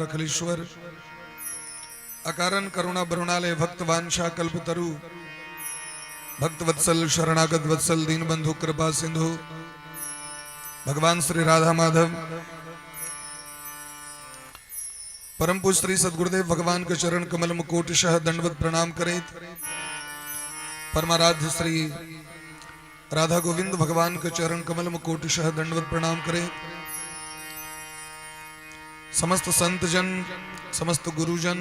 अखिलेश्वर अकारण करुणा बरुणालय भक्त वांछा कल्पतरु भक्त वत्सल शरणागत वत्सल दीन बंधु कृपा सिंधु भगवान श्री राधा माधव परम पूज्य श्री सदगुरुदेव भगवान के चरण कमल मुकोट शह दंडवत प्रणाम करें। परमाराध्य श्री राधा गोविंद भगवान के चरण कमल मुकोट शह दंडवत प्रणाम करें। समस्त संत जन, समस्त गुरुजन,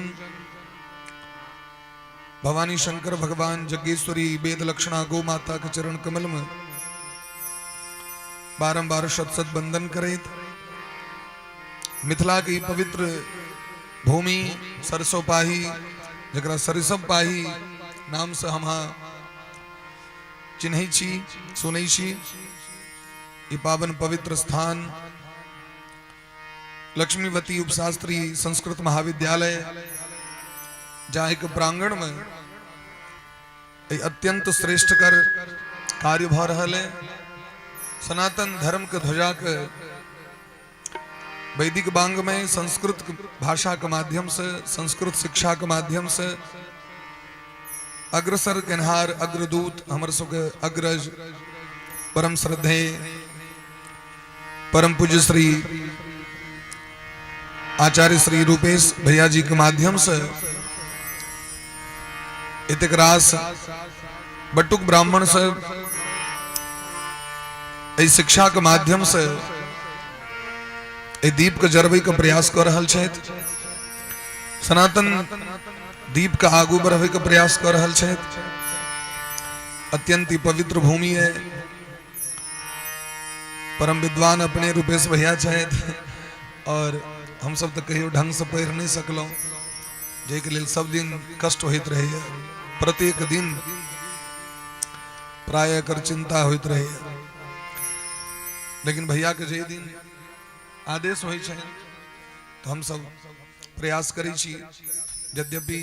भवानी शंकर भगवान, जगेश्वरी वेद लक्षणा गो माता के चरण कमल में बारंबार शत शत बंदन करें। मिथिला की पवित्र भूमि सरसों पाही, जकरा सरिसब पाही नाम से हम चिन्है छी, सुनै छी, ई पावन पवित्र स्थान लक्ष्मीवती उपशास्त्री संस्कृत महाविद्यालय, जाहि के प्रांगण में अत्यंत श्रेष्ठ कर कार्य भ रहल है। सनातन धर्म के ध्वजा के वैदिक बांग में संस्कृत भाषा के माध्यम से, संस्कृत शिक्षा के माध्यम से अग्रसर केनहार अग्रदूत हमर सबके अग्रज परम श्रद्धेय परम पूज्य श्री आचार्य श्री रूपेश भैया जी के माध्यम से एतेक रास बटुक ब्राह्मण से एहि शिक्षा के माध्यम से एहि दीप के जरबै के प्रयास कऽ रहल छथि, सनातन दीप के आगू बढ़बै के प्रयास कऽ रहल छथि। अत्यंत ही पवित्र भूमि है। परम विद्वान अपने रूपेश भैया छथि और हम सब तऽ कहियो ढंग से पढ़ि नहि सकलहुँ, जाहिके लेल सब दिन कष्ट होइत रहैए, प्रत्येक दिन प्राय एकर चिंता होइत रहैए। लेकिन भैया के जाहि दिन आदेश होइ छनि तऽ हमसब प्रयास करै छी। यद्यपि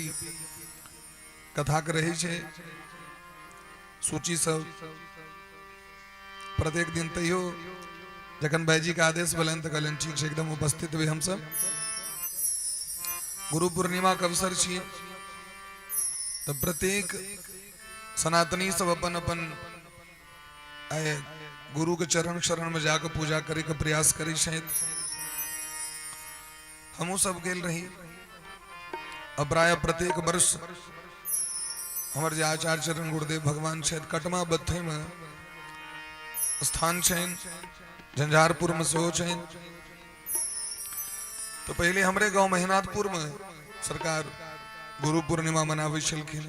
कथाके रहै छै सूची सब प्रत्येक दिन, तैयो जखन भाईजी के आदेश भेलनि तऽ कहलनि ठीक छै, एकदम उपस्थित हुए हमसब। गुरु पूर्णिमा के अवसर छी तऽ प्रत्येक सनातनी सब अपन अपन गुरु के चरण शरण में जाके पूजा करे के प्रयास करै छथि। हमहूँ सब गेल रही। अब प्राय प्रत्येक वर्ष हमर जे आचार्य चरण गुरुदेव भगवान छथि, कटमा बत्थे में स्थान छनि, झंझारपुर में सेहो छनि। तो पहले हमरे गांव महिनाथपुर में सरकार गुरु पूर्णिमा मनाबै छलखिन।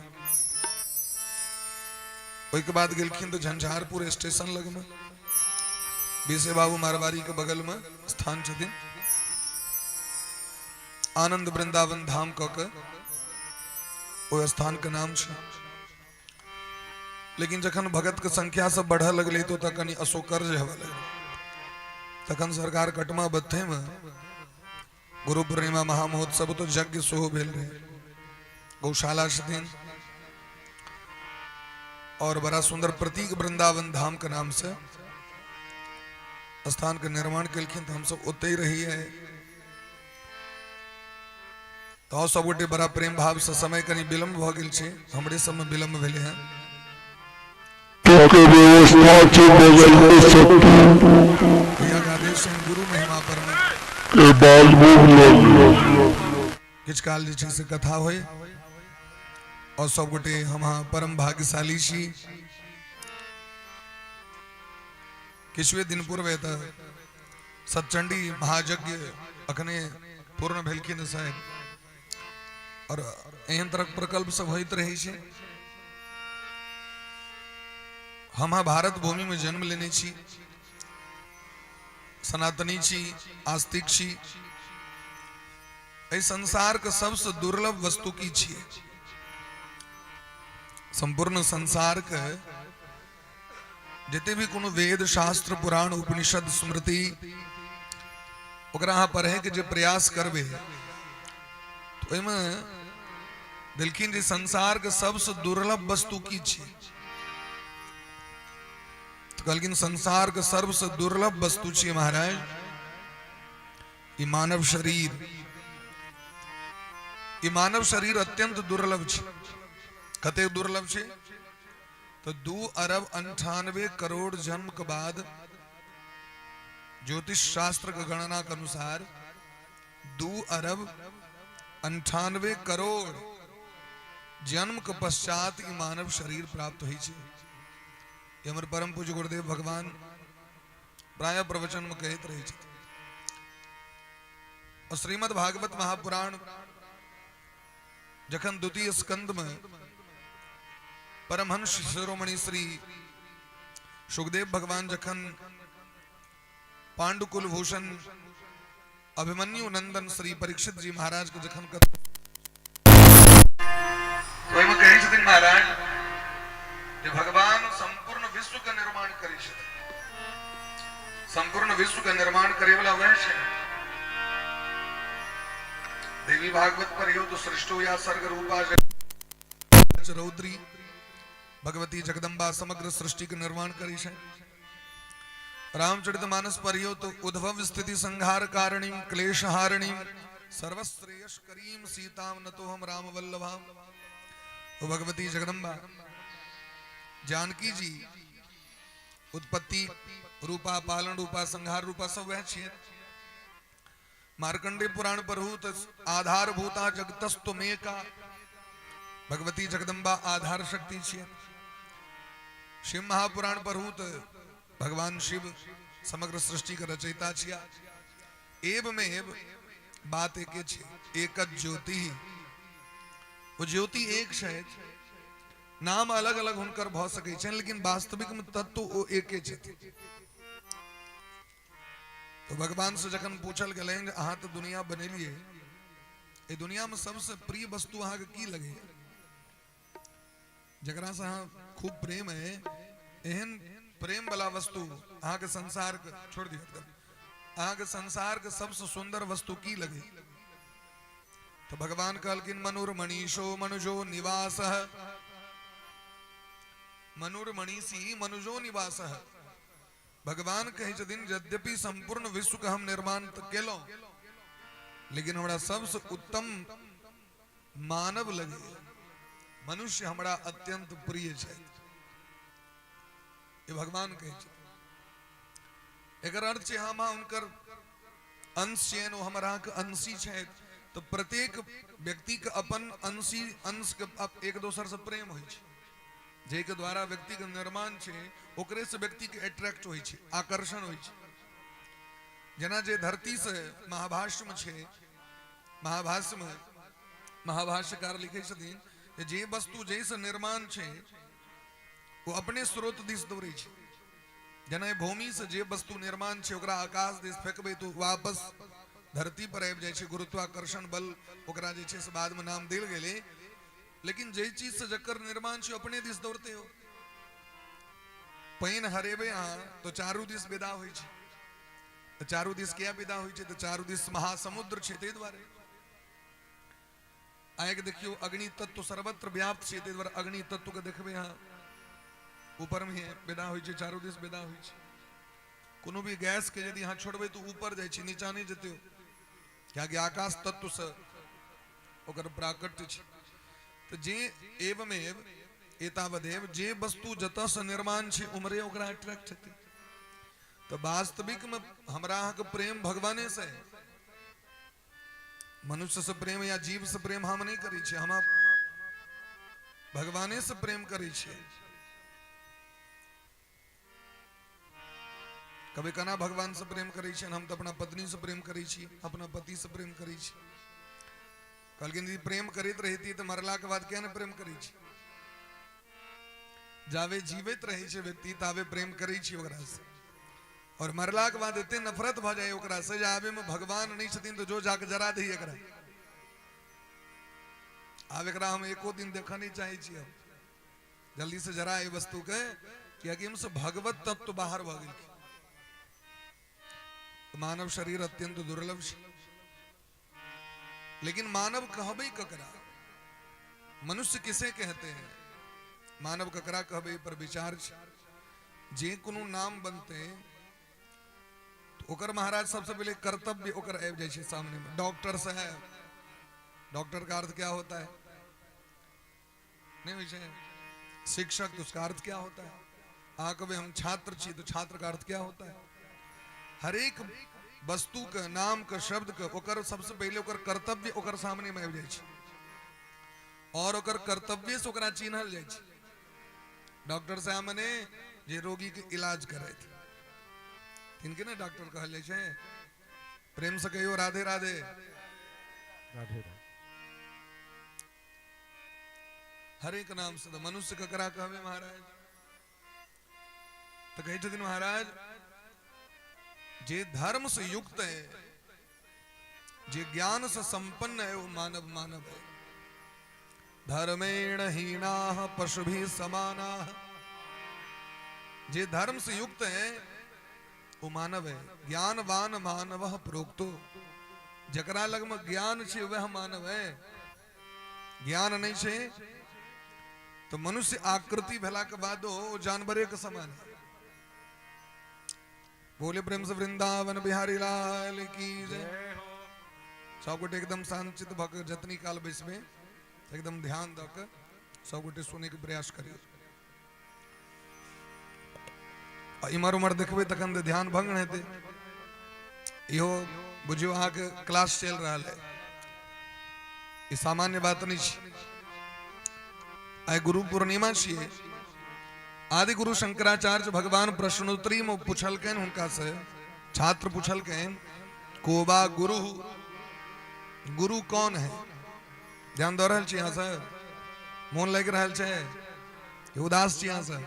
ओहिके बाद गेलखिन तो झंझारपुर स्टेशन लग में बीसे बाबू मारवाड़ी के बगल में स्थान छथिन, आनंद वृंदावन धाम कऽ के ओहि स्थान के नाम छै। लेकिन जखन भगत के संख्या सब बढ़ऽ लगलै तो ओतऽ कनि अशोकर्ज हेबऽ लगलै। तखन सरकार कटमा बत्थे में गुरु पूर्णिमा महामहोत्सव तो यज्ञ सेहो भेल रहे, गौशाला छथिन और बड़ा सुंदर प्रतीक वृंदावन धाम के नाम से स्थान के निर्माण केलखिन। तो हम सब ओतहि रहिए तो सब गोटे बड़ा प्रेम भाव से। समय कनि विलम्ब भऽ गेल छै, हमरे सबमे विलम्ब भेलै हँ। के व्यवस्था छै बगल में सत्तू भैया के आदेश छनि गुरु महिमा पर मे के बालभोग लऽ लिअ। किछु काल जे छै से कथा होइ और सब गोटे हम अहाँ परम भाग्यशाली छी। किछुए दिन पूर्व एतऽ सतचंडी महायज्ञ अखने पूर्ण भेलखिन साहेब और एहन तरहक प्रकल्प सब होइत रहै छै। हम भारत भूमि में जन्म लेने छी, सनातनी छी, आस्तिक छी। एहि संसार के सबसे दुर्लभ वस्तु की छियै? संपूर्ण संसार के जते भी कोनो वेद शास्त्र पुराण उपनिषद स्मृति ओकरा अहाँ पढ़े के जे प्रयास करबे तो ओहिमे देलखिन जे संसार के सबसे दुर्लभ वस्तु की छै? तो कहलखिन संसार के सर्वसे दुर्लभ वस्तु छियै महाराज ई मानव शरीर। ई मानव शरीर अत्यंत दुर्लभ छै। कतेक दुर्लभ छै? तऽ 2 अरब 98 करोड़ जन्म के बाद, ज्योतिष शास्त्र के गणना के अनुसार 2 अरब 98 करोड़ जन्म के पश्चात ई मानव शरीर प्राप्त होइ छै। ई हमर परम पूज्य गुरुदेव भगवान प्राय प्रवचन में कहैत रहै छथिन। और श्रीमद् भागवत महापुराण जखन द्वितीय स्कंद में परमहंस शिरोमणि श्री सुखदेव भगवान जखन पांडुकुल भूषण अभिमन्यु नंदन श्री परीक्षित जी महाराज के जखन ओहिमे कहै छथिन महाराज जे भगवान संपूर्ण विश्व के निर्माण करै छथिन। संपूर्ण विश्व के निर्माण करे वाला वह छै। देवी भागवत पर यो तो सृष्टो या सर्ग रूपा रौद्री भगवती जगदम्बा समग्र सृष्टि के निर्माण करी छै। रामचरित मानस पर यो तो उद्भव स्थिति संहार कारणीम क्लेशहारणीम सर्वश्रेयस करीम सीताम नतो हम राम वल्लभाम। तो भगवती जगदम्बा जानकी जी उत्पत्ति रूपा, पालन रूपा, संहार रूपा सब वह छियै। मार्कंडे पुराण पढ़ू तऽ आधार भूता जगतस्त्वमेका, भगवती जगदम्बा आधार शक्ति छियै। शिव महापुराण पढ़ू तऽ भगवान शिव समग्र सृष्टि के रचयिता छिया। एव में एव बात एके छै, एक ज्योति, वो ज्योति एक छै। नाम अलग अलग हुनकर भऽ सकै छनि, लेकिन वास्तविक में तत्व ओ एके छथिन। तो भगवान से जखन पूछल गेलनि जे अहाँ तऽ दुनिया बनेलियै, एहि दुनिया में सबसे प्रिय वस्तु अहाँके की लगैया, जकरा से अहाँ खूब प्रेम है, एहन प्रेम वाला वस्तु अहाँके संसार के छोड़ दियौ एकदम, अहाँके संसार के सबसे सुंदर वस्तु की लगे? तो भगवान कहलखिन मनुर्मणीषो मनुजो निवास, मनुर्मणीषी मनुजो निवास। भगवान कहै छथिन यद्यपि संपूर्ण विश्व के हम निर्माण तऽ केलहुं, लेकिन हमरा सबसे उत्तम मानव लगे, मनुष्य हमरा अत्यंत प्रिय छै। ये भगवान कहै छथिन। एकर अर्थ छै हम हुनकर अंश छियनि, ओ हमर अहाँके अंशी छथि। तऽ प्रत्येक व्यक्ति के अपन अंशी अंश के एक दोसर से प्रेम होइ छै। जाहिके द्वारा व्यक्ति के निर्माण छै, ओकरे से व्यक्ति के अट्रैक्ट होइ छै, आकर्षण होइ छै। जेना जे धरती से महाभाष्य में छै, महाभाष्य में महाभाष्यकार लिखै छथिन जे जे वस्तु जाहिसँ निर्माण छै ओ अपने स्रोत दिस दौड़ै छै। जेना भूमि से जे वस्तु निर्माण छै, ओकरा आकाश दिस फेंकबै तऽ वापस धरती पर आबि जाइ छै। गुरुत्वाकर्षण बल ओकरा जे छै से बाद में नाम देल गेलै, लेकिन जाहि चीज से जकर निर्माण छै, अपने दिस दौड़ते हो। पानि हरेबै अहाँ तऽ चारू दिस विदा होइ छै। तऽ चारू दिस किया विदा होइ छै? तऽ चारू दिस महासमुद्र छै, ताहि दुआरे। आगि देखियौ, अग्नि तत्व सर्वत्र व्याप्त छै, ताहि दुआरे अग्नि तत्व के देखबै अहाँ ऊपर में विदा होइ छै, चारू दिस विदा होइ छै। कोनो भी गैस के यदि अहाँ छोड़बै तऽ ऊपर जाइ छै, नीचा नहि जेतै, कियाकि आकाश तत्व से ओकर प्राकट्य छै। तऽ जे एवमेव एतावदेव जे वस्तु जतऽ से निर्माण छै, उम्हरे ओकरा अट्रैक्ट हेतै। तऽ वास्तविक में हमरा अहाँके प्रेम भगवाने से है। मनुष्य से प्रेम या जीव से प्रेम हम नहीं करै छियै, हम भगवाने से प्रेम करै छियै। कभी केना भगवान से प्रेम करै छियनि? हम तऽ अपना पत्नी से प्रेम करै छी, अपना पति से प्रेम करै छी। कहलखिन यदि प्रेम करैत रहिती तऽ मरलाके बाद किया नहि प्रेम करै छी? जाबे जीवैत रहै छै व्यक्ति ताबे प्रेम करै छी ओकरासँ, और मरलाके बाद एते नफरत भऽ जाइ ओकरासँ जे आबे में भगवान नहि छथिन तऽ जो जाके जरा दही एकरा, आब एकरा हम एको दिन देखऽ नहि चाहै छी, हम जल्दी से जरा एहि वस्तु के, कियाकि हमसे भगवत तत्व बाहर भऽ गेलखिन। मानव शरीर अत्यंत दुर्लभ छै, लेकिन मानव कहबै ककरा? मनुष्य किसे कहते हैं? मानव ककरा कहबै पर विचार छै। जे कोनो नाम बनते तऽ ओकर महाराज सबसे पहिले कर्तव्य ओकर आबि जाइ छै सामने में। डॉक्टर साहब, डॉक्टर का अर्थ क्या होता है? नहीं होइ छै। शिक्षक, तो उसका अर्थ क्या होता है? अहाँ कहबै हम छात्र छी, तो छात्र का अर्थ क्या होता है? हरेक वस्तु के नाम के शब्द के ओकर सबसे पहिले ओकर कर्तव्य ओकर सामने में आबि जाइ छै और ओकर कर्तव्य से ओकरा चिन्हल जाइ छै। डॉक्टर साहब मने जे रोगी के इलाज करैत, तिनके ने डॉक्टर कहल जाइ छै। प्रेम से कहियो राधे राधे। राधे राधे। हरेक नाम से मनुष्य ककरा कहबे महाराज? तो कहै छथिन महाराज जे धर्म से युक्त है, जे ज्ञान से संपन्न है, वो मानव मानव है। धर्मेण हीनाः पशुभिः समानाः, जे धर्म से युक्त है वो मानव है। ज्ञानवान मानवः प्रोक्तो, जकरा लग में ज्ञान छे वह मानव है। ज्ञान नहीं छे तो मनुष्य आकृति भेला के बादो जानवरे के समान है। बोले प्रेम से वृंदावन बिहारी लाल की जय। सब गोटे एकदम शांतचित भऽ के जतनी काल बैसबे एकदम ध्यान दऽ के सब गोटे सुने के प्रयास करियौ। आ इम्हर उम्हर देखबै तखन तऽ ध्यान भंग हेतै। इहो बुझियौ अहाँके क्लास चलि रहल है, ई सामान्य बात नहीं छै। आइ गुरु पूर्णिमा छियै। आदि गुरु शंकराचार्य भगवान प्रश्नोत्तरी में पुछलकनि हुनका से, छात्र पुछलकनि कोबा गुरु, गुरु कौन है? ध्यान दऽ रहल छी अहाँ सब? मोन लागि रहल छै? उदास छी अहाँ सब?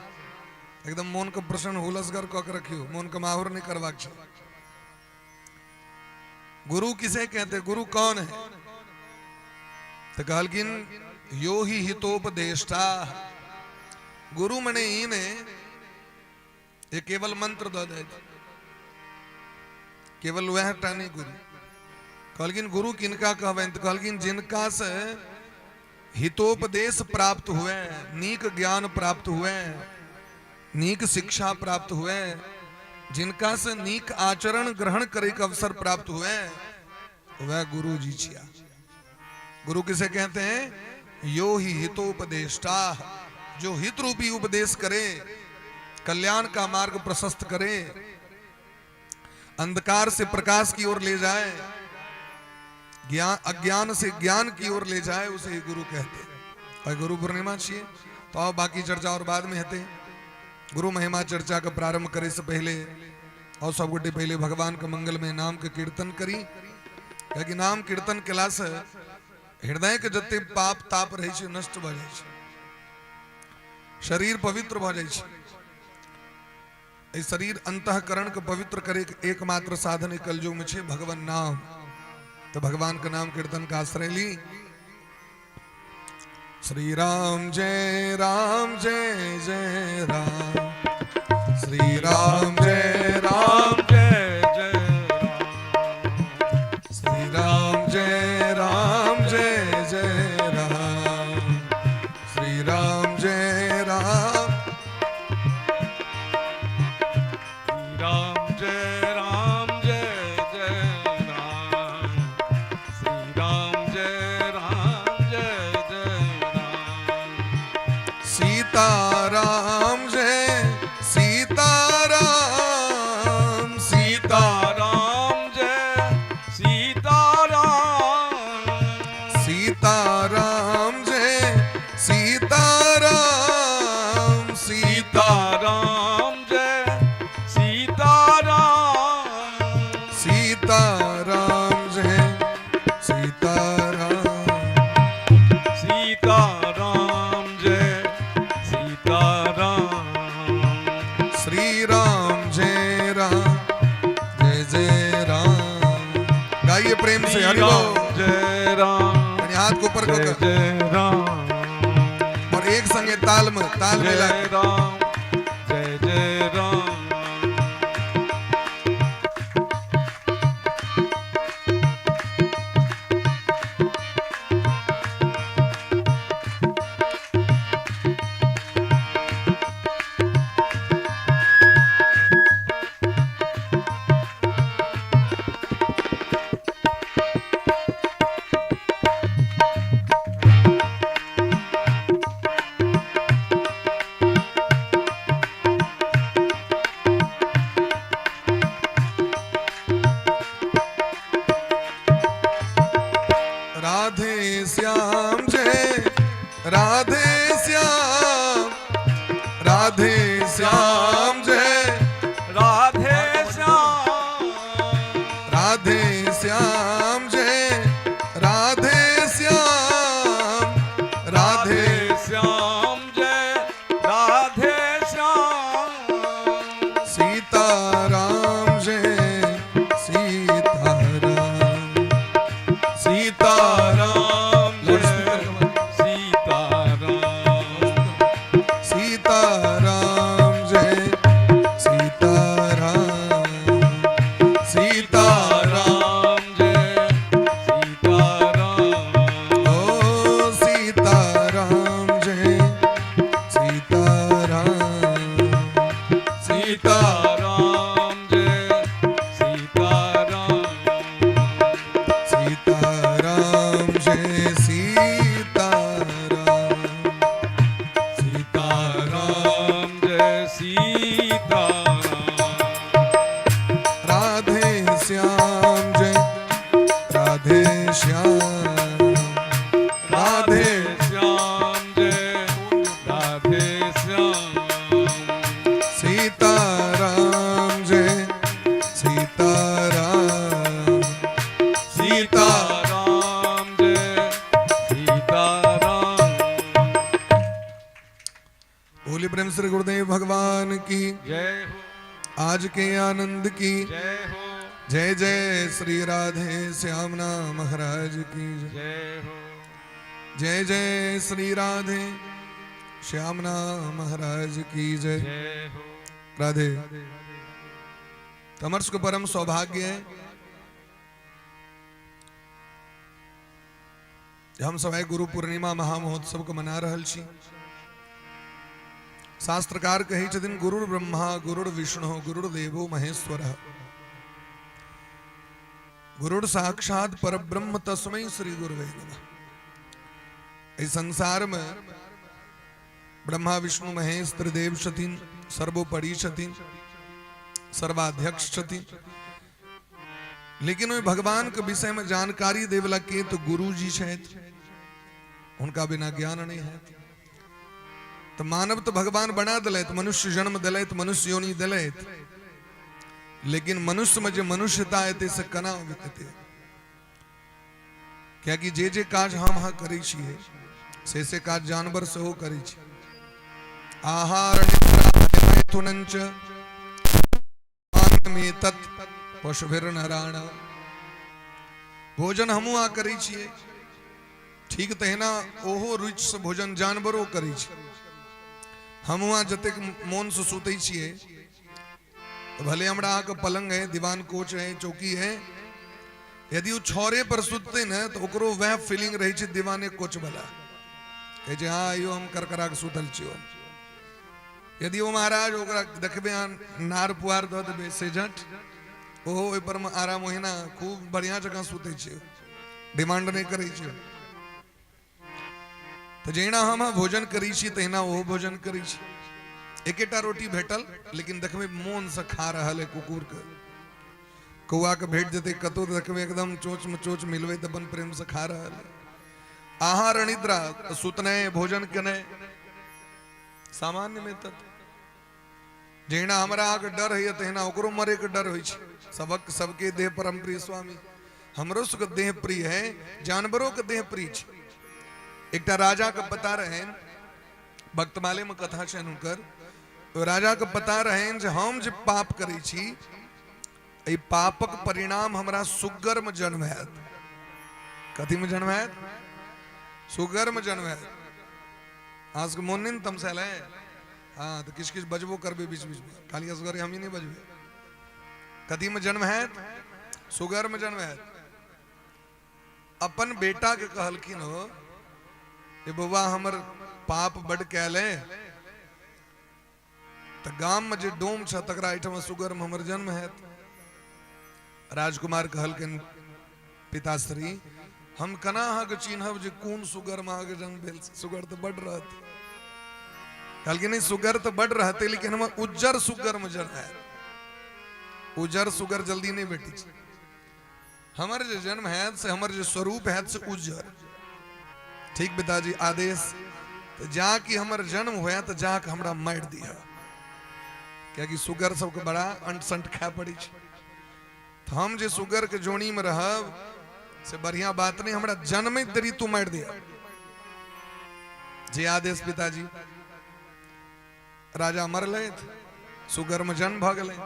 एकदम मोन के प्रसन्न हुलसगर कऽ के रखियौ, मोन के माहौर नहीं करबाक छै। गुरु किसे कहते, गुरु कौन है? तो कहलखिन यो ही हितोपदेष्टा। गुरु मने ई ने ये केवल मंत्र दऽ दै, केवल वह टा नहीं गुरु। कहलखिन गुरु किनका कहबनि? तो कहलखिन जिनका से हितोपदेश प्राप्त हुए, नीक ज्ञान प्राप्त हुए, नीक शिक्षा प्राप्त हुए, जिनका से नीक आचरण ग्रहण करे के अवसर प्राप्त हुए, वह गुरु जी छिया। गुरु किसे कहते हैं? यो ही हितोपदेष्टा, जो हित रूपी उपदेश करे, कल्याण का मार्ग प्रशस्त करे, अंधकार से प्रकाश की ओर ले जाए, ज्ञान अज्ञान से ज्ञान की ओर ले जाए, उसे ही गुरु कहते हैं। और गुरु पूर्णिमा छिए तो आओ बाकी चर्चा और बाद में हेतै। गुरु महिमा चर्चा का प्रारंभ करे से पहले और सब गोटे पहले भगवान के मंगल में नाम के कीर्तन करी, कियाकि नाम कीर्तन केला से हृदय के जते पाप ताप रहे छै नष्ट भऽ जाइ छै, शरीर पवित्र भऽ जाइ छै। एहि शरीर अंतःकरण के पवित्र करे के एकमात्र साधन एहि कलयुग में छै भगवान नाम। तो भगवान के नाम कीर्तन का आश्रय ली। श्री राम जय राम जय जय राम, श्री राम जय राम जय जय राम, श्री राम जय राम जय जय राम, श्री राम जय राम, राम जय राम जय जय राम, श्री राम जय राम जय जय राम, सीता राम जय सीता राम, सीता राम जय सीता राम, सीता राम जय सीता राम, सीता राम जय सीता राम, सीता राम जय सीता राम, सीता राम जय सीता राम, श्री राम जय राम जय जय राम। गाइए प्रेम से हरि बोल। जय राम, यानी हाथ को ऊपर जय कर जय राम, और एक संगे ताल में ताल मिला जय राम जय जय राम। राम लाउड जय स्पीकर के माध्यम। सीता राम। सीता राम जय सीता राम, सीता राम। राम जय सीता राम। ओ सीता राम जय सीता राम, सीता सीता राम जय सीता राम। सीता राम जय सीता राम, सीता राम। राम जय सीता राम। राधे श्याम जय राधे श्याम, राधे राधे श्याम जय राधे श्याम। सीता राम जय सीता राम, सीता राम जय सीता राम। बोली प्रेम श्री गुरुदेव भगवान की। जय हो। आज के आनंद की। जय हो। जय जय श्री राधे श्याम नाम महाराज की जय। जय हो। जय जय श्री राधे श्याम नाम महाराज की जय। जय हो। राधे। तमर्स को परम सौभाग्य है जे हम सब आइ गुरु पूर्णिमा महामहोत्सव को मना रहल छी। शास्त्रकार कहै छथिन, गुरुर ब्रह्मा गुरुर विष्णु गुरुर्देवो महेश्वर, गुरुर साक्षात परब्रह्म तस्मै श्री गुरुवे नमः। एहि संसार में ब्रह्मा विष्णु महेश त्रिदेव छथिन, सर्वोपरि छथिन, सर्वाध्यक्ष छथिन, लेकिन ओहि भगवान के विषय में जानकारी देवला के तो गुरु जी छथि, हुनका बिना ज्ञान नहीं है। तो मानव तो भगवान बना दिलथि, मनुष्य जन्म दिलथि, मनुष्य योनि दिलथि, लेकिन मनुष्य में जे मनुष्यता एतै से केना एतै? कियाकि जे जे काज हम अहाँ करै छियै से काज जानवर सेहो करै छै। आहार निद्रा मैथुनञ्च तत् पशुभिर्नराणाम। भोजन हमहूँ अहाँ करै छियै, ठीक तहिना ओहो रुचि से भोजन जानवरो करै छै। हमहूँ अहाँ जतेक मोनसँ सुतै छियै, तऽ भले हमरा अहाँके पलंग है, दीवान कोच है, चौकी है, यदि ओ छौरे पर सुततै ने तऽ ओकरो वएह फीलिंग रहै छै दीवाने कोच वाला। कहै छै, हँ अयो हम करकरा के सुतल छियो। यदि ओ महाराज ओकरा देखबै अहाँ नार पुआर दऽ देबै सेजट, ओहो ओहि पर मे आराम ओहिना खूब बढ़िया जकाँ सुतै छै, डिमांड नहि करै छै। तऽ जहिना हम अहाँ भोजन करै छी तहिना ओहो भोजन करै छी। एकेटा रोटी भेटल, लेकिन देखबै मोनसँ खा रहल है कुकुरके। कौआके भेट जेतै कतहु तऽ देखबै एकदम चोचमे चोच मिलबैत अपन प्रेमसँ खा रहल है। आहार निद्रा, सुतनाइ भोजन केनाइ सामान्यमे तत्। जहिना हमरा अहाँके डर होइए तहिना ओकरो मरैके डर होइ छै। सबक सबके देह परम प्रिय स्वामी, हमरो सबके देह प्रिय है, जानवरों के देह प्रिय छै। एकटा राजा के पता रहनि, भक्तमाले में कथा छनि हुनकर, ओ राजा के पता रहनि जे हम जे पाप करै छी एहि पापक परिणाम हमरा सुगर में जन्म हैत। कथी में जन्म हैत? सुगर में जन्म हैत। अहाँ सबके मोन नहि ने तमसायल है? हाँ, तऽ किछु किछु बजबो करबै बीच बीच में, खाली असगरे हमही नहि बजबै। कथी में जन्म हैत? सुगर में जन्म हैत। अपन बेटा के कहलखिन हो जे बौआ हमर पाप बड कयल है, तऽ गाम में जे डोम छ तकरा एहिठाम सुगर में हमर जन्म हैत। राजकुमार कहलखिन, पिताश्री हम केना अहाँके चिन्हब जे कोन सुगर में अहाँके जन्म भेल? सुगर तऽ बड रहत। कहलखिन, नहीं सुगर तऽ बड रहतै, लेकिन हमर उज्जर सुगर में जन्म हैत। उज्जर सुगर जल्दी नहि भेटै छै। हमर जे जन्म हैत से हमर जे स्वरूप हैत से उज्जर। ठीक पिताजी, आदेश। तऽ जा कि हमर जन्म हुए तऽ जाके हमरा मारि दिह, कियाकि सुगर सबके बड़ा अंट संट खाय पड़ै छै, तऽ हम जे सुगर के जोनी में रहब से बढ़िया बात नहीं, हमरा जन्मैत देरी तू मारि दिह। जे आदेश पिताजी। राजा मरलथि, सुगर में जन्म भऽ गेलै,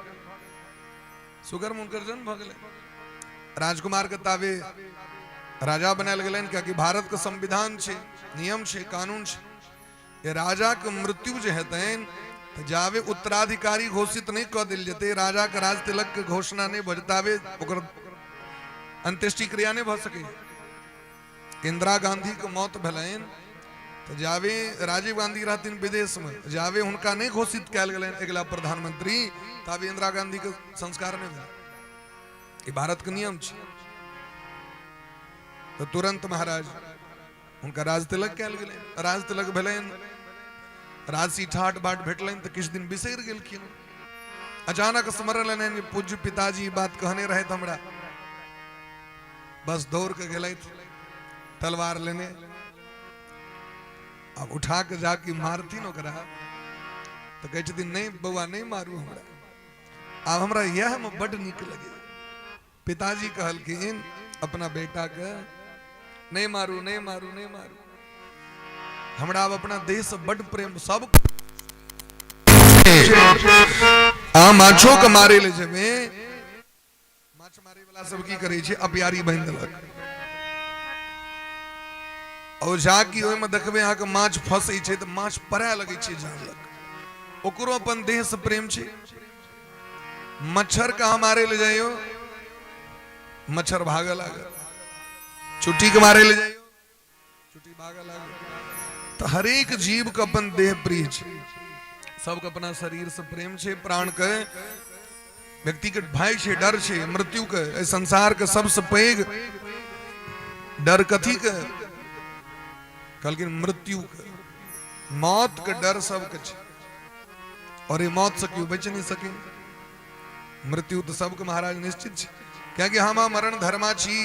सुगर में हुनकर जन्म भऽ गेलै। राजकुमार के ताबे राजा बनायल गेलनि, कियाकि भारत के संविधान छै, नियम छै, कानून छै। ये राजा के मृत्यु जे हेतनि तऽ जाबे उत्तराधिकारी घोषित नहि कऽ देल जेतै, राजा के राज तिलक के घोषणा नहि भऽ जेतै, ताबे ओकर अंत्येष्टि क्रिया नहि भऽ सकैए। इंदिरा गांधी के मौत भेलनि तऽ जाबे राजीव गांधी रहथिन विदेश में, जाबे हुनका नहि घोषित कयल गेलनि अगिला प्रधानमंत्री, ताबे इंदिरा गांधी के संस्कार नहि भेल। ई भारत के नियम छै। तऽ तुरंत महाराज हुनका राज तिलक कयल गेलनि। राज तिलक भेलनि, राजसी ठाट बाट भेटलनि, तऽ किछु दिन बिसरि गेलखिन। अचानक स्मरण लेलनि, पूज्य पिताजी ई बात कहने रहथि हमरा। बस दौड़ के गेलथि तलवार लेने, आब उठा के जाके मारथिन ओकरा, तऽ कहै छथिन नहि बौआ नहि मारू हमरा, आब हमरा इएह में बड नीक लगे। पिताजी कहलखिन अपना बेटा के, नहीं मारू नहीं मारू नहीं मारू, हमरा आब अपना देश से बड प्रेम। सब आ माछो के मारे ले जेबे, माछ मारे वाला सब की करे छै, अपियारी बांधि देलक, और जाकि ओहिमे देखबै अहाँके माछ फंसै छै तऽ माछ पराए लगै छै जाल लग। ओकरो अपन देह से प्रेम छै। मच्छर के अहाँ मारे ले जाइयो, मच्छर भागे लागल। चुट्टी के मारे ले जाइयो, चुट्टी भागे लागल। तऽ हरेक जीव के अपन देह प्रिय छै, सबके अपना शरीर से प्रेम छै। प्राण के व्यक्ति के भय छै, डर छै मृत्यु के। एहि संसार के सबसे पैघ डर कथी के? कहलखिन मृत्यु के, मौत के डर सबके छै। और ये मौत से केओ बचि नहीं सके। मृत्यु तो सबके महाराज निश्चित छै, कियाकि हम मरण धर्मा छी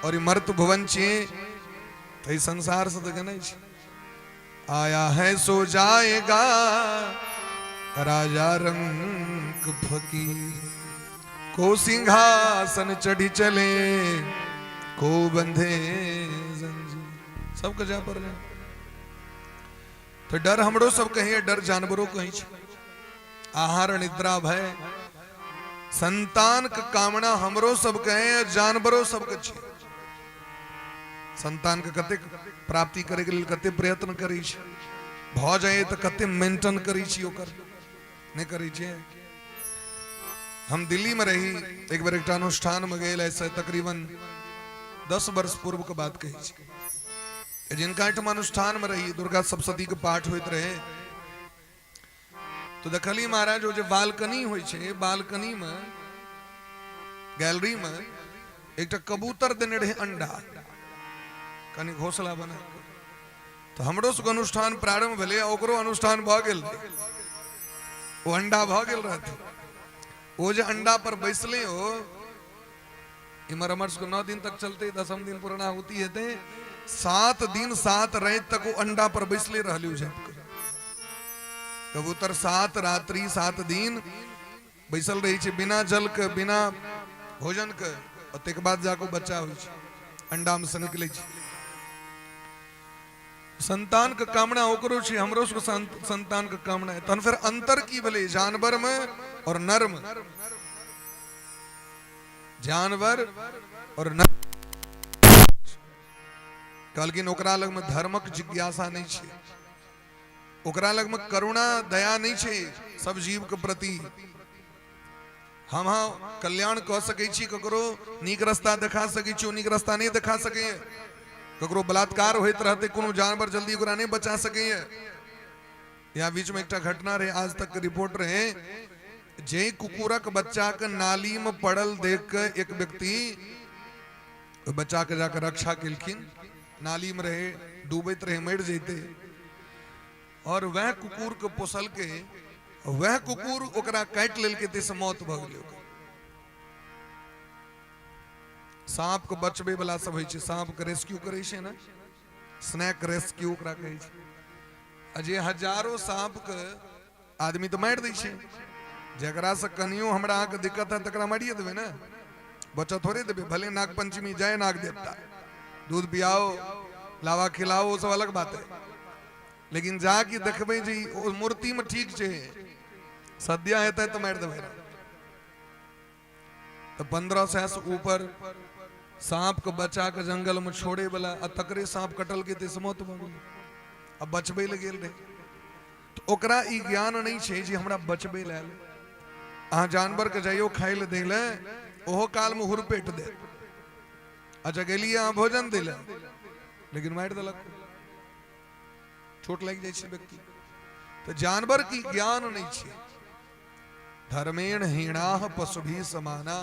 और ई मर्त भुवन छी, तो ई संसार से तो गेने छी। आया है सो जाएगा राजा रंग फकीर, को सिंहासन चढ़ी चले को बंधे जंजीर। सबके जा पड़ले। तऽ डर हमरो सब कहिए, डर जानवरों कहीं छै। आहार निद्रा भय संतान के कामना हमरो सब कहे, जानवरों सब के छै। संतान के कते प्राप्ति करे के लेल कते प्रयत्न करै छै, भऽ जाए तऽ कते मेंटेन करै छी ओकर, नहि करै छै। हम दिल्ली में रही एक बेर, एकटा अनुष्ठान में गेल, ऐसे तकरीबन 10 वर्ष पूर्व के बात कहै छी। जिनका एहिठाम अनुष्ठान में रही, दुर्गा सप्तशती के पाठ होइत रहे, तो देखली महाराज ओ जे बालकनी होइ छै, बालकनी में गैलरी में एकटा कबूतर देने रहे अंडा, कनि घोसला बना। तऽ हमरो सबके अनुष्ठान प्रारंभ भेलै, ओकरो अनुष्ठान भऽ गेल, ओ अंडा भऽ गेल रहत। ओ जे अंडा पर बैसले, ओ इमर हमर सबके 9 दिन तक चलते, 10म दिन पूर्णाहुति हेतै। 7 दिन 7 राति तक ओ अंडा पर बैसले रहलै। झाँपि कऽ कबूतर 7 रात्रि 7 दिन बैसल रहै छै, बिना जल के बिना भोजन के, और तकर बाद जाके बच्चा होइ छै, अंडा में से निकलै छै। संतान के कामना ओकरो छै, हमरो सबके संतान के कामना है। तहन फेर अंतर की भेलै जानवर में और नर में? जानवर और नर, कहलखिन ओकरा लग में धर्मक जिज्ञासा नहीं छै, ओकरा लग में करुणा दया नहीं छै सब जीव के प्रति। हम हाँ कल्याण कऽ सकै छी, ककरो नीक रास्ता देखा सकै छी, ओ नीक रास्ता नहि देखा सकैए। ककरो बलात्कार होइत रहतै, कोनो जानवर जल्दी ओकरा नहि बचा सकैए। यहाँ बीच में एकटा घटना रहे, आज तक के रिपोर्ट रहे, जे कुकुरक बच्चा के नाली में पड़ल देख के एक व्यक्ति बच्चा के जाकर रक्षा केलखिन। नाली में रहे, डूबैत रहे, मरि जैते, और वह कुकुर के पोसल के, वह कुकुर ओकरा काटि लेलकै, ताहिसँ मौत भऽ गेलै ओकर। साँप के बचबै वाला सब होइ छै, साँप के रेस्क्यू करै छै ने, स्नैक रेस्क्यू ओकरा कहै छै। आ जे हजारो साँप के आदमी तऽ मारि दै छै, जकरासँ कनियो हमरा अहाँके दिक्कत है तकरा मारिए देबै ने, बच्चा थोड़े देबै। भले नाग पंचमी, जय नाग देवता, दूध पियाओ लावा खिलाओ, वो सब अलग बात है, लेकिन जा के देखबै जे ओ मूर्ति में ठीक छै, सद्या हेतै तऽ मारि देबै। तऽ 1500 से ऊपर साँप के बचा के जंगल में छोड़े वाला आ तकरे साँप कटलकै ताहिसँ मौत भऽ गेलै आ बचबै लए गेल रहै। तऽ ओकरा ई ज्ञान नहि छै जे हमरा बचबै लए आयल। अहाँ जानवर के जइयो खाय लए दै लए, ओहो काल में हुरपेट देत। अच्छा गेलियै अहाँ भोजन दै लए, लेकिन मारि देलक, चोट लागि जाइ छै व्यक्ति। तऽ जानवर की ज्ञान नहि छै। धर्मेण हीणाह पशुभी समाना,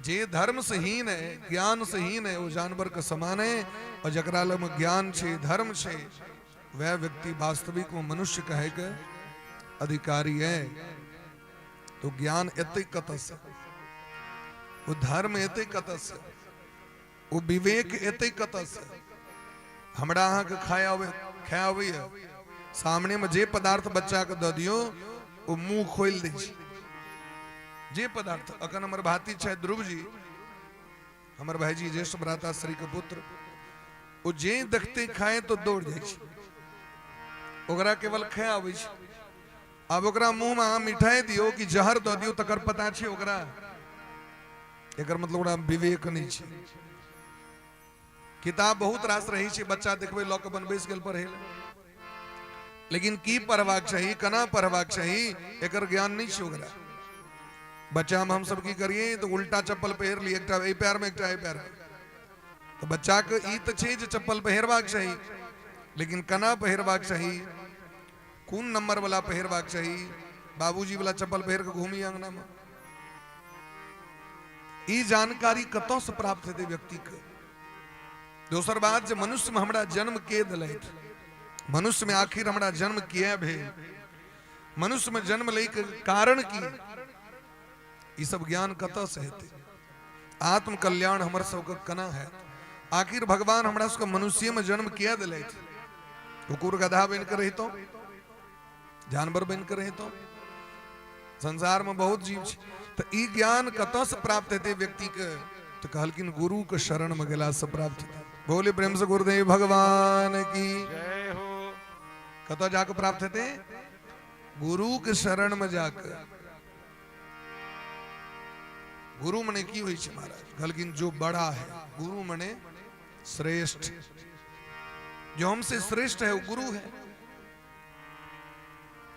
जे धर्म से हीन है, ज्ञान से हीन है, वो जानवर के समान है। और जकरा लग में ज्ञान छै, धर्म छै, वह व्यक्ति वास्तविक में मनुष्य कहे के अधिकारी है। तो ज्ञान एते कतऽ से, वो धर्म एते कतऽ से, वो विवेक एते कतऽ से? हमरा अहाँके खाय आबै, खाय आबैए, सामने में जे पदार्थ बच्चा के दऽ दियौ ओ मुंह खोलि दै छै। जे पदार्थ अखन हमर भाती छै ध्रुव जी, हमर भाईजी ज्येष्ठ भ्राता श्री के पुत्र, ओ जे देखते खाए तो दौड़ जाइ छै, ओकरा केवल खाय आबै छै। आब ओकरा मुंह में अहाँ मिठाई दियौ कि जहर दऽ दियौ तकर पता छै ओकरा? एकर मतलब ओकरा विवेक नहि छै। किताब बहुत रास रहै छै, बच्चा देखबै लऽ कऽ अपन बैस गेल पढ़ै लए, लेकिन की पढ़बाक चाही, केना पढ़बाक चाही, एकर ज्ञान नहि छै ओकरा। बच्चा में हमसब की करिए तऽ उल्टा चप्पल पहिर लिए, एकटा एहि पैर में एकटा एहि पैर में। तऽ बच्चा के ई तऽ छै जे चप्पल पहिरबाक चाही, लेकिन केना पहिरबाक चाही, कोन नंबर वाला पहिरबाक चाही, बाबूजी वाला चप्पल पहिर के घूमी अंगना में, ई जानकारी कतऽ से प्राप्त हेतै व्यक्ति के? दोसर बात जे मनुष्य में हमरा जन्म के दिलथि, मनुष्य में आखिर हमरा जन्म किया भेल, मनुष्य में जन्म लै के कारण की, ई सब ज्ञान कतऽ से हेतै? आत्मकल्याण हमर सबके केना हैत? आखिर भगवान हमरा सबके मनुष्य में जन्म किया दिलथि? कुकुर गधा बनि के रहितौं, जानवर बनि के रहितौं, संसार में बहुत जीव छै। तऽ ई ज्ञान कतऽ से प्राप्त हेतै व्यक्ति के? तऽ कहलखिन गुरु के शरण में गेला से प्राप्त हेतै। बोले प्रेम से गुरुदेव भगवान की जय हो। कतऽ जाके प्राप्त हेतै? गुरु के शरण में जाके। गुरु मने की होइ छै महाराज? कहलखिन जो बड़ा है, गुरु मने श्रेष्ठ, जो हमसे श्रेष्ठ है वो गुरु है।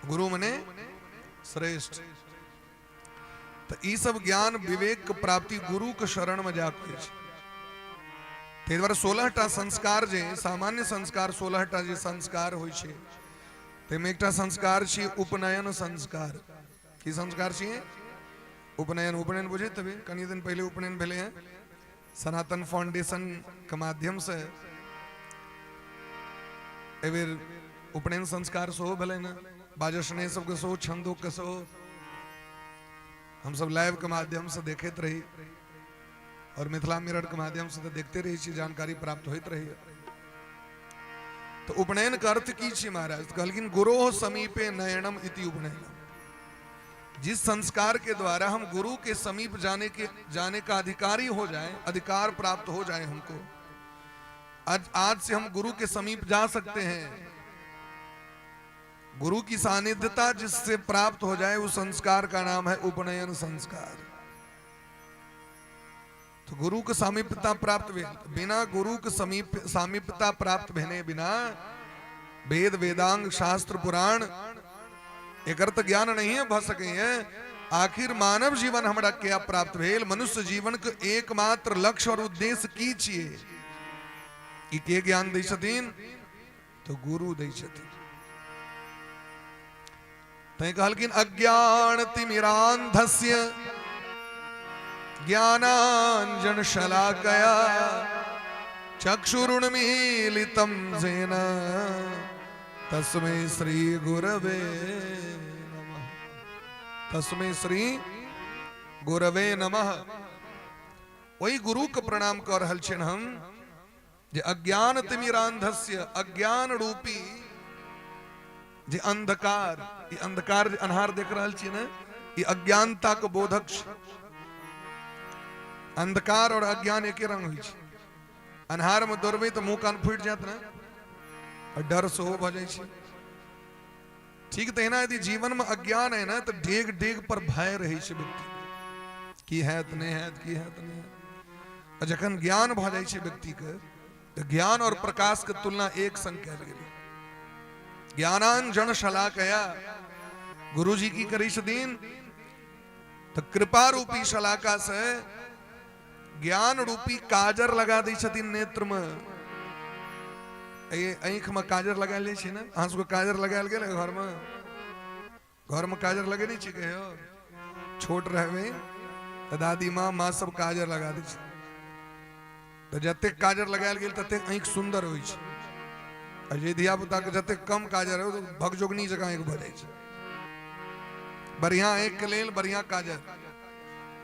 गुरु मने श्रेष्ठ। तो ई सब ज्ञान विवेक के प्राप्ति गुरु के शरण में जाके होइ छै। ताहि दुआरे 16 टा संस्कार जे सामान्य संस्कार, 16 टा जे संस्कार होइ छै, ताहिमे एकटा संस्कार छी उपनयन संस्कार। की संस्कार छी? उपनयन। उपनयन बुझे तभी कनी दिन पहले उपनयन भेले हैं सनातन फाउंडेशन के माध्यम से। एहि उपनयन संस्कार सेहो भेलै ने, बाजस्ने सबके सेहो, छंदोक के सेहो हमसब लाइव के माध्यम से देखैत रही और मिथिला मिरर के माध्यम से तो देखते रही छी, जानकारी प्राप्त होइत रही। तो उपनयन के अर्थ की छी महाराज? कहलखिन गुरोः समीपे नयनम इति उपनयनम। जिस संस्कार के द्वारा हम गुरु के समीप जाने का अधिकारी हो जाए, अधिकार प्राप्त हो जाए हमको, आज से हम गुरु के समीप जा सकते हैं, गुरु की सानिध्यता जिससे प्राप्त हो जाए, उस संस्कार का नाम है उपनयन संस्कार। तो गुरु के सामीप्यता प्राप्त भेल, बिना गुरु के समीप सामीप्यता प्राप्त भेने बिना वेद वेदांग शास्त्र पुराण एकर तो ज्ञान नहीं है भ सके है। आखिर मानव जीवन हमरा क्या प्राप्त भेल? मनुष्य जीवन के एकमात्र लक्ष्य और उद्देश्य की छिए? ई के ज्ञान दै छथिन? तो गुरु दै छथिन। तैं कहलखिन अज्ञान तिमिरांधस्य ज्ञानांजन शलाकया चक्षुरुन्मीलितं येन तस्मै श्री गुरवे नमः। तस्मै श्री गुरवे नमः। ओहि गुरु के प्रणाम कर रहल छियनि हम जे अज्ञान तिमिरांधस्य, अज्ञान रूपी जे अंधकार, ई अंधकार जे अन्हार देख रहल छी ने, ई अज्ञानता के बोधक छै। अंधकार और अज्ञान एके रंग होइ छै। अन्हार में दौड़बै तऽ मुंह कान फूटि जायत ने, और डर सेहो भऽ जाइ छै। ठीक तहिना यदि जीवन में अज्ञान है ना, तऽ डेग डेग पर भय रहै छै व्यक्ति, की हैत नहि हैत, की हैत नहि हैत। आ जखन ज्ञान भऽ जाइ छै व्यक्तिके तऽ ज्ञान और प्रकाशके तुलना एक संग कयल गेलै। ज्ञानांजन शलाकया, गुरुजी की करै छथिन तऽ कृपा रूपी शलाका से ज्ञान रूपी काजर लगा दै छथिन नेत्र में। आँखि में काजर लगा लै छै ने? अहाँ सबके काजर लगायल गेल घर में? घर में काजर लगेने छी कहियो? छोट रहबै तऽ दादी माँ, माँ सब काजर लगा दै छै, तऽ जतेक काजर लगायल गेल ततेक आँखि सुन्दर होइ छै। आ जे धिया पुता के जतेक कम काजर हो, भगजोगनी जकाँ आँखि भऽ जाइ छै। बढ़िया आँखि के लेल बढ़िया काजर।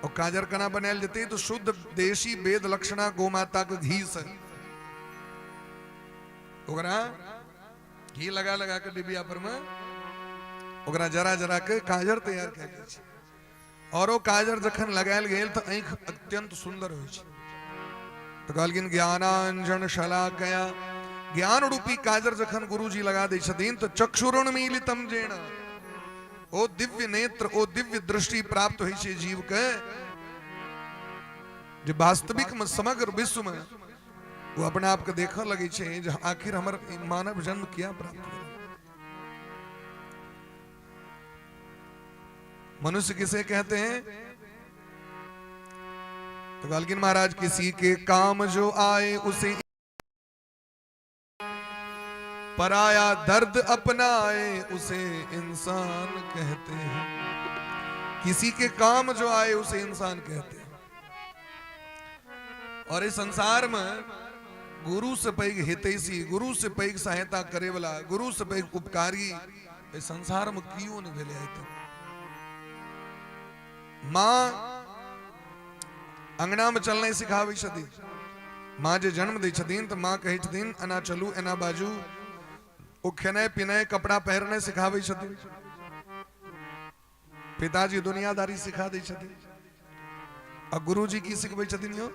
और काजर केना बनायल जेतै? तऽ शुद्ध देशी वेद लक्षणा गौ माता के घी से ओकरा घी लगा लगा के डिबिया पर में ओकरा जरा जरा के काजर तैयार कयल जाइ छै। और ओ काजर जखन लगायल गेल तऽ आँखि अत्यंत सुन्दर होइ छै। तऽ कहलखिन ज्ञानांजन शलाकया, ज्ञान रूपी काजर जखन गुरुजी लगा दै छथिन तऽ चक्षुरुन्मीलितम जेन, ओ दिव्य नेत्र, ओ दिव्य दृष्टि प्राप्त होइ छै जीव के, जे वास्तविक में समग्र विश्व में वो अपना आप के देखऽ लगै छै जे आखिर हमर मानव जन्म किया प्राप्त भेल। मनुष्य किसे कहते हैं? तो कहलखिन महाराज, किसी के काम जो आए उसे, पराया दर्द अपनाए उसे इंसान कहते हैं। किसी के काम जो आए उसे इंसान कहते हैं। और इस संसार में गुरु से पैघ हितैषी, गुरु से पैघ सहायता करे वाला, गुरु से पैघ उपकारी एहि संसार में कियो नहीं भेलै आइ तक। माँ अंगना में चलनाइ सिखाबै छथिन। माँ जे जन्म दै छथिन तऽ माँ कहै छथिन एना चलू, एना बाजू। ओ खेनाइ पिनाइ, कपड़ा पहिरनाइ सिखाबै छथिन। पिताजी दुनियादारी सिखा दै छथिन। आ गुरुजी की सिखबै छथिन यौ?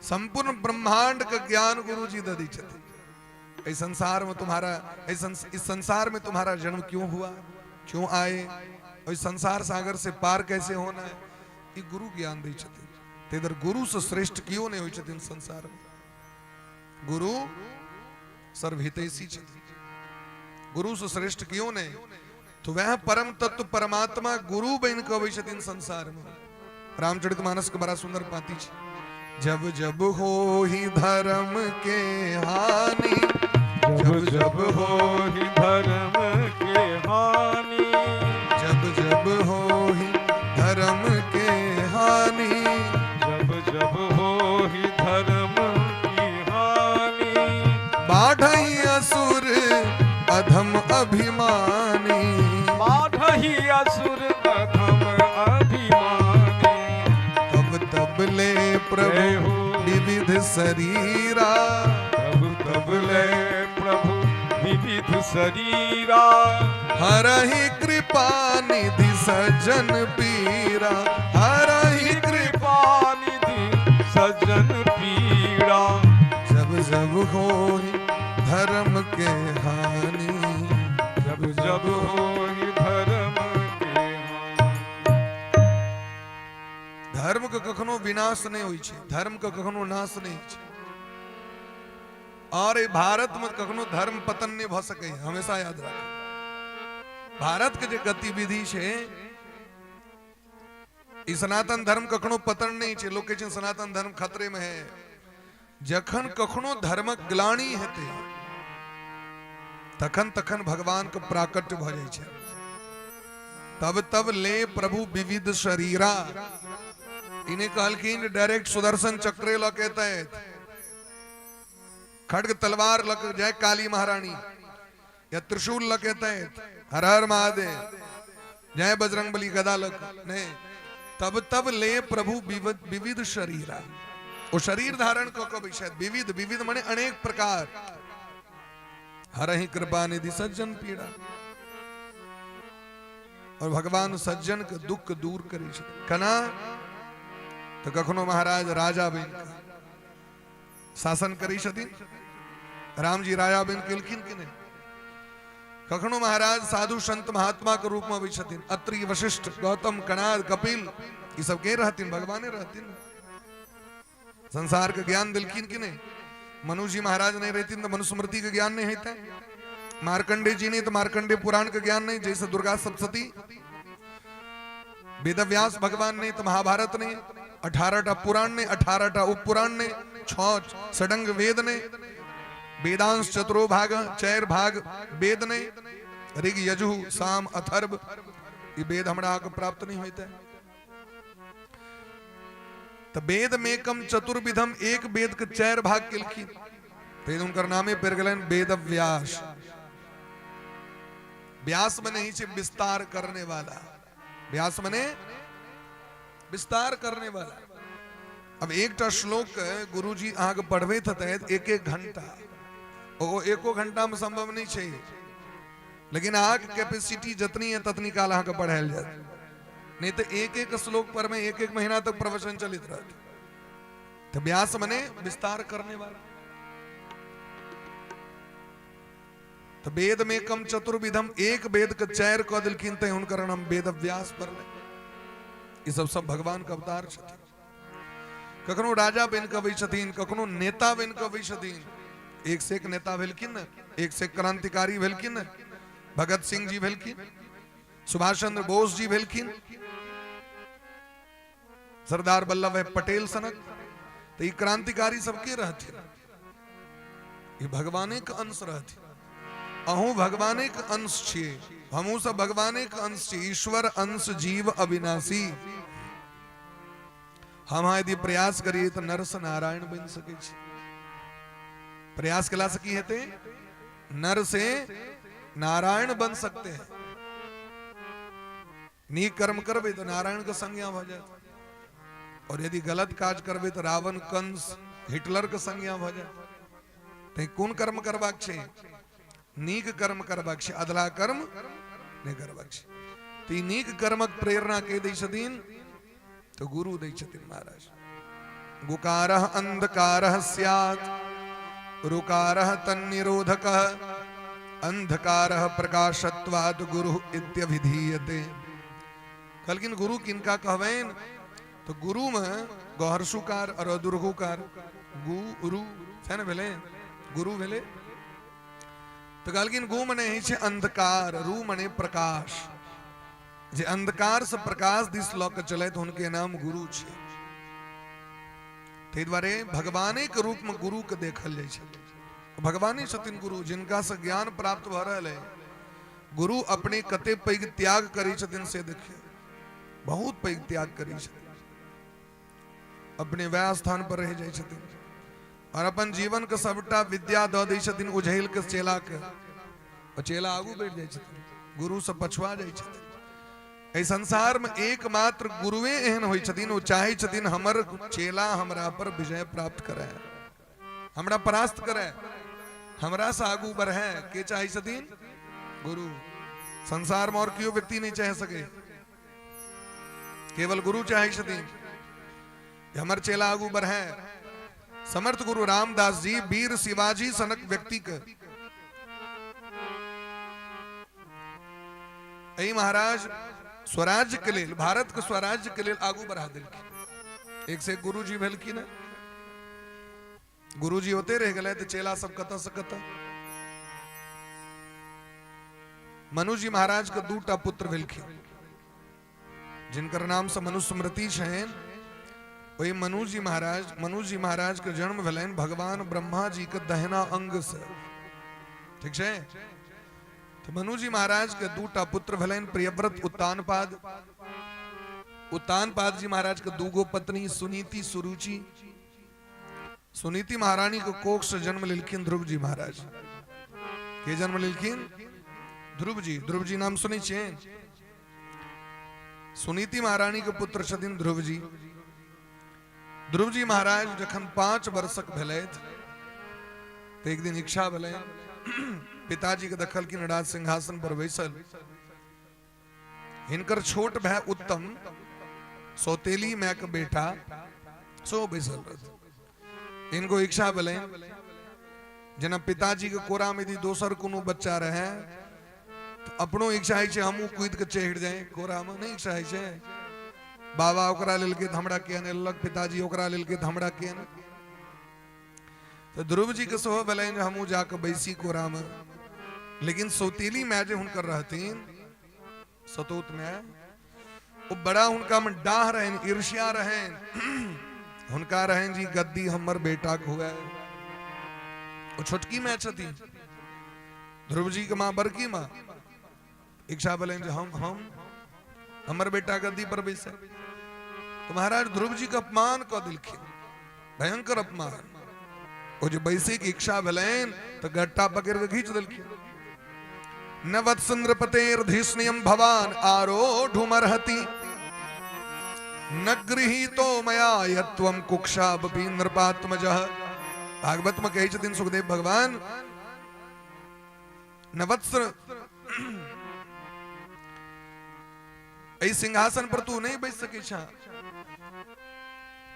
संपूर्ण ब्रह्मांड के ज्ञान गुरुजी दऽ दै छथिन। एहि संसार में तुम्हारा, इस संसार में तुम्हारा जन्म क्यों हुआ, क्यों आए, और इस संसार सागर से पार कैसे होना है, ई गुरु ज्ञान दै छथिन। तऽ इधर गुरु से श्रेष्ठ क्यों नहीं होइ छथिन संसार में। गुरु सर्वहितैषी छथिन, गुरु से श्रेष्ठ क्यों नहीं। तो वह परम तत्व परमात्मा गुरु बन के अबै छथिन संसार में। रामचरित मानस के बड़ा सुंदर पाती छै, जब जब हो ही धर्म के हानि, जब जब हो ही धर्म के हानि, जब जब हो ही धर्म के हानि, जब जब हो ही धर्म की हानि, बाढ़ई असुर अधम अभिमानी, बाढ़ही असुर अधम अभिमानी, तब तब ले प्रभु विविध शरीरा, तब तब ले प्रभु विविध शरीरा, हरहि कृपा निधि सज्जन पीरा, हरहि कृपा निधि सज्जन पीरा, जब जब होहि धर्म के हानि, जब जब होहि धर्म के हानि। धर्म के कखनो विनाश नहीं होइ छै, धर्म के कखनो नाश नहीं होइ छै। और ई भारत में कखनो धर्म पतन नहीं भऽ सकै, हमेशा याद राखू। भारत के जे गतिविधि छै, ई सनातन धर्म कखनो पतन नहीं छै। लोग कहै छै सनातन धर्म खतरे में है। जखन कखनो धर्मक ग्लानि हेतै तखन तखन भगवान के प्राकट्य भऽ जाइ छै। तब तब ले प्रभु विविध शरीरा। इने कहलखिन डायरेक्ट सुदर्शन चक्रे लऽ के एतै, खड्ग तलवार लऽ के जय काली महारानी, या त्रिशूल लऽ के एतै, हर हर महादेव, जय बजरंग बली, गदा लऽ के नहीं। तब तब ले प्रभु विविध शरीरा, ओ शरीर धारण कऽ कऽ बैसत। विविध, विविध माने अनेक प्रकार। हरहि कृपा निधि सज्जन पीड़ा। और भगवान सज्जन के दुख दूर करै छथिन। केना? तऽ कखनो महाराज राजा बनि कऽ शासन करै छथिन। रामजी राजा बनि केलखिन कि नहि? कखनो महाराज साधु संत महात्मा के रूप में अबै छथिन। अत्रि, वशिष्ठ, गौतम, कणाद, कपिल, ई सब के रहथिन? भगवाने रहथिन। संसार के ज्ञान देलखिन कि नहीं? मनु जी महाराज नहीं रहतीन तो मनुस्मृति के ज्ञान नहीं होते। मार्कंडे जी नहीं तो मार्कंडे पुराण के ज्ञान नहीं, जैसे दुर्गा सप्तशती। वेदव्यास भगवान नहीं तो महाभारत नहीं, 18टा पुराण ने, 18टा उपपुराण ने, 6 षडंग वेद ने, वेदांश चतुरो भाग, 4 भाग वेद ने, ऋग यजुः साम अथर्व, ई वेद हमरा के प्राप्त नहीं होते। तो वेद में कम चतुर्विधम, एक वेद के 4 भाग केलखिन, तो उनकर नामे पड़ गेलनि वेद व्यास। व्यास मने ही छै विस्तार करने वाला, व्यास मने विस्तार करने वाला। अब एकटा श्लोक गुरुजी अहाँके पढ़बैत हेतै एक एक घंटा, ओ एको घंटा में संभव नहीं छै, लेकिन अहाँके कैपेसिटी जतनी है ततनी काल अहाँके पढ़ायल जायत, नहीं तो एक एक श्लोक पर में एक एक महीना तक प्रवचन चलित रहत। तो व्यास मने विस्तार करने वाला। तो वेद में कम चतुर्विधम, एक वेद के 4 कऽ देलखिन ते हुनकर नाम वेद व्यास पड़लै। ई सब सब भगवान के अवतार छथिन। कखनो राजा बनि कऽ अबै छथिन, कखनो नेता बनि कऽ अबै छथिन। एक से एक नेता भेलखिन ने, एक से एक क्रांतिकारी भेलखिन ने, भगत सिंह जी भेलखिन, सुभाष चंद्र बोस जी भेलखिन, सरदार वल्लभ भाई पटेल सनक। तो ई क्रांतिकारी सब के रहथिन? ई भगवाने के अंश रहथिन। अहूँ भगवाने के अंश छियै, हमहूँ सब भगवाने के अंश छियै। ईश्वर अंश जीव अविनाशी। हम अहाँ यदि प्रयास करिए तो नर से नारायण बनि सकै छी। प्रयास केला से की हेतै? नर से नारायण बन सकते हैं। नीक कर्म करबै तो नारायण के संज्ञा भऽ जायत, और यदि गलत काज करबै तो रावण, कंस, हिटलर के संज्ञा भऽ जायत। तैं कोन कर्म करबाक छै? नीक कर्म करबाक छै, अधला कर्म नहि करबाक छै। तऽ ई नीक कर्मक प्रेरणा के दै छथिन? तो गुरु दै छथिन महाराज। गुकारः अंधकारः स्यात्, रुकारः तन्निरोधकः, अंधकारः प्रकाशत्वात् गुरु इत्यभिधीयते। कहलखिन गुरु किनका कहबनि? तो गुरु में गहरसुकार और अदुर्घुकार, गुरु छै ने भेलै, गुरु भेलै। तो कहलखिन गु मने होइ छै अंधकार, रू मने प्रकाश। जे अंधकार से प्रकाश दिस लऽ के चलैत हुनके नाम गुरु छै। ताहि दुआरे भगवाने के रूप में गुरु के देखल जाइ छै। भगवाने छथिन गुरु, जिनका से ज्ञान प्राप्त भऽ रहल है। गुरु अपने कते पैघ त्याग करै छथिन से देखियौ, बहुत पैघ त्याग करै छथिन। अपने वएह स्थान पर रहि जाइ छथिन और अपन जीवन के सबटा विद्या दऽ दै छथिन उझैल के चेला के, और चेला आगू बढ़ि जाइ छथिन, गुरु से पछुआ जाइ छथिन। एहि संसार में एकमात्र गुरुए एहन होइ छथिन, ओ चाहै छथिन हमर चेला हमरा पर विजय प्राप्त करे, हमरा परास्त करे, हमरा से आगू बढ़े। के चाहै छथिन? गुरु। संसार में और केओ व्यक्ति नहीं चाह सके, केवल गुरु चाहै छथिन हमर चेला आगू बढ़े। समर्थ गुरु रामदास जी वीर शिवाजी सनक व्यक्ति के एहि महाराज स्वराज्य के लेल, भारत के स्वराज्य के लेल आगू बढ़ा देलखिन। एक से एक गुरु जी भेलखिन। गुरु जी होते रह गेलै तऽ चेला सब कतऽ से कतऽ। मनु जी महाराज के 2टा पुत्र भेलखिन, जिनकर नाम से मनुस्मृति छनि। ओहि मनु जी महाराज, मनु जी महाराज के जन्म भेलनि भगवान ब्रह्मा जी के दहिना अंग से, ठीक छै? तो मनु जी महाराज के 2टा पुत्र भेलनि, प्रियव्रत, उत्तानपाद। उत्तानपाद जी महाराज के 2 गो पत्नी, सुनीति, सुरुचि। सुनीति महारानी के कोख से जन्म लेलखिन ध्रुव जी महाराज। के जन्म लेलखिन? ध्रुव जी। ध्रुव जी नाम सुनै छियै? सुनीति महारानी के पुत्र छथिन ध्रुव जी। ध्रुव जी महाराज जखन 5 वर्षक भेलथि तऽ एक दिन इच्छा भेलै, पिताजी के देखलखिन राज सिंहासन पर बैसल। हिनकर छोट भाई उत्तम सौतेली माय के बेटा सो बैसल रहथिन। इनको इच्छा भेलै जेना पिताजी के कोरा में यदि दोसर कोनो बच्चा रहे तो अपनो इच्छा होइ छै हमहूँ कूदि के चढ़ि जाए कोरा में, नहीं इच्छा होइ छै? बाबा ओकरा लेलकै तऽ हमरा किया नहि लेलक, पिताजी ओकरा लेलकै तऽ हमरा किया नहि। तऽ ध्रुव जी के सेहो भेलनि जे हमहूँ जाकऽ बैसी कोरामे। लेकिन सौतेली माय जे हुनकर रहथिन, सतोत माय, ओ बड़ा हुनका में डाह रहनि, ईर्ष्या रहनि। हुनका रहनि जी गद्दी हमर बेटा के हुए। ओ छोटकी माय छथिन, ध्रुव जी के माँ बड़की माँ। इच्छा भेलनि जे हम हम हमर बेटा गद्दी पर बैसे। तो महाराज ध्रुव जी के अपमान कऽ देलखिन, भयंकर अपमान। ओ जे बैसे के इच्छा भेलनि तऽ गट्टा पकड़ के घींच देलखिन। न वत्स नृपतेर धीष्णियम भवान आरोढुमर्हति, न गृहीतो मया यत्वम कुक्षापि नृपात्मजः। भागवत में कहै छथिन सुखदेव भगवान, न वत्स, एहि सिंहासन पर तू नहीं बैस सकै छा।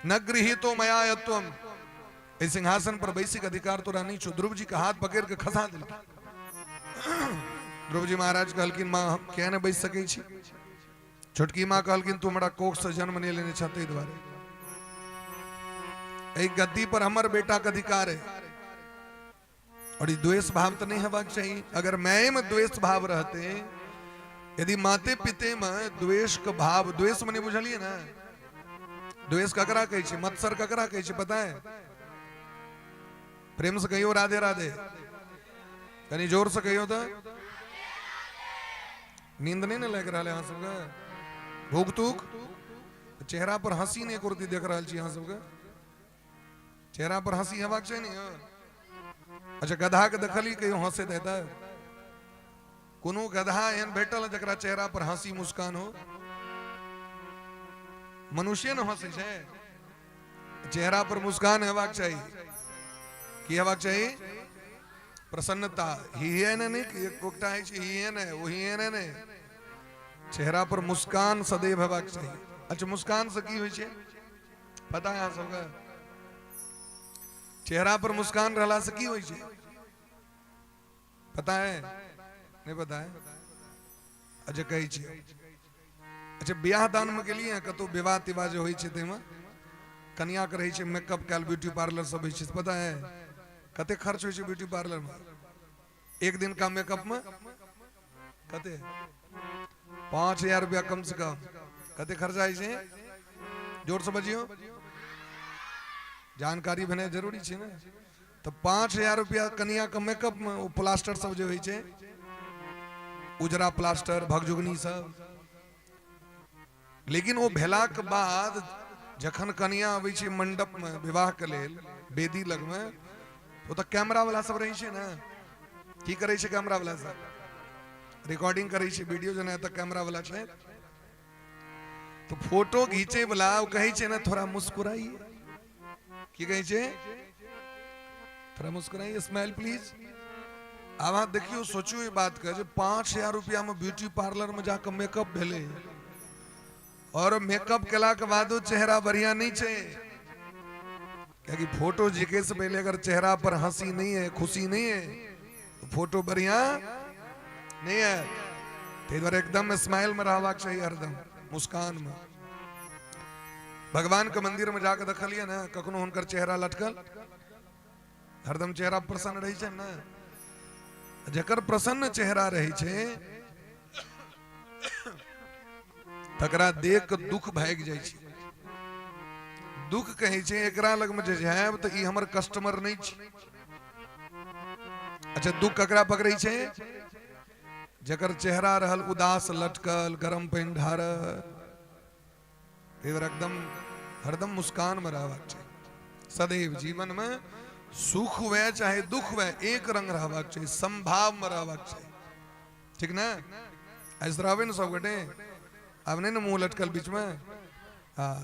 न गृहीतो मया यत्वम, एहि सिंहासन पर बैसी के अधिकार तोरा नहीं छो। ध्रुव जी के हाथ पकड़ के खसा देलखिन। ध्रुव जी महाराज कहलखिन, माँ हम किया नहीं बैस सकै छी? छोटकी माँ कहलखिन, तू हमरा कोख से जन्म नहीं लेने छह, ताहि दुआरे एहि गद्दी पर हमर बेटा के अधिकार है। और ये द्वेष भाव तो नहीं हेबाक चाही। अगर मैं में द्वेष भाव रहते, यदि माते पिते में द्वेष के भाव, द्वेष मने बुझलिए ना, द्वेष ककरा कहै छै, मत्सर ककरा कहै छै, पता है? प्रेम से कहियो राधे राधे, कनी जोर से कहियो। तो नींद नहीं ने लागि रहल है अहाँ सबके? भूख तूख? चेहरा पर हंसी नहीं कुर्ती देख रहल छी अहाँ सबके। चेहरा पर हंसी हेबाक चाही ने। अच्छा, गधा के देखली कहियो हंसैत हेतै? कोनो गधा एहन भेटल जकरा चेहरा पर हंसी मुस्कान हो? मनुष्य ने हंसै छै। चेहरा पर मुस्कान हेबाक चाही। की हेबाक चाही? प्रसन्नता। ही ने नहीं, एकटा होइ छै ही ने, ओ ही ने नहि। चेहरा पर मुस्कान सदैव हेबाक चाही। अच्छा, मुस्कान से की होइ छै पता है अहाँ सबके? चेहरा पर मुस्कान रहला से की होइ छै पता है? नहीं पता है? अच्छा, कहै छी। अच्छा, बियाह दान में गेलियै कतौ? विवाह तिवाह जे होइ छै ताहिमे कनिया के रहै छै मेकअप कयल, ब्यूटी पार्लर सब होइ छै, पता है कते खर्च होइ छै ब्यूटी पार्लर में एक दिन का मेकअप में? कते? 5000 रुपया कम से कम। कते खर्चा होइ छै? जोर से बजियो, जानकारी भेनाइ जरूरी छै ने। तऽ 5000 रुपया कनिया के मेकअप में, ओ प्लास्टर सब जे होइ छै, उजरा प्लास्टर, भगजुगनी सब। लेकिन ओ भेलाक बाद जखन कनिया अबै छै मंडप में विवाह के लेल, वेदी लग में, ओ तऽ कैमरा वाला सब रहै छै ने। की करै छै कैमरा वाला सब? रिकॉर्डिंग करै छै, वीडियो जेना। एतऽ कैमरा वाला छै तऽ फोटो घीचै वाला ओ कहै छै ने, थोड़ा मुस्कुराइए। की कहै छै? थोड़ा मुस्कुराइए, स्माइल प्लीज। आब अहाँ देखियौ, सोचियौ ई बात के जे 5000 रुपया में ब्यूटी पार्लर में जाके मेकअप भेलै और मेकअप केला के बादो चेहरा बढ़िया नहीं छै, कियाकि फोटो झिके से पहले अगर चेहरा पर हंसी नहीं है, खुशी नहीं है, तो फोटो बढ़िया नहीं है। ताहि दुआरे एकदम स्माइल में रहबाक चाही, हरदम मुस्कान में। भगवान के मंदिर में जाके देखलियै ने कखनो हुनकर चेहरा लटकल? हरदम चेहरा प्रसन्न रहै छै ने। जकर प्रसन्न चेहरा रहै छै तकरा देख के दुख भागि जाइ छै। दुख कहै छै, एकरा लगमे जे जायब तऽ ई हमर कस्टमर नहि छै। अच्छा, दुख ककरा पकड़ै छै? जकर चेहरा रहल उदास, लटकल, गरम पानि ढारल। ताहि एकदम हरदम मुस्कान में रहबाक चाही सदैव। जीवन में सुख हुए चाहे दुख हुए, एक रंग रहबाक चाही, संभाव में रहबाक चाही। ठीक ने? ऐसे रहबे ने सब गोटे? आब नहीं ने मुंह लटकल बीच में? हाँ,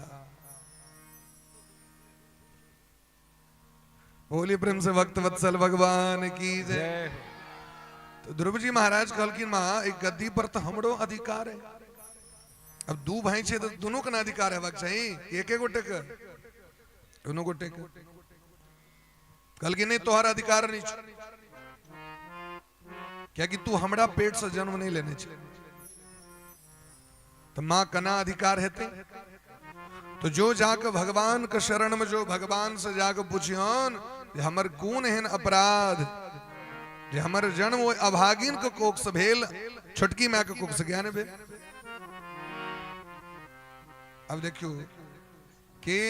बोलिए प्रेम से भक्त वत्सल भगवान की जय। तो ध्रुव जी महाराज कहलखिन, माँ, एक गद्दी पर तो हमरो अधिकार है। अब दू भाई छे तो दोनों के ना अधिकार हेबाक चाही, एक एक गोटे के? दोनों गोटे के। कहलखिन, नहीं, तोहर अधिकार नहीं छौ, कियाकि तू हमरा पेट से जन्म नहीं लेने छे। तऽ माँ केना अधिकार हेतै? तो जो जाके भगवान के शरण में, जो भगवान से जाके पुछियौन जे हमर कोन एहन अपराध जे हमर जन्म ओहि अभागिन के कोख से भेल, छोटकी माय के कोख से ज्ञान भेल। अब देखियो के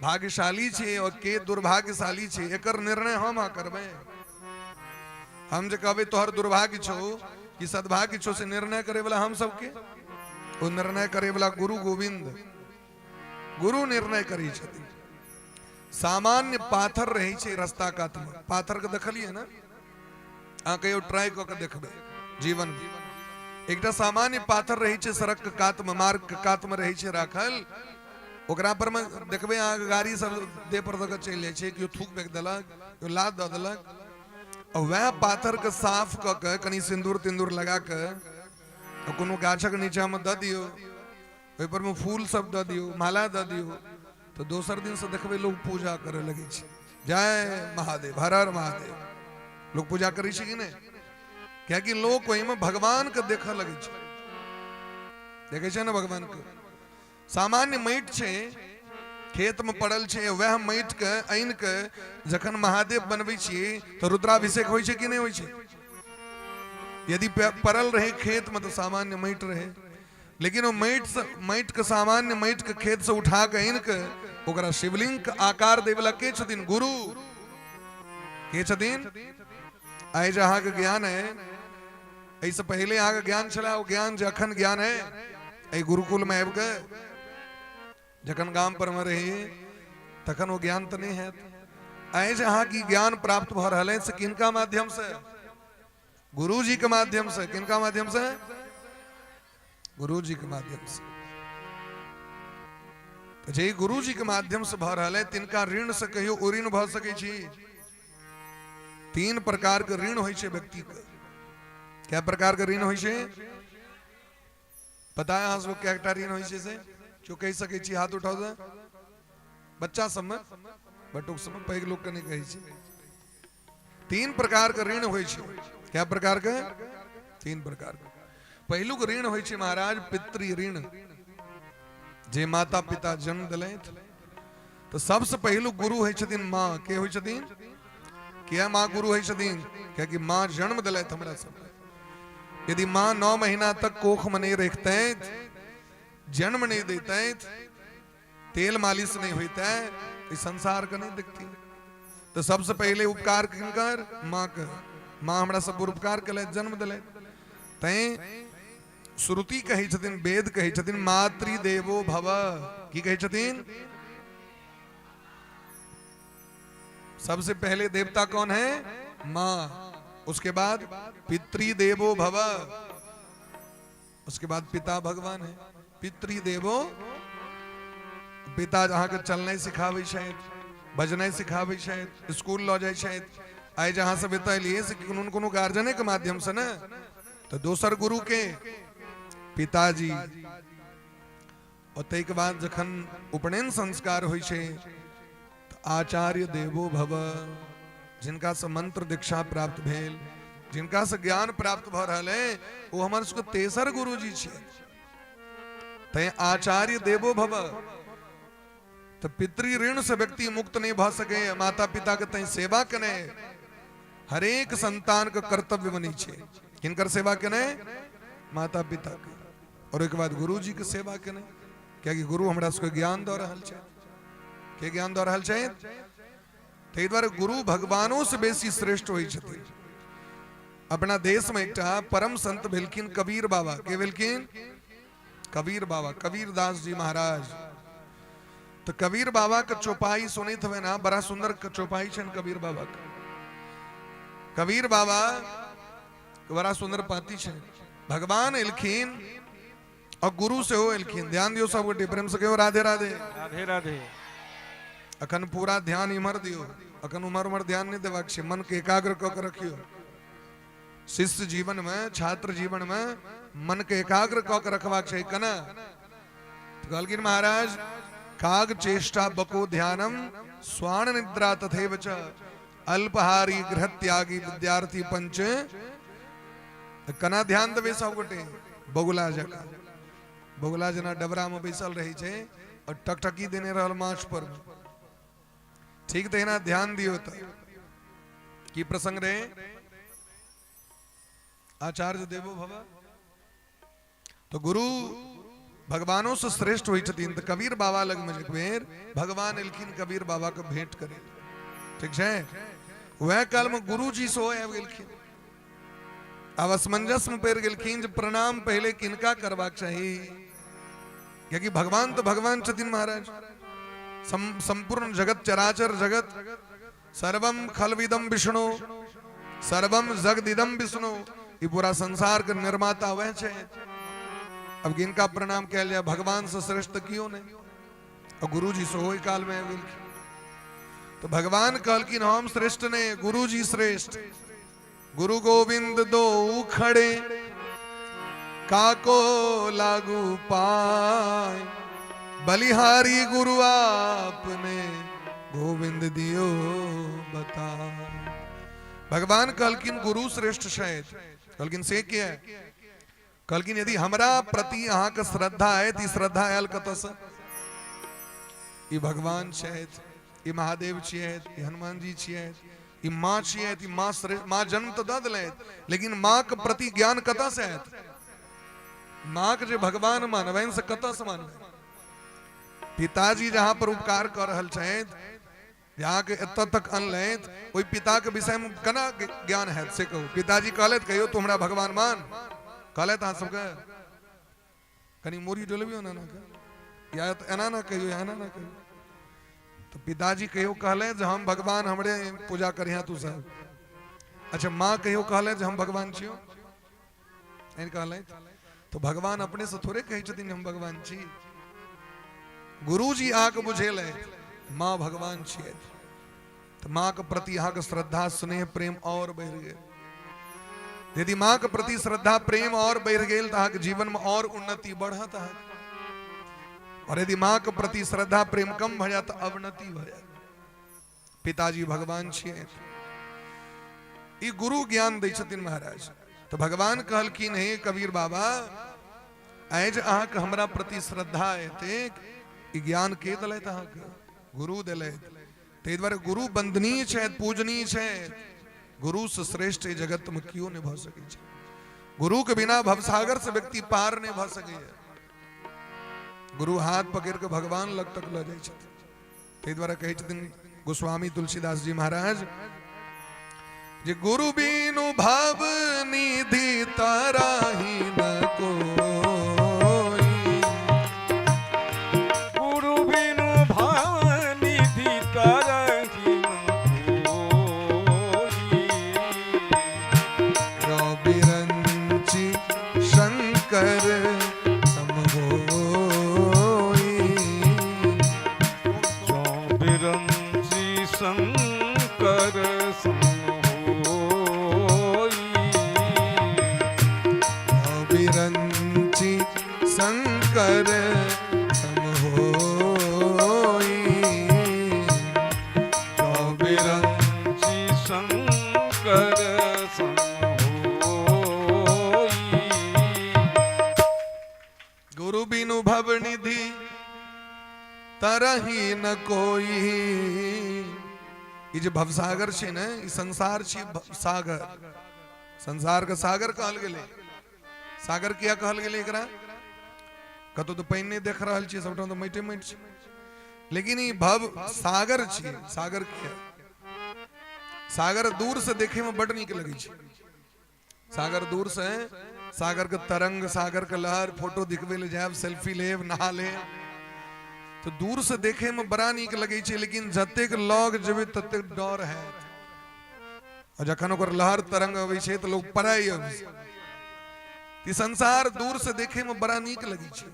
भाग्यशाली छै और के दुर्भाग्यशाली छै, एकर निर्णय हम अहाँ करबै। हम जे कहबै तोहर दुर्भाग्य छौ कि सद्भाग्य छौ, से निर्णय करे वाला हम सबके, ओ निर्णय करे वाला गुरु गोविंद, गुरु निर्णय करै छथिन। सामान्य पाथर रहै छै रस्ता कात में, पाथर के देखलियै ने अहाँ? कहियो ट्राई कऽ के देखबै जीवन में। एकटा सामान्य पाथर रहै छै सड़क के कात में, मार्ग के कात में रहै छै राखल, ओकरा पर में देखबै अहाँके गाड़ी सब देह पर दऽ के चलि जाइ छै, केओ थूक फेंक देलक, केओ लात दऽ देलक। आ वएह पाथर के साफ कऽ के कनि सिन्दूर तिन्दूर लगा के आ कोनो गाछक नीचा में दऽ दियौ, ओहि पर में फूल सब दऽ दियौ, माला दऽ दियौ, तऽ दोसर दिन से देखबै लोग पूजा करे लगै छै। जय महादेव, हर हर महादेव, लोग पूजा करै छै कि नहि? कियाकि लोग ओहिमे भगवान के देखऽ लगै छै। देखै छै ने भगवान के? सामान्य माटि छै, खेत में पड़ल छै, वएह माटि के आनि के जखन महादेव बनबै छियै तऽ रुद्राभिषेक होइ छै कि नहि होइ छै? यदि पड़ल रहे खेत में तऽ सामान्य माटि रहे, लेकिन ओ माटि से, माटि के, सामान्य माटि के खेत से उठा के आनि के ओकरा शिवलिंग के आकार दै वाला के छथिन? गुरु। के छथिन? आइ जे अहाँके ज्ञान है, एहिसँ पहिले अहाँके ज्ञान छलै, ओ ज्ञान जे अखन ज्ञान है एहि गुरुकुल में आबि के, जखन गाम पर में रही तखन ओ ज्ञान तऽ नहि हैत। आइ जे अहाँके ई ज्ञान प्राप्त भऽ रहल है से किनका माध्यम से? गुरु जी के माध्यम से। किनका माध्यम से? गुरु जी के माध्यम से। तऽ जे गुरु जी के माध्यम से भऽ रहल है तिनका ऋण से कहियो उऋण भऽ सकै छी? तीन प्रकार के ऋण होइ छै व्यक्ति के। कै प्रकार के ऋण होइ छै पता है अहाँ सबके? कएटा ऋण होइ छै से केओ कहि सकै छी? हाथ उठाउ तऽ। बच्चा सबमे, बटुक सबमे, पैघ लोक के नहि कहै छै। तीन प्रकार के ऋण होइ छै। कै प्रकार के? तीन प्रकार के। पहिलुक ऋण होइ छै महाराज पितृ ऋण, जे माता पिता जन्म देलथि। तऽ सबसँ पहिलुक गुरु होइ छथिन माँ। के होइ छथिन? किया माँ गुरु होइ छथिन? कियाकि माँ जन्म देलथि हमरा सबके। यदि माँ 9 महीना तक कोख में नहीं रखतैथ, जन्म नहीं देतैथ, तेल मालिश नहीं होते, तो संसार के नहीं देखती। तो सबसे पहले उपकार किनकर? माँ के। माँ हमरा सब पर उपकार केलथि, जन्म देलथि। तैं श्रुति कहै छथिन, वेद कहै छथिन, मातृ देवो भव। की कहै छथिन? सबसे पहले देवता कौन है? माँ। उसके बाद पितृ देवो भव, उसके बाद पिता भगवान है। पितृ देवो, पिता अहाँके चलनाइ सिखाबै छथि, बजनाइ सिखाबै छथि, स्कूल लऽ जाइ छथि। आइ जे अहाँ सब एतऽ एलियै से कोनो कोनो गार्जियने के माध्यम से ने। तऽ दोसर गुरु के पिताजी। और ताहिके बाद जखन उपनयन संस्कार होइ छै तऽ आचार्य देवो भव, जिनका से मंत्र दीक्षा प्राप्त भेल, जिनका से ज्ञान प्राप्त भऽ रहल है, ओ हमर सबके तेसर गुरुजी छियै। तैं आचार्य देवो भव। तऽ पितृ ऋण से व्यक्ति मुक्त नहीं भऽ सके। माता पिता के तैं सेवा केने हरेक संतान के कर्तव्य बनै छै। किनकर सेवा केने? माता पिता के, और ओहिके बाद गुरुजी के सेवा केने, कियाकि गुरु हमरा सबके ज्ञान दऽ रहल छै। के ज्ञान दऽ रहल छै? ताहि दुआरे गुरु भगवानों से बेसी श्रेष्ठ होइ छथिन। अपना देश में एकटा परम संत भेलखिन कबीर बाबा। के भेलखिन? कबीर बाबा, कबीर दास जी महाराज। तो कबीर बाबा के चौपाई सुनैत हुए ना, बड़ा सुंदर चौपाई छनि कबीर बाबा के। कबीर बाबा के बड़ा सुंदर पाती छै। भगवान एलखिन और गुरु सेहो एलखिन। ध्यान दियौ सब गोटे, प्रेम से कहियो राधे राधे। राधे राधे। अखन पूरा ध्यान इम्हर दियौ, अखन उम्हर उम्हर ध्यान नहीं देबाक छै। मन के एकाग्र कऽ के रखियौ। शिष्य जीवन में, छात्र जीवन में मन के एकाग्र कऽ के रखबाक छै। केना? तऽ कहलखिन महाराज, काग चेष्टा बको ध्यानम स्वान निद्रा तथैव च अल्पहारी गृह त्यागी विद्यार्थी पंच। तऽ केना ध्यान देबै सब गोटे? बगुला जकाँ। बगुला जेना डबरा में बैसल रहै छै और टकटकी देने रहल माछ पर। ठीक तहिना ध्यान दियौ। तऽ की प्रसंग रहे? आचार्य देवो भव। तो गुरु भगवानों से श्रेष्ठ होइ छथिन। तऽ कबीर बाबा लग में एक बेर भगवान एलखिन कबीर बाबा के भेंट करे, ठीक छै? वएह काल में गुरुजी सेहो आबि गेलखिन। आब असमंजस में पड़ि गेलखिन जे प्रणाम पहिले किनका करबाक चाही, कियाकि भगवान तऽ भगवान छथिन महाराज, संपूर्ण जगत, चराचर जगत, सर्वम खलविदम विष्णु, सर्वम जगदिदम विष्णु, ई पूरा संसार के निर्माता वह छै। अब किनका प्रणाम कयल जाय? भगवान से श्रेष्ठ क्यों नहीं, और गुरुजी सेहो ओहि काल में आबि गेलखिन। तो भगवान कहलखिन हम श्रेष्ठ नहीं, गुरुजी श्रेष्ठ। गुरु गोविंद दो खड़े काको लागू पाए, बलिहारी गुरु आपने गोविंद दियो बता। भगवान कहलखिन गुरु श्रेष्ठ छथि। कहलखिन से किया? कहलखिन यदि हमरा प्रति अहाँके श्रद्धा है तऽ ई श्रद्धा आयल कतऽसँ? ई भगवान छथि, ई महादेव छियथि, ई हनुमान जी छियथि, ई माँ छियथि। ई माँ श्रेष्ठ, माँ जन्म तऽ दऽ देलथि, लेकिन माँ के प्रति ज्ञान कतऽसँ आयत? माँ के जे भगवान मानबनि से कतऽसँ मानबनि? पिताजी जहाँ पर उपकार कऽ रहल छथि, अहाँके एतऽ तक अनलथि, ओहि पिताके विषयमे केना ज्ञान हैत से कहू? पिताजी कहलथि कहियो तू हमरा भगवान मान? कहलथि अहाँ सबके? कनि मोरी डोलबियौ ने एना के, या तऽ एना ना कहियौ, या एना ना कहियौ। तऽ पिताजी कहियो कहलथि जे हम भगवान, हमरे पूजा करिहे तू सब? अच्छा, माँ कहियो कहलथि जे हम भगवान छियौ? नहीं कहलथि। तो भगवान अपने से थोड़े कहै छथिन हम भगवान छी। गुरुजी अहाँके बुझेलथि माँ भगवान छियथि, तऽ माँ के प्रति अहाँके श्रद्धा, स्नेह, प्रेम और बढ़ि गेल। यदि माँ के प्रति श्रद्धा, प्रेम और बढ़ि गेल तऽ अहाँके जीवन में और उन्नति बढ़त अहाँके, और यदि माँ के प्रति श्रद्धा प्रेम कम भऽ जायत तऽ अवनति भऽ जायत। पिताजी भगवान छियै, ई गुरु ज्ञान दै छथिन महाराज। तऽ भगवान कहलखिन हे कबीर बाबा, आइ जे अहाँके हमरा प्रति श्रद्धा एतेक, ई ज्ञान के देलथि? अहाँके गुरु देलथि। ताहि दुआरे गुरु वंदनीय छथि, पूजनीय छथि। गुरु से श्रेष्ठ एहि जगत में केओ नहि भऽ सकै छै। गुरु के बिना भवसागर से व्यक्ति पार नहि भऽ सकैए। गुरु हाथ पकड़ि कऽ भगवान लग तक लऽ जाइ छथिन। ताहि दुआरे कहै छथिन गोस्वामी तुलसीदास जी महाराज जे गुरु बिनु भव निधि तराही न कोई, गुरु बिनु भव निधि तरही न कोई, बिरंचि शंकर सम होई, जौं बिरंचि शंकर सम होई, बिरंचि शंकर सम होई, जौं बिरंचि शंकर सम होई। गुरु बिनु भव निधि तरही न कोई। ई जे भवसागर छै ने, ई संसार छै सागर, संसार के सागर कहल गेलै। सागर किया कहल गेलै एकरा? कतौ तऽ पानि नहि देख रहल छियै, सबठाम तऽ माटि माटि छै, लेकिन ई भव सागर छै। सागर किया? सागर दूर से देखे में बड नीक लगै छै। सागर दूर से, सागर के तरंग, सागर के लहर, फोटो दिखबे ले जायब, सेल्फी लेब, नहा लेब, तो दूर से देखे में बड़ा नीक लगे छै, लेकिन जतेक लग जेबै ततेक डर हैत। और जखन ओकर लहर तरंग अबै छै तऽ लोग पड़ाइ अबै छै। ई संसार दूर से देखे में बड़ा नीक लगे छै।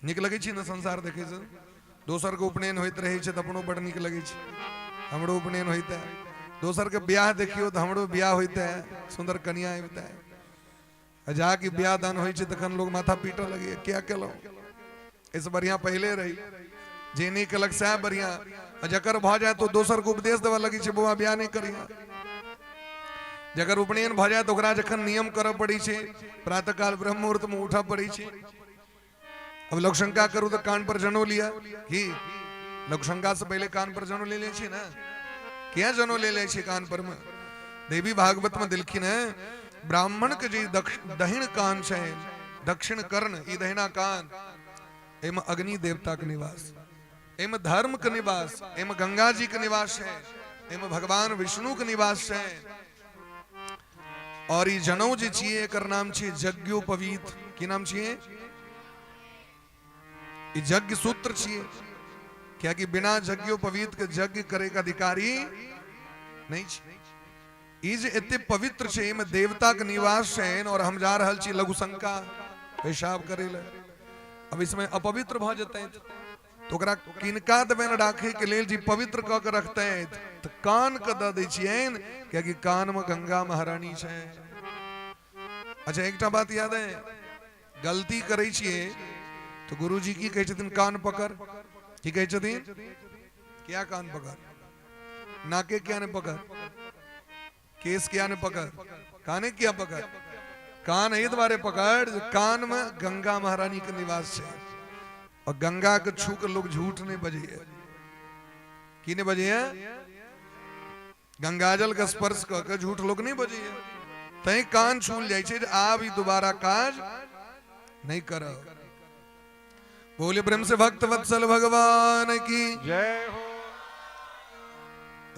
नीक लगै छै ने संसार देखे से? दोसर के उपनयन होइत रहै छै तऽ अपनो बड़ नीक लगै छै, हमरो उपनयन होइते। दोसर के ब्याह देखियौ तऽ हमरो ब्याह होइते, सुन्दर कनिया अबिते। आ जाके ब्याह दान होइ छै तखन लोग माथा पीटऽ लगैए, किया केलहुँ, एहिसँ बढ़िआँ पहिले रही, जे नहि केलक सएह बढ़िआँ। आ जकर भऽ जाय तऽ दोसर के उपदेश देबऽ लगै छै, बौआ ब्याह नहि करिहे। जकर उपनयन भऽ जाय तऽ ओकरा जखन नियम करऽ पड़ै छै, प्रातःकाल ब्रह्म मुहूर्तमे उठऽ पड़ै छै, अब लघुशंका करू तऽ कान पर जनो लिअ। की लघुशंका से पहिले कान पर जनो ले लै छी ने? किया जनो ले लै छी कान पर में? देवी भागवत में देलखिन है ब्राह्मण के जे दहिण कान छै, दक्षिण कर्ण, ई दहिना कान, एहिमे अग्नि देवता के निवास, एहिमे धर्म के निवास, एहिमे गंगा जी के निवास है, एहिमे भगवान विष्णु के निवास है। और ई जनौ जे छियै एकर नाम छियै यज्ञोपवीत। की नाम छियै? ई यज्ञ सूत्र छियै, कियाकि बिना यज्ञोपवीत के यज्ञ करे के अधिकारी नहीं छै। ई जे एते पवित्र छै, एहिमे देवता के निवास छै और हम जा रहल छी लघुशंका पेशाब करे ले, अब इसमें अपवित्र भऽ जेतै तऽ ओकरा किनका देबनि राखै के लेल जे पवित्र कऽ के रखतै? तऽ कान के दऽ दै छियनि, कियाकि कान मे गंगा महारानी छै। अच्छा, एकटा बात याद है, गलती करै छियै तऽ गुरुजी की कहै छथिन? कान पकड़। की कहै छथिन? क्या कान पकड़? नाके क्या ने पकड़, केस क्या ने पकड़, काने क्या पकड़? कान एहि दुआरे पकड़ जे कान में गंगा महारानी के निवास छै और गंगा के छू के लोग झूठ नहीं बजैया। की नहीं बजैया? गंगाजल के स्पर्श कऽ के झूठ लोग नहीं बजैया। तैं कान छूल जाइ छै जे आब ई दोबारा काज नहीं करब। बोले प्रेम से भक्त वत्सल भगवान की जय हो।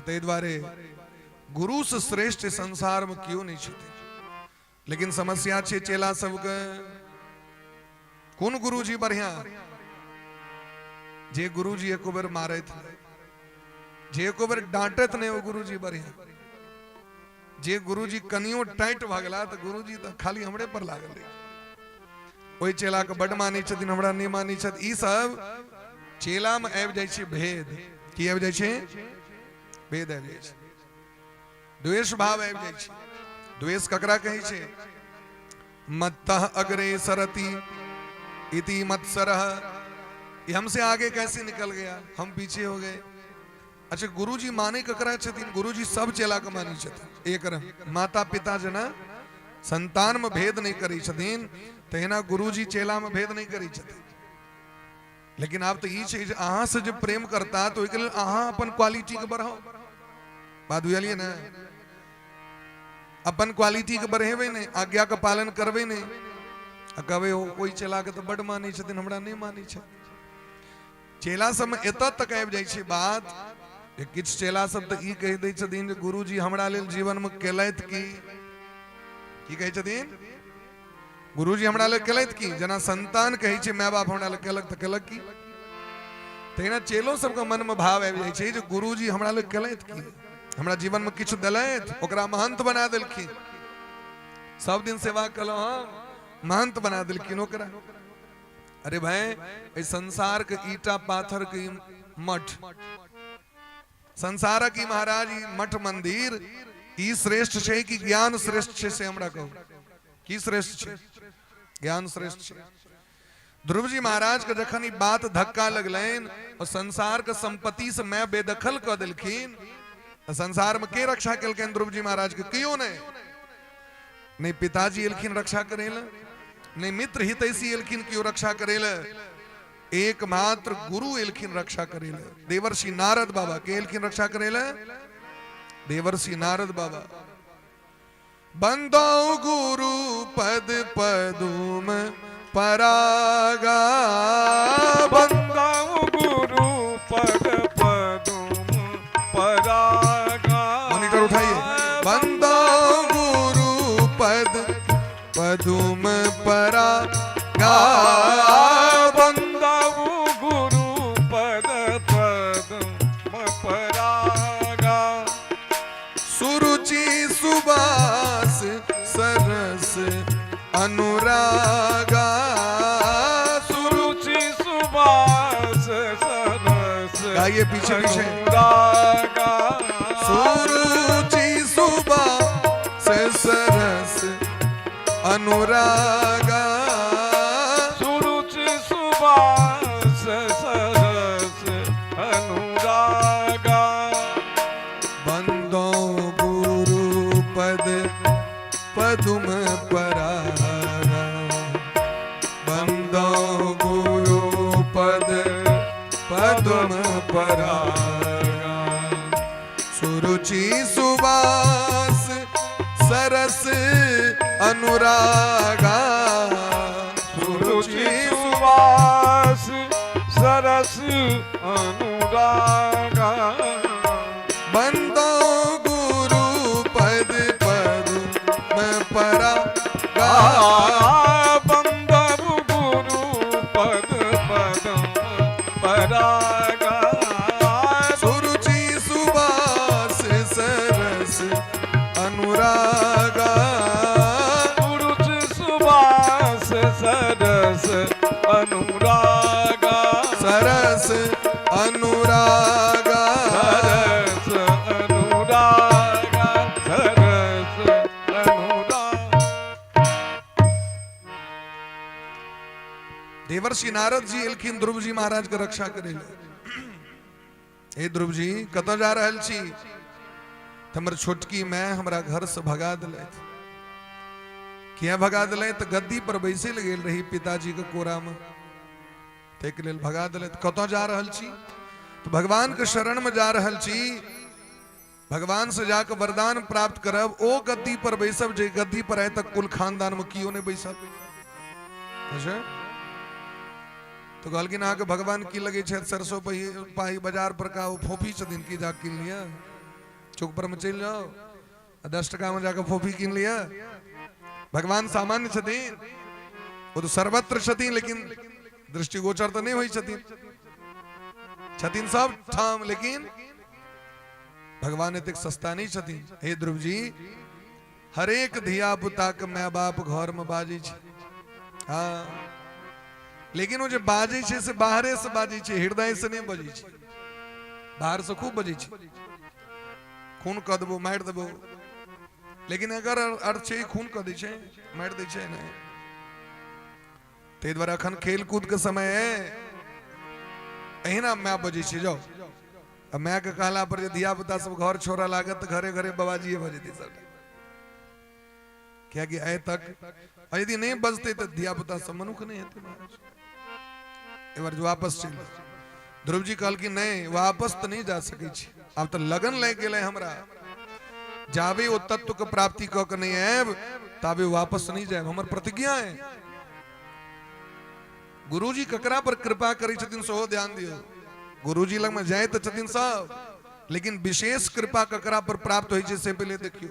ताहि दुआरे गुरु से श्रेष्ठ संसार में केओ नहीं छथिन। लेकिन समस्या छै चेला सबके, कोन गुरुजी बढ़िया? जे गुरुजी एको बेर मारैत नहि, जे एको बेर डांटैत नहि, ओ गुरुजी बढ़िया। जे गुरुजी कनियो टाइट भऽ गेला तऽ गुरुजी तऽ खाली हमरे पर लागल रहै। ओहि चेला के बड मानै छथिन, हमरा नहि मानै छथि। ई सब चेला में आबि जाइ छै भेद। की आबि जाइ छै? भेद आबि जाइ छै, द्वेष भाव आबि जाइ छै। द्वेष ककरा कहै छै? मत्तः अग्रे सरति इति मत्सरः। ये हमसे आगे कैसे निकल गया, हम पीछे हो गए। अच्छा, गुरुजी माने ककरा छथिन? गुरुजी सब चेला के मानै छथिन। एक माता पिता जेना संतान में भेद नहीं करै छथिन, तहिना गुरुजी चेला में भेद नहीं करै छथिन। लेकिन आब तऽ ई छै जे अहाँ से जे प्रेम करता तऽ ओहिके लेल अहाँ अपन क्वालिटी के बढ़ाउ। बात बुझलियै ने? अपन क्वालिटी के बढ़ेबै नहि, आज्ञा के पालन करबै नहि आ कहबै ओ ओहि चेला के तऽ बड्ड मानै छथिन, हमरा नहि मानै छथिन। चेला सबमे एतऽ तक आबि जाइ छै बात जे किछु चेला सब तऽ ई कहि दै छथिन जे गुरुजी हमरा लेल जीवनमे केलथि की। की कहै छथिन? गुरुजी हमरा लेल केलथि की? जेना संतान कहै छै माय बाप हमरा लेल केलक तऽ केलक की, तहिना चेलो सबके मनमे भाव आबि जाइ छै जे गुरुजी हमरा लेल केलथि की, हमरा जीवनमे किछु देलथि, ओकरा महंत बना देलखिन, सब दिन सेवा केलहुँ हम, महंत बना देलखिन ओकरा। अरे भाई, एहि संसार के ईटा पाथर के मठ, संसारक ई महाराज ई मठ मंदिर ई श्रेष्ठ छै कि ज्ञान श्रेष्ठ छै? से हमरा कहू, की श्रेष्ठ छै? ज्ञान श्रेष्ठ छै। ध्रुव जी महाराज के जखन ई बात धक्का लगलनि और संसार के संपत्ति से मैं बेदखल कऽ देलखिन, तऽ संसार में के रक्षा केलकनि ध्रुव जी महाराज के? केओ नहि। नहि पिताजी एलखिन रक्षा करै लए, नहि मित्र हितैषी एलखिन केओ रक्षा करै लए, एकमात्र गुरु एलखिन रक्षा करै लए। देवर्षि नारद बाबा के एलखिन रक्षा करै लए, देवर्षि नारद बाबा। बंदो गुरु पद पदुम परागा, बंदो गुरु पद पदुम परागा। मॉनिटर उठाइए। बंदो गुरु पद पदुम परागा, बंदो गुरु पद पदुम परागा। सुरुचि सुबास सरस अनुरागा, सुरुचि सुबास सरस। गाइए पीछे पीछे। अनुरागा। सुरुचि सुबास सरस अनुरागा, सुरुचि सुबास सरस अनुरागा। बंदो गुरु पद पदुम परागा, बंदो गुरु सरस अनुरागा। सुरुचि सुवास सरस अनुरागा। बंदो गुरु पद पद में परागा। बंदव गुरु पद पद परागा। सुरुचि सुबास सरस अनुरागा। सुरुचि सुवास सरस अनुरागा। सरस अनुरागा। सरस अनुरागा, सरस अनुरागा। देवर्षि नारद जी एलखिन ध्रुव जी महाराज के रक्षा करे लए। हे ध्रुव जी, कतऽ जा रहल छी? तऽ हमर छोटकी माय हमरा घर से भगा देलथि। किया भगा देलथि? तऽ गद्दी पर बैसे लए गेल रही पिताजी के कोरा में, ताहिके लेल भगा देलथि। कतऽ जा रहल छी? तऽ भगवान के शरण में जा रहल छी। भगवान से जाके वरदान प्राप्त करब, ओ गद्दी पर बैसब जे गद्दी पर आइ तक कुल खानदान में केओ नहि बैसल। अच्छा, तो कहलखिन अहाँके भगवान की लगै छथि? सरसों पाही बाजार पर का ओ फोफी छथिन की? जा कीन लिअ, चौक पर में चलि जाओ आ 10 टका में जाके फोफी कीन लिअ। भगवान सामान्य छथिन? ओ तऽ सर्वत्र छथिन, लेकिन दृष्टिगोचर तऽ नहि होइ छथिन। छथिन सब ठाम, लेकिन भगवान एतेक सस्ता नहि छथिन। हे ध्रुव जी, हरेक धिया पुता के माय बाप घर में बाजै छै। हाँ, लेकिन ओ जे बाजै छै से बाहरे से बाजै छै, हृदय से नहि बजै छै। बाहर से खूब बजै छै, खून कऽ देबो, मारि देबो, लेकिन अगर अर्थ छै खून कऽ दै छै, मारि दै छै नहि। ताहि दुआरे अखन खेल कूद के समय है, एहिना माय बजै छै जाउ। आ माय के कहला पर जे धिया पुता सब घर छोड़ऽ लागत तऽ घरे घरे बाबाजीए भऽ जेतै सबटा। कियाकि आइ तक आ यदि नहि बजतै तऽ धिया पुता सब मनुख नहि हेतै महाराज। एक बार वापस चलि ध्रुव जी कहलखिन नहि, वापस तऽ नहि जा सकै छी, आब तऽ लगन लागि गेलै हमरा। जाबे ओ तत्व के प्राप्ति कऽ के नहि आयब ताबे वापस नहि जायब, हमर प्रतिज्ञा है। गुरुजी ककरा पर कृपा करै छथिन सेहो ध्यान दियौ। गुरुजी लगमे जाय तऽ छथिन सब, लेकिन विशेष कृपा ककरा पर प्राप्त होइ छै से पहिले देखियौ।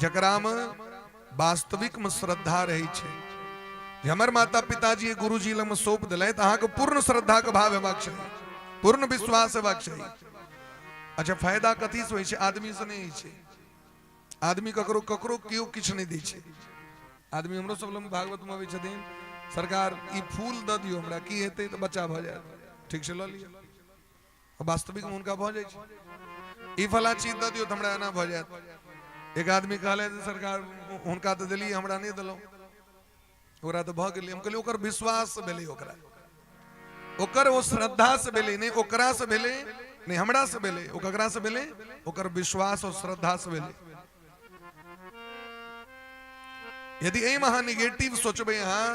जकरामे वास्तविक में श्रद्धा रहै छै जे हमर माता पिताजी गुरुजी लगमे सौंप देलथि, अहाँके पूर्ण श्रद्धाके भाव हेबाक चाही, पूर्ण विश्वास हेबाक चाही। अच्छा, फायदा कथी से होइ छै? आदमी से नहि होइ छै। आदमी ककरो ककरो केओ किछु नहि दै छै। आदमी हमरो सब लग भागवत में अबै छथिन, सरकार ई फूल दऽ दियौ हमरा, की हेतै? तऽ बच्चा भऽ जायत। ठीक छै, लऽ लिअ। वास्तविक में हुनका भऽ जाइ छै। ई फला चीज दऽ दियौ तऽ हमरा एना भऽ जायत। एक आदमी कहले सरकार हुनका तऽ देलियै, हमरा नहि देलहुँ, ओकरा तऽ भऽ गेलै। हम कहलियै ओकर विश्वास भेलै, ओकरा ओकर ओ श्रद्धा से भेलै, नहि ओकरा से भेलै, नहि हमरा से भेलै, ओ ककरा से भेलै? ओकर विश्वास और श्रद्धा से भेलै। यदि एहिमे अहाँ निगेटिव सोचबै अहाँ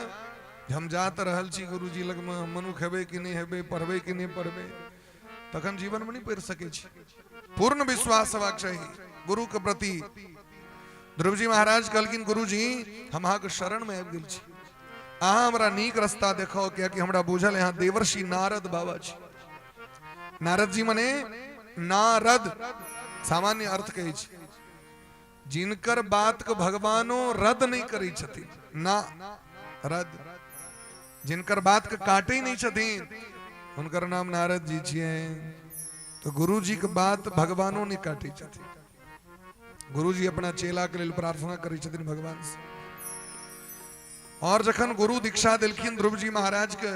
जे हम जा तऽ रहल छी गुरुजी लगमे, हम मनुख हेबै कि नहि हेबै, पढ़बै कि नहि पढ़बै, तखन जीवनमे नहि पढ़ि सकै छी। पूर्ण विश्वास हेबाक चाही गुरुके प्रति। ध्रुवजी महाराज कहलखिन गुरुजी हम अहाँके शरणमे आबि गेल छी, अहाँ हमरा नीक रास्ता देखाउ, कियाकि हमरा बुझल अहाँ देवर्षि नारद बाबा छी। नारद जी मने नारद सामान्य अर्थ कहै छै जिनकर बात के भगवानो रद्द नहि करै छथिन, ना रद्द, जिनकर बात के काटै नहि छथिन, हुनकर नाम नारद जी छियै। तो गुरु जी के बात भगवानो नहि काटै छथिन। गुरु जी अपना चेला के लेल प्रार्थना करै छथिन भगवान से। और जखन गुरु दीक्षा देलखिन ध्रुव जी महाराज के,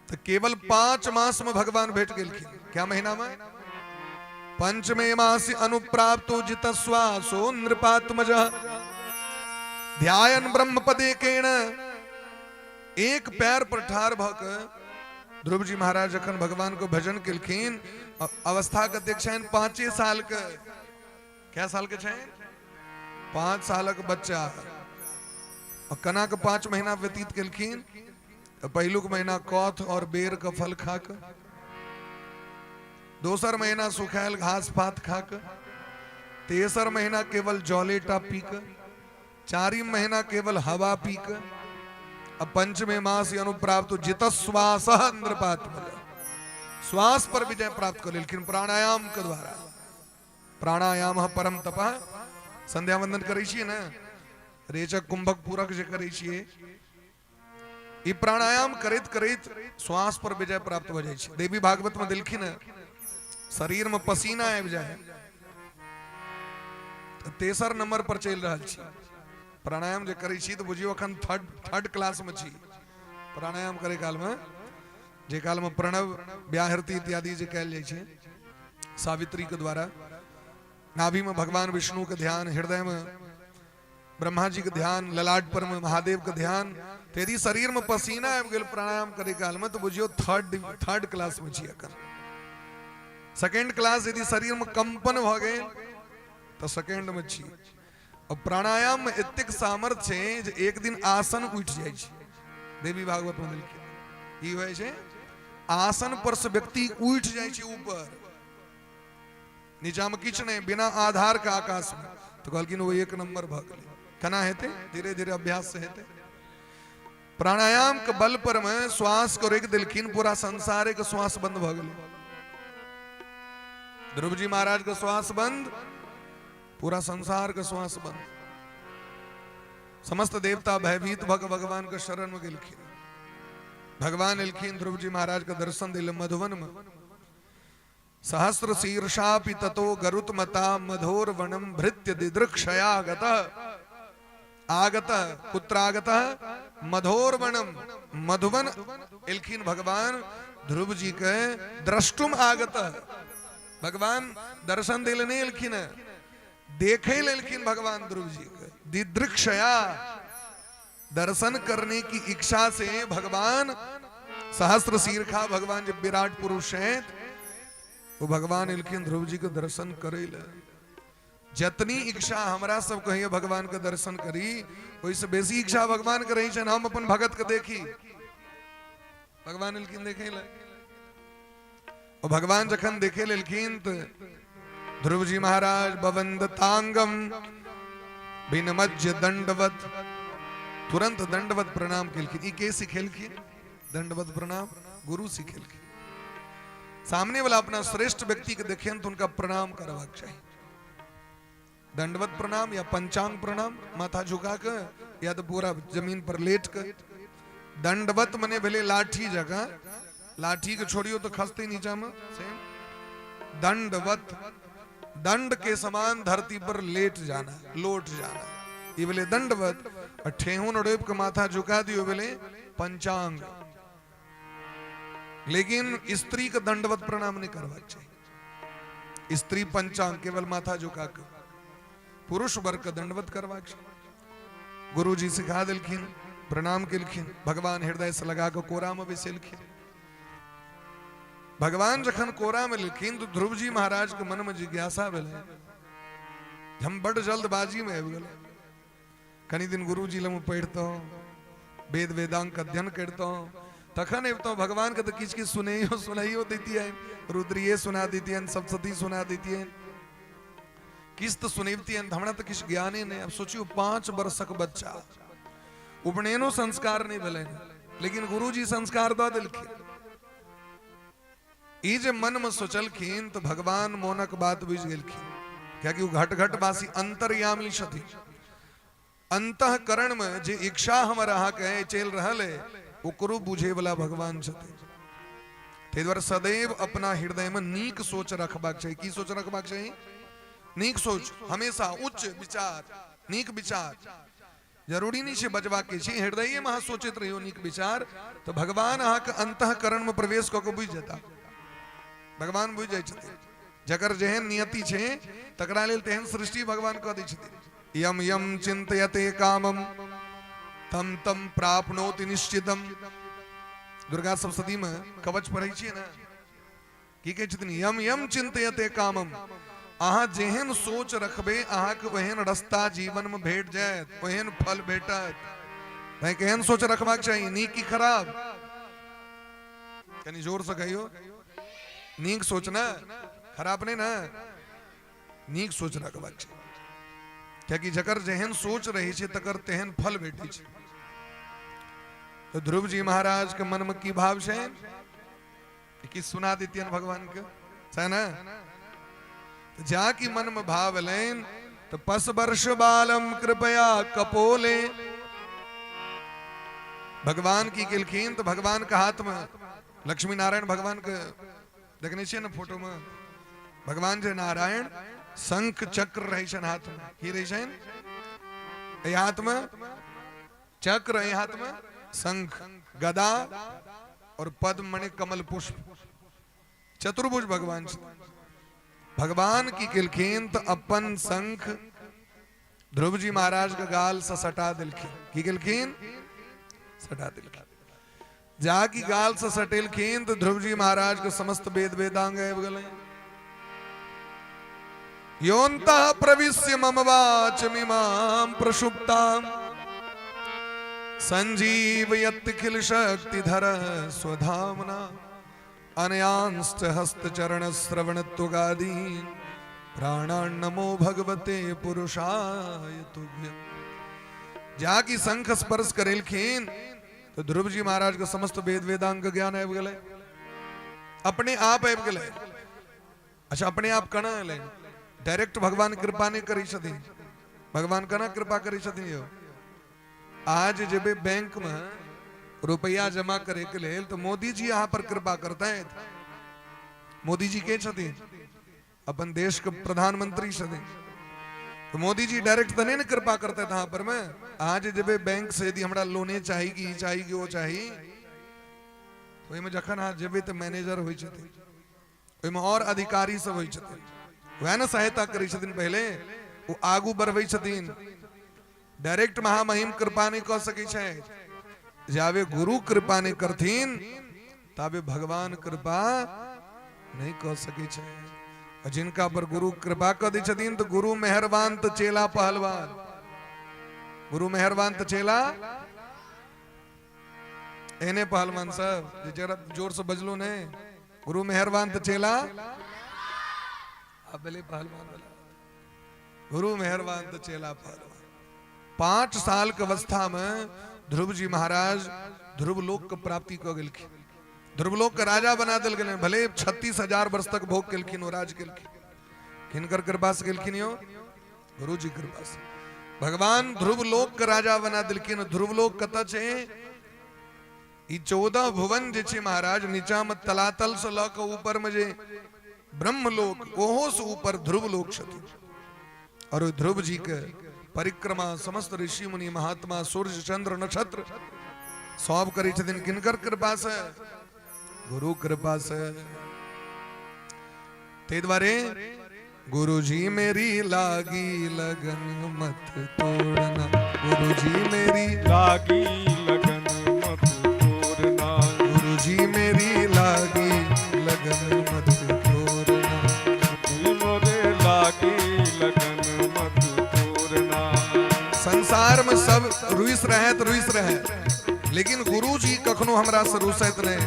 तो केवल 5 मास में भगवान भेट गेलखिन। क्या महीना में? पंचमे मास अनुप्राप्तो जितस्वासो नृपात्मज ध्यायन ब्रह्म पदे केण। एक पैर पर ठार भ के ध्रुव जी महाराज जखन भगवान को भजन केलखिन, अवस्था कतेक छनि? 5 साल के। क्या साल के छनि? 5 सालक बच्चा। और कना के 5 महीना व्यतीत केलखिन? तऽ पहिलुक महीना कौथ और बेर के फल खा के, दोसर महीना सुखायल घास पात खा के, तेसर महीना केवल जलेटा पी कऽ, चारिम महीना केवल हवा पी कऽ, आ पंचमे मास अनुप्राप्त जितश्वास नृपात्मज, श्वास पर विजय प्राप्त कर लेलखिन प्राणायाम के द्वारा। प्राणायाम परम तपः। संध्या वंदन करै छियै ने, रेचक कुंभक पूरक जे करै छियै, ई प्राणायाम करैत करैत श्वास पर विजय प्राप्त भऽ जाइ छै। देवी भागवत में देलखिन हँ, शरीर में पसीना आबि जाय तऽ तेसर नंबर पर चलि रहल छी। प्राणायाम जे करै छी तऽ बुझियौ अखन थर्ड थर्ड क्लास में छी। प्राणायाम करै काल में, जे काल में प्रणव व्याहृति इत्यादि जे कयल जाइ छै सावित्री के द्वारा, नाभि में भगवान विष्णु के ध्यान, हृदय में ब्रह्मा जी के ध्यान, ललाट पर में महादेव के ध्यान, तो यदि शरीर में पसीना आबि गेल प्राणायाम करे काल में तो बुझियो थर्ड थर्ड क्लास में छी अखन। सेकेंड क्लास यदि शरीर में कंपन भऽ गेल तो सेकेंड में छी। और प्राणायाम में एतेक सामर्थ्य छै जे एक दिन आसन उठि जाइ छै। देवी भागवत में देलखिन की होइ छै, आसन पर से व्यक्ति उठि जाइ छै ऊपर, नीचा में किछु नहि, बिना आधार के आकाश में। तो कहलखिन ओ एक नंबर भऽ गेलै। केना हेतै? धीरे धीरे अभ्यास से हेतै। प्राणायाम के बल पर में श्वास को रोकि देलखिन, पूरा संसारे के श्वास बंद भऽ गेलै। ध्रुव जी महाराज के श्वास बंद, पूरा संसार के श्वास बंद। समस्त देवता भयभीत भग भगवान के शरण में गेलखिन। भगवान एलखिन, ध्रुव जी महाराज के दर्शन दिल मधुबन में। सहस्र शीर्षापि ततो गरुत्मता मधोर्वणम भृत्य दिदृक्षया गतः। आगतः कुत्रागतः मधोर्वणम, मधुबन एलखिन भगवान ध्रुव जी के द्रष्टुम आगतः। भगवान दर्शन दिल नहीं एलखिन, देखे लेलखिन भगवान ध्रुव जी के। दिदृक्षया दर्शन करने की इच्छा से भगवान सहस्त्र शीर्खा भगवान जब विराट पुरुष हैं वो भगवान एलखिन ध्रुव जी के दर्शन करे ले। जतनी इच्छा हमरा सब कहिए भगवान के दर्शन करी, ओहिसँ बेसी इच्छा भगवान के रही छनि हम अपन भगत के देखी। भगवान एलखिन देखे ले, और भगवान जखन देखे लेलखिन तो ध्रुव जी महाराज बवंदतांगम विनमज्य दंडवत, तुरंत दंडवत प्रणाम केलखिन। ई के सिखेलखिन दंडवत प्रणाम? गुरु सिखेलखिन। सामने वाला अपना श्रेष्ठ व्यक्ति के देखें तो उनका प्रणाम करबाक चाही। दंडवत प्रणाम या पंचांग प्रणाम, माथा झुका के या तो पूरा जमीन पर लेट के। दंडवत मने भेले लाठी जगह, लाठी के छोड़ियो तो खसते नीचा में। सेम दंडवत, दंड के समान धरती पर लेट जाना, लोट जाना, ये भेले दंडवत। और ठेहुन रोप के माथा झुका दियो भेले पंचांग। लेकिन स्त्री के दंडवत प्रणाम नहीं करबाक चाही। स्त्री पंचांग केवल माथा झुका के, पुरुष वर्ग के दंडवत करबाक चाही। गुरुजी सिखा देलखिन, प्रणाम केलखिन, भगवान हृदय से लगा के कोरा में बैसेलखिन। भगवान जखन कोरा में लेलखिन तो ध्रुव जी महाराज के मन में जिज्ञासा भेलै, हम बड जल्दबाजी में आबि गेलै, कनी दिन गुरुजी लग पढ़ितहुँ, वेद वेदांग के अध्ययन करितहुँ, तखन अबितहुँ। भगवान के तऽ किछु किछु सुनैयो सुनाइयो दैतियनि, रुद्रिये सुना दैतियनि, सप्तशती सुना दैतियनि, किछु तऽ सुनैबतियनि, हमरा तऽ किछु ज्ञाने नहि। आब सोचियौ, 5 वर्षक बच्चा, उपनयनो संस्कार नहि भेलनि, लेकिन गुरुजी संस्कार दऽ देलखिन। ई जे मन में सोचलखिन तो भगवान मोनक बात बुझि गेलखिन, कियाकि ओ घट घट वासी अंतर्यामी छथिन। अंतःकरण में जे इच्छा हमर अहाँके चलि रहल है ओकरो बुझे वाला भगवान छथिन। ताहि दुआरे सदैव अपना हृदय में नीक सोच रखबाक चाही। की सोच रखबाक चाही? नीक सोच, हमेशा उच्च विचार, नीक विचार। जरूरी नहीं छै बजबाक के छै, हृदय में अहाँ सोचैत रहियो नीक विचार तो भगवान अहाँके अंतःकरण में प्रवेश कऽ के बुझि जेता। भगवान बुझि जाइ छथिन, जकर जेहन नियति छै तकरा लेल तेहन सृष्टि भगवान कऽ दै छथिन। यम यम चिंतयते कामम तम तम प्राप्नोति निश्चितम। दुर्गा सप्तशती में कवच पढ़ै छियै ने, की कहै छथिन? यम यम चिंतयते कामम, अहाँ जेहन सोच रखबै अहाँके ओहन रस्ता जीवन में भेट जायत, ओहन फल भेटत। तैं केहन सोच रखबाक चाही, नीक की खराब? कनि जोर से कहियो, नीक सोच ने, खराब नहीं ने। नीक सोच रखबाक चाही, कियाकि जकर जेहन सोच रहै छै तकर तेहन फल भेटै छै। तऽ ध्रुव जी महाराज के मन में की भाव छै कि सुना दितियन भगवान के, छै ने? तऽ जा कि मन में भाव एलनि तऽ पस वर्ष बालम कृपया कपोले। भगवान की केलखिन तऽ भगवान के हाथ में लक्ष्मी नारायण भगवान के देखने छियै ने फोटो में, भगवान जे नारायण शंख चक्र रहै छनि हाथ में। की रहै छनि? एहि हाथ में चक्र, एहि हाथ में शंख, गदा और पद्म मने कमल पुष्प, चतुर्भुज भगवान छथिन। भगवान की केलखिन तऽ अपन शंख ध्रुव जी महाराज के गाल से सटा देलखिन। की केलखिन? सटा देलखिन। जा की गाल से सटेलखिन तऽ ध्रुव जी महाराज के समस्त वेद वेदांग आबि गेलै। योऽन्तः प्रविश्य मम वाचमिमां प्रसुप्तां संजीवयत्यखिल शक्तिधर स्वधाम्ना अनयांश्च हस्तचरण श्रवणत्वगादीन् प्राणान् नमो भगवते पुरुषाय तुभ्यम्। जा की शंख स्पर्श करेलखिन तो ध्रुव जी महाराज के समस्त वेद वेदांग ज्ञान आबि गेलै, अपने आप आबि गेलै। अच्छा, अपने आप केना एलै? डायरेक्ट भगवान कृपा नहि करै छथिन। भगवान केना कृपा करै छथिन यौ? आज जेबै बैंक में रुपया जमा करे के लेल तो मोदी जी अहाँ पर कृपा करतै। मोदी जी के छथिन? अपन देश के प्रधानमंत्री छथिन। तो मोदी जी डायरेक्ट तऽ नहि ने कृपा करतै अहाँ पर में। अहाँ जे जेबै बैंक से, यदि हमरा लोने चाही कि ई चाही कि ओ चाही, ओहिमे जखन अहाँ जेबै तऽ मैनेजर होइ छथिन, ओहिमे और अधिकारी सब होइ छथिन, वएह ने सहायता करै छथिन, पहिले ओ आगू बढ़बै छथिन। डायरेक्ट महामहिम कृपा नहि कऽ सकै छै। जाबे गुरु कृपा नहि करथिन ताबे भगवान कृपा नहि कऽ सकै छै। आ जिनका पर गुरु कृपा कऽ दै छथिन तऽ गुरु मेहरबान तऽ चेला पहलवान, गुरु मेहरबान तऽ चेला एहने पहलवान सब जे जरा जोर से बजलो ने, गुरु मेहरबान तऽ चेला आ भेलै पहलवान वाला। गुरु मेहरबान तऽ चेला पहलवान। 5 साल के अवस्था में ध्रुव जी महाराज ध्रुव लोक के प्राप्ति कऽ गेलखिन। ध्रुवलोक के राजा बना देल गेलनि। भले 36,000 वर्ष तक भोग केलखिन, ओ राज केलखिन। किनकर कृपा से गेलखिन यौ? गुरु जी कृपा से भगवान ध्रुवलोक के राजा बना देलखिन। ध्रुवलोक कतऽ छै? ई 14 भुवन जे छै महाराज, नीचा में तलातल से लऽ कऽ ऊपर में जे ब्रह्मलोक, ओहो से ऊपर ध्रुवलोक छथिन। और ओहि ध्रुव जी के परिक्रमा समस्त ऋषि मुनि महात्मा सूर्य चंद्र नक्षत्र सब करै छथिन। किनकर कृपा से? गुरु कृपा से। ताहि दुआरे गुरुजी मेरी लागी लगन मत तोड़ना, गुरुजी मेरी लागी लगन मत तोड़ना, गुरुजी मेरी लागी लगन मत तोड़ना, मोरे लागी लगन मत तोड़ना। संसार में सब रुइस रहे तो रुइस रहे, लेकिन गुरुजी कखनो हमरा से रुसैत नहीं,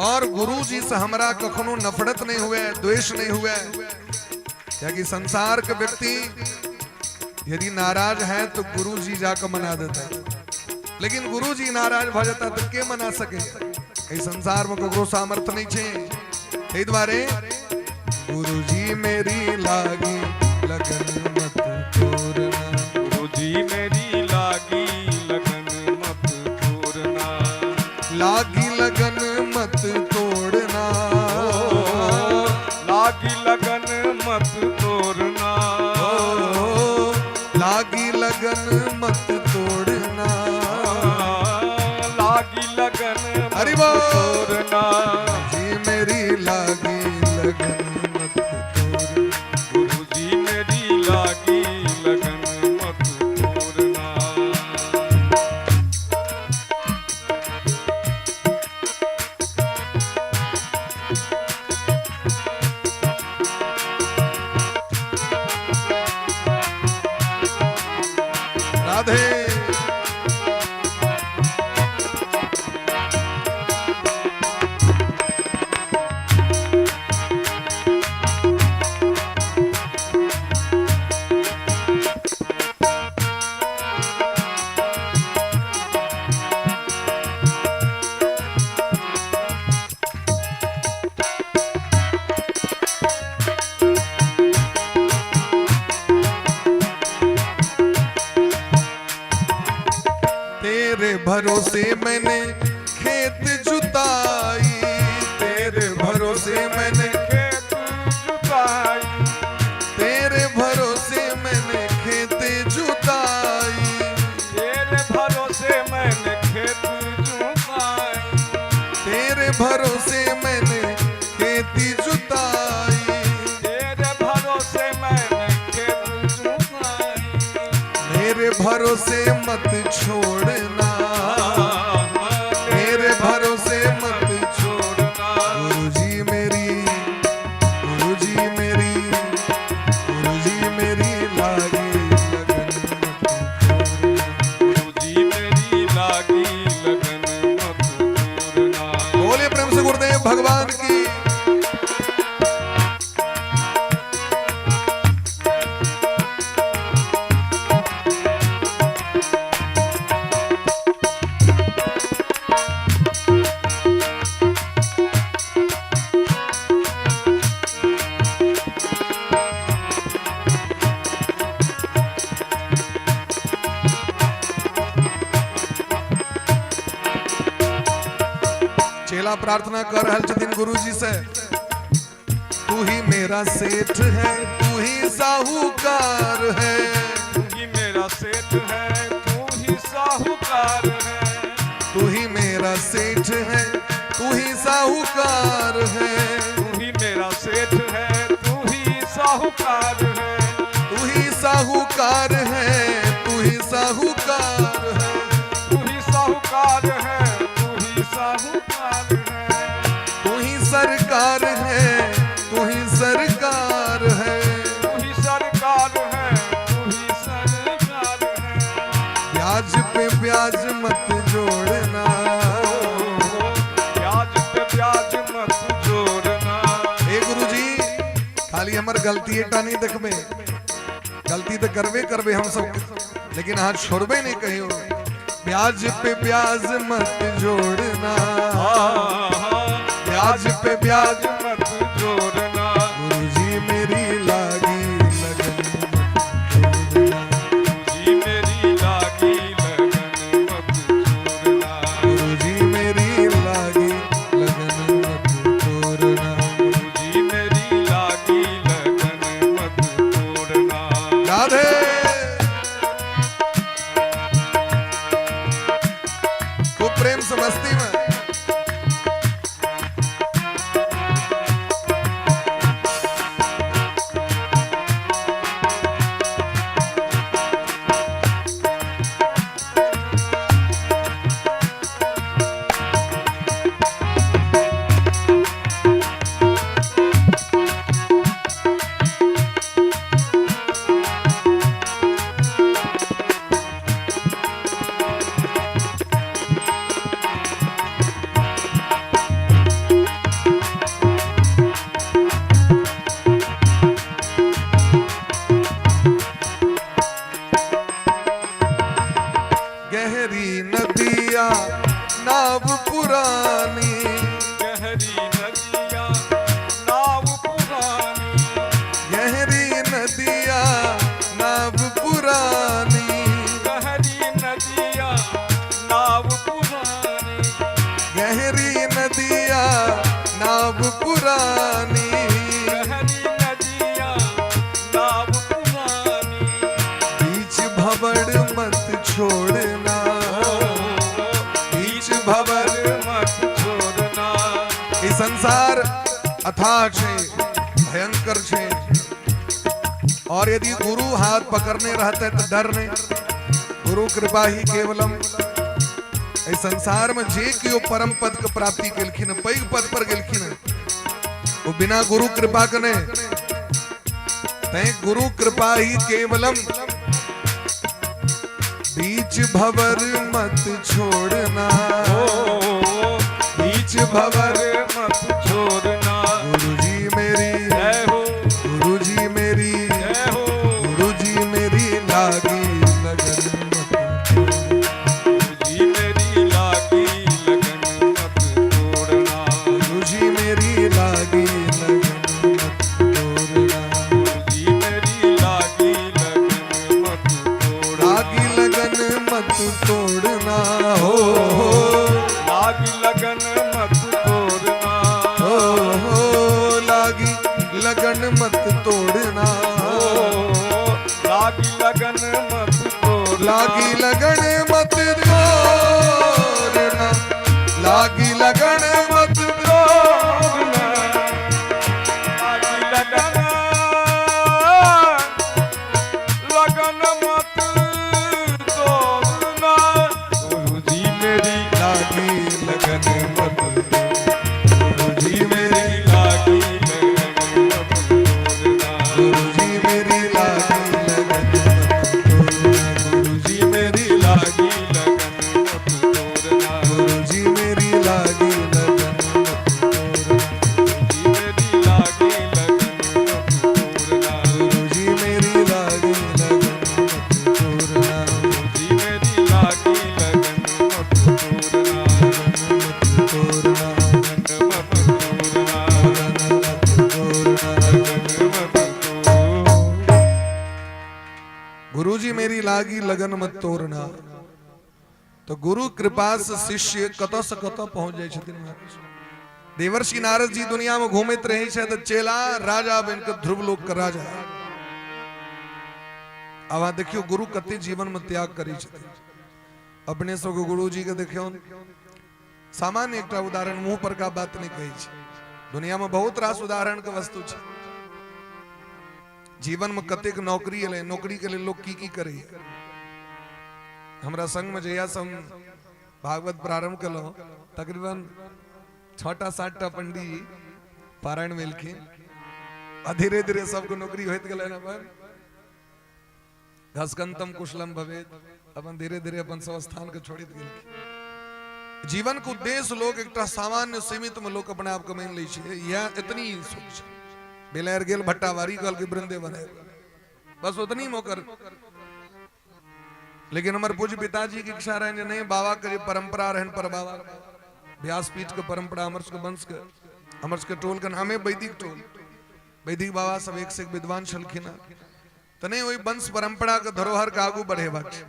और गुरुजी से हमरा कखनो नफरत नहीं हुए, द्वेष नहीं हुए। क्योंकि संसार के व्यक्ति यदि नाराज है तो गुरुजी जाकर मना देता है, लेकिन गुरुजी नाराज भ जाता तो के मना सके? एहि संसार में ककरो सामर्थ्य नहीं छे। एहि दुआरे गुरुजी मेरी लागी लगन मत तोड़ना, गुरुजी मेरी लागी लगन मत तोड़ना, लागी लगन मत तोड़ना, ओ, लागी लगन मत तोड़ना, ओ, लागी लगन मत तोड़ना, लागी लगन मत हरि बोल। तोड़ना, जी मेरी लागी लगन मत तोड़ना, गुरुजी मेरी लागी लगन मत तोड़ना। राधे। भरोसे मैंने खेत जुताई, तेरे भरोसे मैंने खेत जुताई, तेरे भरोसे मैंने खेत जुताई, तेरे भरोसे मैंने खेत जुताई, तेरे भरोसे मैंने खेती जुताई, तेरे भरोसे मैंने खेत जुताई, मेरे भरोसे मत छोड़ना, मेरे भरोसे मत छोड़ना, गुरुजी मेरी, गुरुजी मेरी, गुरुजी मेरी लागी लगन मत तोड़ना। गुरुजी मेरी लागी लगन मत तोड़ना। बोलिए प्रेम से गुरुदेव भगवान की। चेला प्रार्थना कर रहल छथिन गुरुजी से, तू ही मेरा सेठ है, तू ही साहूकार है, तू ही मेरा सेठ है, तू ही साहूकार है, तू ही मेरा सेठ है, तू ही साहूकार है, तू ही मेरा सेठ है, तू ही साहूकार है, तू ही साहूकार है, तू ही साहूकार है, तू ही साहूकार है, तू ही साहूकार है, तू ही सरकार है, तू ही सरकार है, तू ही सरकार है, तू ही सरकार है। ब्याज पे ब्याज मत जोड़ना, ब्याज पे ब्याज मत जोड़ना, हे गुरुजी खाली हमर गलती टा नहीं देखबे, गलती तो करबे करबे हम सब, लेकिन अहाँ छोड़बे नहीं कहियो। ब्याज पे ब्याज मत जोड़ना, ब्याज पे ब्याज मत जोड़ना, गुरुजी मेरी लागी लगन मत तोड़ना, गुरुजी मेरी लागी लगन मत जोड़ना, गुरुजी मेरी लागी लगन मत तोड़ना। गुरुजी मेरी लागी लगन मत तोड़ना। राधे। खूब प्रेम से मस्ती में। गहरी नदिया नाव पुरानी, गहरी नदिया नाव पुरानी, गहरी नदिया नाव पुरानी, गहरी नदिया नाव पुरानी, गहरी नदिया नाव पुरानी, गहरी नदिया नाव पुरानी, बीच भंवर मत छोड़ना, बीच भंवर मत छोड़ना। ई संसार अथाह छे, भयंकर छे, और यदि गुरु हाथ पकड़ने रहते तो डर नहीं, गुरु कृपा ही केवलम। एहि संसार में जे केओ परम पद के प्राप्ति केलखिन, पैघ पद पर गेलखिन, वो बिना गुरु कृपा के नहीं। तैं गुरु कृपा ही केवलम। बीच भंवर मत छोड़ना, बीच भंवर मत छोड़ना, गुरुजी मेरी, जय हो, गुरुजी मेरी, जय हो, गुरुजी मेरी लागी लगन मत तोड़ना, गुरुजी मेरी लागी लगन मत तोड़ना, गुरुजी मेरी लागी लगन मत तोड़ना, गुरुजी मेरी लागी लगन मत तोड़ना, लागी लगन मत तोड़ना हो। लागी लगन मत तोड़ना। लागी लगन मत तोड़ना, लागी लगन मत तोड़ना। लागी लगन, लगन मत तोड़ना। गुरुजी मेरी लागी लगन मत, गुरुजी मेरी लागी लगन मत तोड़ना। गुरुजी मेरी लागी लगन मत तोड़ना, गुरुजी मेरी लागी लगन मत तोड़ना। गुरुजी मेरी लागी लगन मत तोड़ना, गुरुजी मेरी लागी लगन मत तोड़ना। गुरुजी मेरी लागी लगन मत तोड़ना, गुरुजी मेरी लागी लगन मत तोड़ना। मत तोड़ना, लगन मत तोड़ना। लगन मत तोड़ना। लगन मत तोड़ना। गुरुजी मेरी लागी लगन मत तोड़ना। तो गुरु कृपा से शिष्य कतऽ से कतऽ पहुंच जाइ छथिन महाराज। देवर्षि नारद जी दुनिया में घूमैत रहै छथि तऽ चेला राजा बनि कऽ ध्रुवलोक के राजा। आब अहाँ देखियौ गुरु कते जीवन में त्याग करै छथिन। अपने सबके गुरुजी के देखियौ, सामान्य एकटा उदाहरण, मुंह पर का बात नहि कहै छी, दुनिया में बहुत रास उदाहरण के वस्तु छै। जीवन में कतेक नौकरी एलै, नौकरी के लेल लोग की की करैया। हमरा संग में जहिया से हम भागवत प्रारंभ केलहुँ, तकरीबन 6टा 7टा पंडी पारायण में एलखिन आ धीरे धीरे सबके नौकरी होइत गेलनि। अपन घसकंतम कुशलम भवेत, अपन धीरे धीरे अपन सब स्थान के छोड़ित गेलखिन। जीवन के उद्देश्य लोग एकटा सामान्य सीमित में लोग अपने आप के मानि लै छै, इएह एतनी सुख छै। बेलैर गेल भट्टावारी, कहलकै वृंदेवन आबि, बस उतनी में ओकर। लेकिन हमर पूज्य पिताजी के इच्छा रहनि जे नहीं, बाबा के जे परंपरा रहनि, पर बाबा व्यासपीठ के परंपरा, हमर सबके वंश के, हमर सबके टोल के नामे वैदिक टोल, वैदिक बाबा सब एक से एक विद्वान छलखिन हँ। तऽ नहि, ओहि वंश परंपरा के धरोहर के आगू बढ़ेबाक छै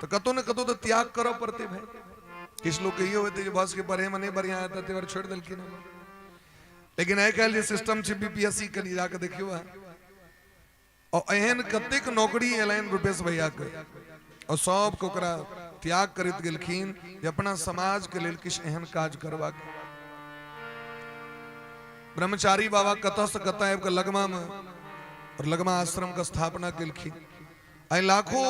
तऽ कतौ ने कतौ तऽ त्याग करऽ पड़तै भाई। किछु लोग इहो हेतै जे बस के पढ़े में नहि बढ़िया हेतै, ताहि दुआरे छोड़ि देलखिन हँ। लेकिन आइ काल्हि जे सिस्टम छै बीपीएससी के, जाके देखियौ अहाँ, और एहन कतेक नौकरी एलनि रुपेश भैया के और सबके ओकरा त्याग करैत गेलखिन जे अपना समाज के लेल किछु एहन काज करबाक। ब्रह्मचारी बाबा कतऽ से कतऽ आबि कऽ लगमा में और लगमा आश्रम के स्थापना केलखिन। आइ लाखों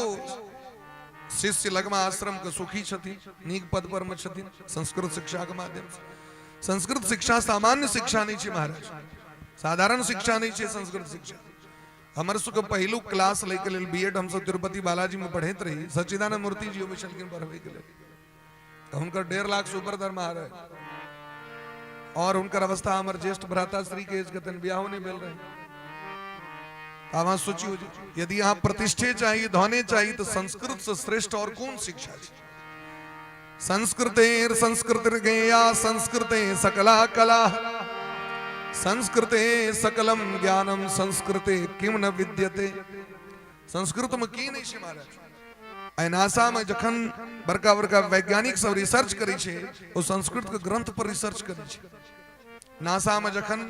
शिष्य लगमा आश्रम के सुखी छथिन, नीक पद पर में छथिन संस्कृत शिक्षा के माध्यम से। संस्कृत शिक्षा सामान्य शिक्षा नहीं छै महाराज, साधारण शिक्षा नहीं छै संस्कृत शिक्षा। हमर सबके पहिलुक क्लास लैके लेल बी एड हमसब तिरुपति बालाजी में पढ़ैत रही, सच्चिदानंद मूर्ति जी अबै छलखिन पढ़बै के लेल, तऽ हुनकर 1.5 लाख से ऊपर दरमाहा रहै और हुनकर अवस्था हमर ज्येष्ठ भ्राता श्री के एज के, तहन बियाहो नहि भेल रहै। आब अहाँ सोचियौ जे यदि अहाँ प्रतिष्ठे चाही, धने चाही, तऽ संस्कृत से श्रेष्ठ और कोन शिक्षा छै? संस्कृतेर संस्कृतिर्गेया संस्कृते सकला कला संस्कृते सकलम ज्ञानम संस्कृते किम न विद्यते। संस्कृत में की नहीं छै महाराज? आइ नासा में जखन बड़का बड़का वैज्ञानिक सब रिसर्च करै छै, ओ संस्कृत के ग्रंथ पर रिसर्च करै छै। नासा में जखन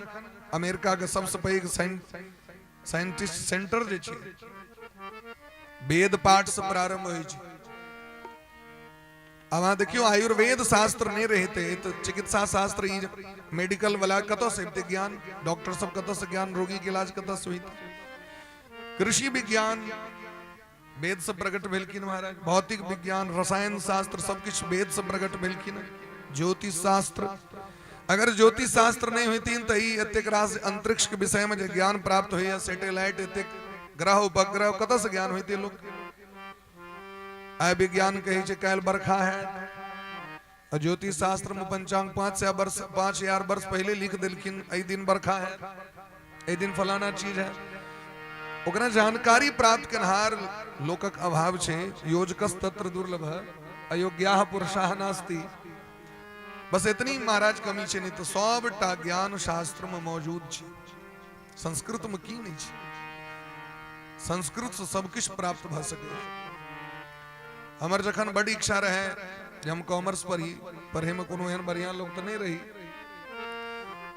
अमेरिका के सबसे पैघ साइंटिस्ट सेंटर जे छै, वेद पाठ से प्रारंभ होइ छै। आब अहाँ देखियौ, आयुर्वेद शास्त्र नहि रहितै तऽ चिकित्सा शास्त्र, ई मेडिकल वाला कतऽ से अबितै ज्ञान? डॉक्टर सब कतऽ से ज्ञान, रोगी के इलाज कतऽ से होइतै? कृषि विज्ञान वेद से प्रकट भेलखिन महाराज, भौतिक विज्ञान, रसायन शास्त्र, सब किछु वेद से प्रकट भेलखिन। ज्योतिष शास्त्र, अगर ज्योतिष शास्त्र नहि होइतिन तऽ ई एतेक रास अंतरिक्ष के विषय में जे ज्ञान प्राप्त होइया, सैटेलाइट, एतेक ग्रह उपग्रह, कतऽ से ज्ञान होइतै लोक? आइ विज्ञान कहै छै काल्हि बरखा है, आ ज्योतिष शास्त्र में पंचांग 500 वर्ष, 5000 वर्ष पहिले लिख देलखिन एहि दिन बरखा है, एहि दिन फलाना चीज है। ओकरा जानकारी प्राप्त केनहार लोकक अभाव छै। योजकस तत्र दुर्लभ अयोग्याह पुरुषाः नास्ति। बस एतनी महाराज कमी छै, नहीं तऽ सबटा ज्ञान शास्त्र में मौजूद छै। संस्कृत में की नहीं छै? संस्कृत से सब किछु प्राप्त भऽ सकैए। हमर जखन बड इच्छा रहे जे हम कॉमर्स पढ़ी, पढ़े में कोनो एहन बढ़िया लोग तऽ नहि रही।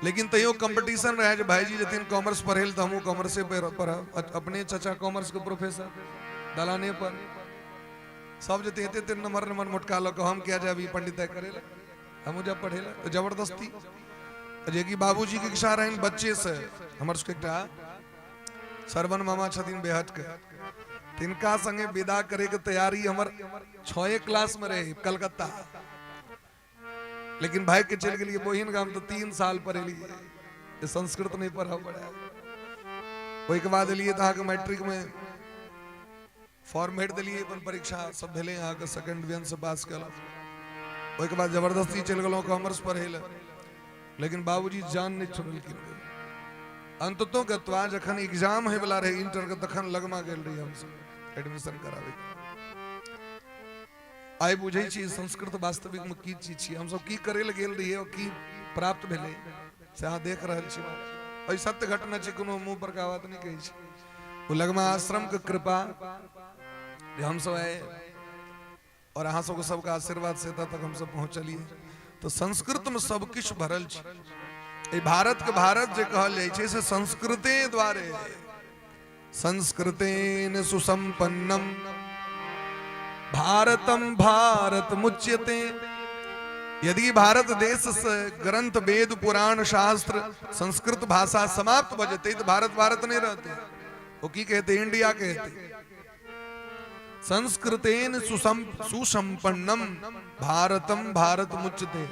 लेकिन तैयो कंपटीशन रहे जे भाईजी जथिन कॉमर्स पढ़े तऽ हमहूँ कॉमर्से पढ़ब। अपने चाचा कॉमर्स के प्रोफेसर दलाने पर, सब जते एते एते नंबर नंबर मोटका लऽ कऽ, हम किया जायब ई पंडित करे ला, हमहूँ जब पढ़े ला। तऽ जबरदस्ती जे कि बाबूजी के इच्छा रहनि बच्चे से। हमर सबके एकटा सरवन मामा छथिन बेहट के, तिनका संगे विदा करे के तैयारी हमर 6 क्लास में रहे कलकत्ता, लेकिन भाई के चलि गेलियै बहिन गाम, तऽ 3 साल पर एलियै, संस्कृत नहीं पढ़ऽ पड़े। ओहिके बाद एलियै तऽ अहाँके मैट्रिक में फॉर्म भरि देलियै, अपन परीक्षा सब भेलै, अहाँके सेकंड डिवीजन से पास केलहुँ। ओहिके बाद जबरदस्ती चलि गेलहुँ कॉमर्स पढ़ै लए, लेकिन बाबूजी जान नहि छोड़लखिन। अंततो गत्वा जखन एग्जाम होयवला रहै इंटर के, तखन लगमा गेल रही हमसब एडमिशन कराबै। आइ बुझै छी संस्कृत वास्तविक में की चीज छी, हमसब की करै लए गेल रहियै और की प्राप्त भेलै से अहाँ देख रहल छी। एहि सत्य घटना छै, कोनो मुंह पर का बात नहि कहै छी। ओ लगमा आश्रम के कृपा जे हमसब आए और अहाँ सबके सबके आशीर्वाद से एतऽ तक हमसब पहुँचलियै। तऽ संस्कृत में सब किछु भरल छै। एहि भारत के भारत जे कहल जाइ छै से संस्कृते द्वारे। संस्कृतेन सुसंपन्नम भारतम भारत मुच्यते। यदि भारत देश से ग्रंथ वेद पुराण शास्त्र संस्कृत भाषा समाप्त भ जेतै तऽ भारत भारत नहीं रहते, वो की कहते? इंडिया कहते। संस्कृतेन सुसंपन्नम भारतम भारत मुच्यते।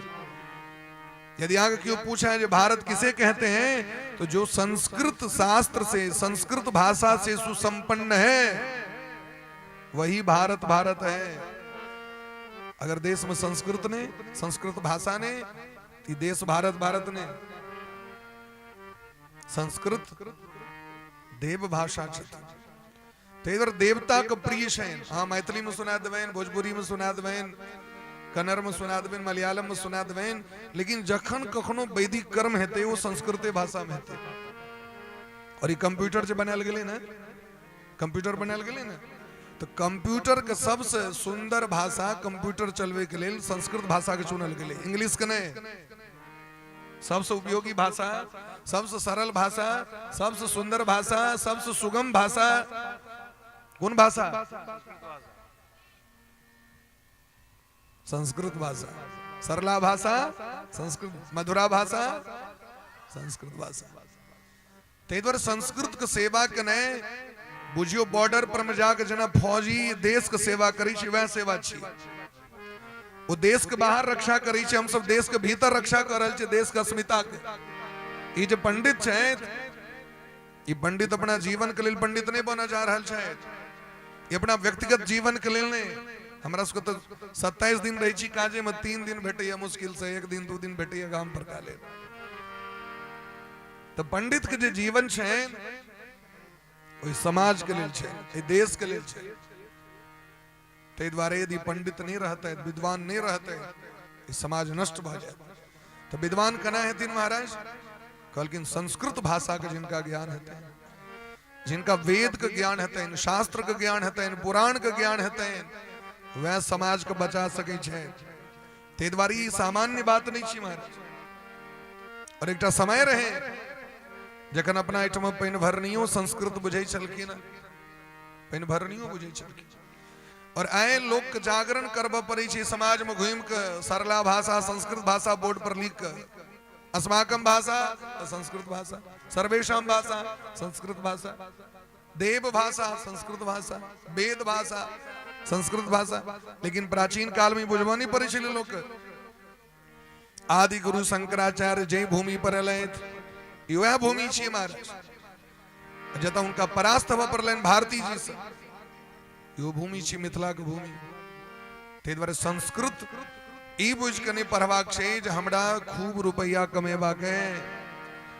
यदि आगे क्यों पूछा है जो भारत किसे कहते हैं, तो जो संस्कृत शास्त्र से संस्कृत भाषा से सुसंपन्न है वही भारत भारत है। अगर देश में संस्कृत ने संस्कृत भाषा ने तो देश भारत भारत ने। संस्कृत देव भाषा छथि, ताहि दुआरे देवताके प्रिय छनि। अहाँ मैथिलीमे सुना देबनि, भोजपुरीमे सुना देबनि, कन्नड़मे सुना देबनि, मलयालममे सुना देबनि, लेकिन जखन कखनो वैदिक कर्म हेतै ओ संस्कृते भाषामे हेतै। और ई कंप्यूटर जे बनायल गेलै ने, कंप्यूटर बनायल गेलै ने, तऽ कंप्यूटरके सबसँ सुन्दर भाषा कंप्यूटर चलबैके लेल संस्कृत भाषाके चुनल गेलै, इंग्लिशके नहि। सबसे उपयोगी भाषा, सबसे सरल भाषा, सबसे सुंदर भाषा, सबसे सुगम भाषा कोन भाषा? संस्कृत भाषा। सरला भाषा संस्कृत, मधुरा भाषा संस्कृत भाषा। ताहि दुआरे संस्कृत के सेवा केनाइ बुझियो बॉर्डर पर में जाके जेना फौजी देश के सेवा करै छै वएह सेवा छी। ओ देश के बाहर रक्षा करै छै, हमसब देश के भीतर रक्षा कर रहल छी, देश के अस्मिता के। ई जे पंडित छथि, ई पंडित अपना जीवन के लेल पंडित नहीं बनऽ जा रहल छथि, ई अपना व्यक्तिगत जीवन के लेल नहीं। हमरा सबके तऽ 27 दिन रहै छी काजे में, 3 दिन भेटैया मुश्किल से, 1 दिन 2 दिन भेटैया गाम पर का लेल। तऽ पंडित के जे जीवन छै ओहि समाज के लेल छै, एहि देश के लेल छै। ताहि दुआरे यदि पंडित नहीं रहते, विद्वान नहीं रहते, ई समाज नष्ट भऽ जायत। तऽ विद्वान केना हेथिन महाराज? कहलखिन संस्कृत भाषा के जिनका ज्ञान हेतै, जिनका वेद के ज्ञान हेतनि, शास्त्र के ज्ञान हेतनि, पुराण के ज्ञान हेतनि, वएह समाज के बचा सकै छै। ताहि दुआरे ई सामान्य बात नहीं छी महाराज। और एकटा समय रहे जखन अपना एहिठाम पानि भरनियो संस्कृत बुझै छलखिन, पानि भरनियो बुझै छलखिन। और आइ लोक के जागरण करबऽ पड़ै छै समाज में घुमि कऽ सरला भाषा संस्कृत भाषा बोर्ड पर लिख कऽ, अस्माकम भाषा संस्कृत भाषा, सर्वेषां भाषा संस्कृत भाषा, देव भाषा संस्कृत भाषा, वेद भाषा संस्कृत भाषा। लेकिन प्राचीन काल में बुझबो नहीं पड़ै छलै लोक। आदि गुरु शंकराचार्य जय भूमि पर एलथि, वएह भूमि छियै महाराज जतऽ हुनका परास्त होबऽ पड़लनि भारती जी से, इहो भूमि छी मिथिला के भूमि। ताहि दुआरे संस्कृत ई बुझि कऽ नहि पढ़बाक छै जे हमरा खूब रुपैआ कमेबाक है।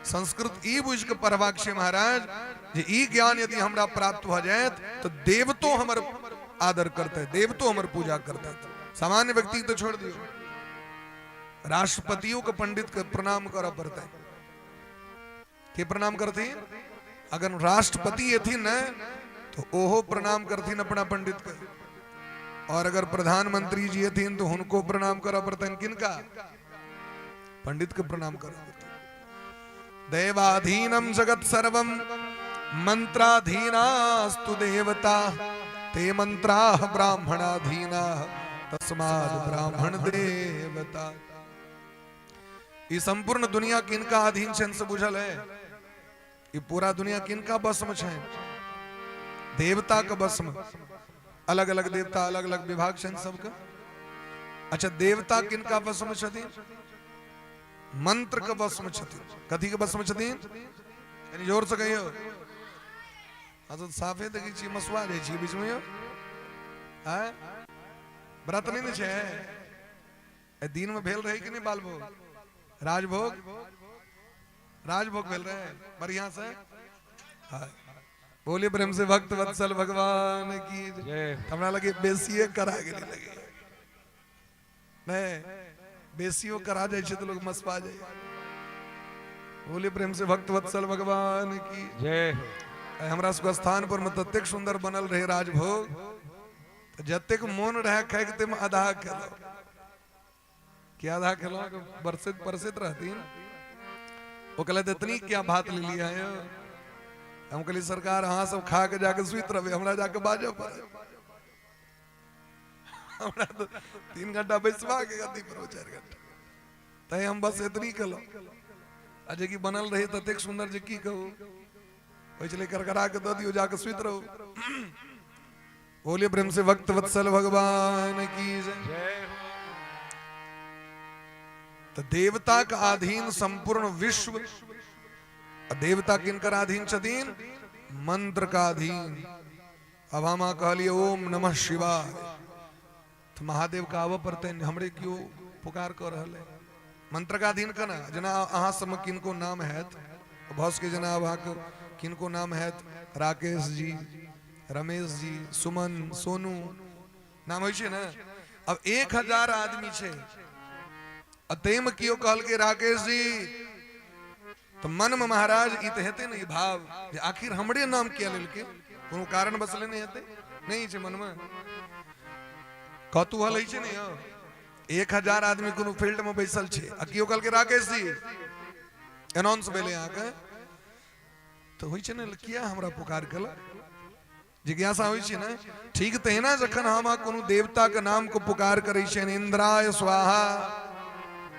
संस्कृत ई बुझि कऽ पढ़बाक छै महाराज जे ई ज्ञान यदि हमरा प्राप्त भऽ जायत तऽ देवतो हमर आदर करतै, देवतो हमर पूजा करतै। सामान्य व्यक्ति तऽ छोड़ि दियौ, राष्ट्रपतियों के पंडित के प्रणाम करऽ पड़तै। के प्रणाम करथिन? अगर राष्ट्रपति एथिन ने तो ओहो प्रणाम करथिन अपना पंडित के, और अगर प्रधानमंत्री जी एथिन तो हुनको प्रणाम करऽ पड़तनि। किनका? पंडित के प्रणाम करऽ पड़तनि। दैवाधीनम जगत सर्वम मंत्राधीनास्तु देवता ते मंत्राः ब्राह्मणाधीनाः तस्माद् ब्राह्मण देवता। ई संपूर्ण दुनिया किनका अधीन छनि से बुझल है? ई पूरा दुनिया किनका वश में छनि? देवता के वश में। अलग अलग देवता, अलग अलग विभाग छनि सबके। अच्छा, देवता किनका वश में छथिन? मंत्र के वश में छथिन। कथी के वश में छथिन? कनि जोर से कहियो। हाँ, तो साफे देखै छियै, मसुआ जाइ छियै बीच में यौ। आँय, व्रत नहि ने छै? एहि दिन में भेल रहै कि नहि बालभोग, राजभोग? राजभोग भेल रहे बढ़िया से। हाँ। बोलिए प्रेम से भक्त वत्सल भगवान की जय। हमरा लगे बेसिए करा गेलै लगे नहीं, बेसियो करा जाइ छै तऽ लोग मसपा जाइ। बोलिए प्रेम से भक्त वत्सल भगवान की जय हो। आइ हमरा सबके स्थान पर में ततेक सुंदर बनल रहे राजभोग, तऽ जतेक मोन रहे खायके ताहिमे आधा खेलहुँ। कि आधा खेलहुँ कि बरसैत बरसैत रहथिन। ओ कहलथि इतनी क्या भात ले लिया है? हम कहलियै सरकार अहाँ सब खा के जाके सुति रहबै, हमरा जाके बाजऽ पड़त। हमरा तऽ 3 घंटा बैसबा के गति पर 4 घंटा, तैं हम बस एतनी केलहुँ। आ जे कि बनल रही ततेक सुंदर जे की कहू, होइ छलै करकरा के दऽ दियौ, जाके सुति रहू। बोलिए प्रेम से भक्त वत्सल भगवान की जय। जय हो। तऽ देवता के अधीन संपूर्ण विश्व। आ देवता किनकर अधीन छथिन? मंत्र का अधीन। अब हम अहाँ कहलियै ओम नमः शिवाय, तऽ महादेव के आबऽ पड़तनि, हमरे केओ पुकार कऽ रहल है। मंत्र का अधीन केना? जेना अहाँ सबमे किनको नाम हैत, भऽ सकै जेना आब अहाँके किनको नाम हैत, राकेश जी, रमेश जी, सुमन, सोनू, नाम होइ छै ने? अब 1000 आदमी छै आ ताहिमे केओ कहलकै राकेश जी, तऽ मनमे महाराज ई तऽ हेतै ने ई भाव जे आखिर हमरे नाम किया लेलकै? कोनो कारण बसले नहि हेतै? नहि छै मनमे कौतूहल होइ छै ने यौ? 1000 आदमी कोनो फील्ड में बैसल छै आ केओ कहलकै राकेश जी, अनाउंस भेलै अहाँके, तऽ होइ छै ने किया हमरा पुकार केलक? जिज्ञासा होइ छै ने? ठीक तहिना जखन हम अहाँ कोनो देवता के नाम को पुकार करै छियनि, इंद्राय स्वाहा,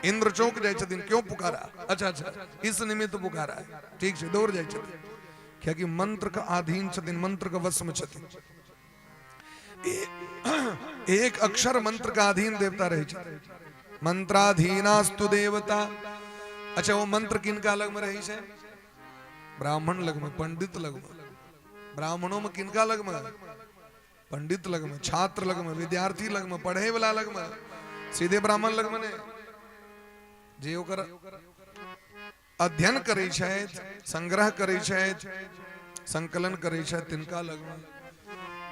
इंद्र चौंक जाइ छथिन, क्यों पुकारा? अच्छा अच्छा, इस निमित्त पुकारा है, ठीक छै, दौड़ जाइ छथिन, कियाकि मंत्र के अधीन छथिन, मंत्र के वश में छथिन। एक अक्षर मंत्र के अधीन देवता रहै छथिन। मंत्राधीनास्तु देवता। अच्छा, वो मंत्र किनका लग में रहै छै? ब्राह्मण लग में, पंडित लग में। ब्राह्मणों में किनका लग में? पंडित लग में, छात्र लग में, विद्यार्थी लग में, पढ़े वाला लग में, सीधे ब्राह्मण लग में नहीं। जे ओकर अध्ययन करै छथि, संग्रह करै छथि, संकलन करै छथि, तिनका लग में।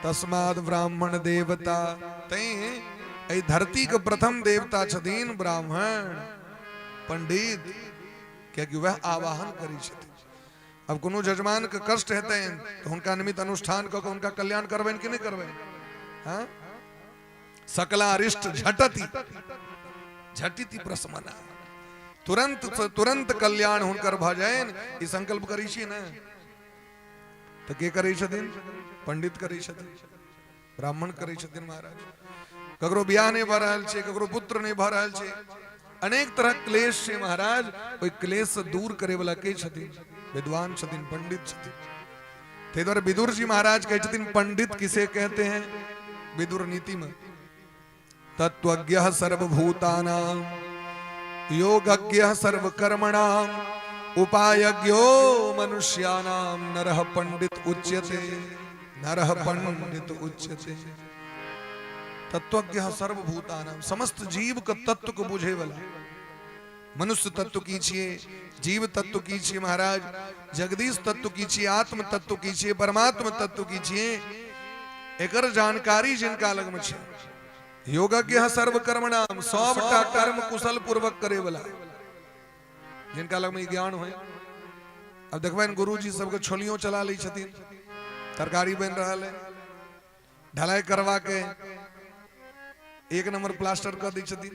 तस्माद ब्राह्मण देवता। तैं एहि धरती के प्रथम देवता छथिन ब्राह्मण पंडित, कियाकि वह आवाहन करै छथिन। अब कोनो जजमान के कष्ट हेतनि तऽ हुनका निमित्त अनुष्ठान कऽ के हुनका कल्याण करबनि कि नहि करबनि? हाँ? सकलारिष्ट झटति झटिति प्रसमना, तुरंत तुरंत कल्याण हुनकर भऽ जाइन, ई संकल्प करै छी ने? तऽ के करै छथिन? पंडित करै छथिन, ब्राह्मण करै छथिन। महाराज, ककरो बियाह नहि भऽ रहल छै, ककरो पुत्र नहि भऽ रहल छै, अनेक तरहक क्लेश छै महाराज, ओहि क्लेश से दूर करे वाला के छथिन? विद्वान छथिन, पंडित छथिन। ताहि दुआरे विदुर जी महाराज कहै छथिन, पंडित किसे कहते हैं? विदुर नीति में तत्वज्ञ सर्वभूतानां योगज्ञ सर्वकर्मणां उपायज्ञो मनुष्याणां नरः पंडित उच्यते, नरः पंडित उच्यते। तत्वज्ञ सर्वभूतानां, समस्त जीव के तत्व को बुझे वाला। मनुष्य तत्व की छिए, जीव तत्व की छिए महाराज, जगदीश तत्व की छिए, आत्म तत्व की छिए, परमात्म तत्व की छिए, एकर जानकारी जिनका लग में छै। योगज्ञ सर्वकर्मणाम, सबटा कर्म कुशल पूर्वक करे वाला, जिनका लग में ज्ञान होय। अब देखबनि गुरुजी सबके छोलियो चला लै छथिन, तरकारी बनि रहल है, ढलाई करवा के एक नंबर प्लास्टर कऽ दै छथिन,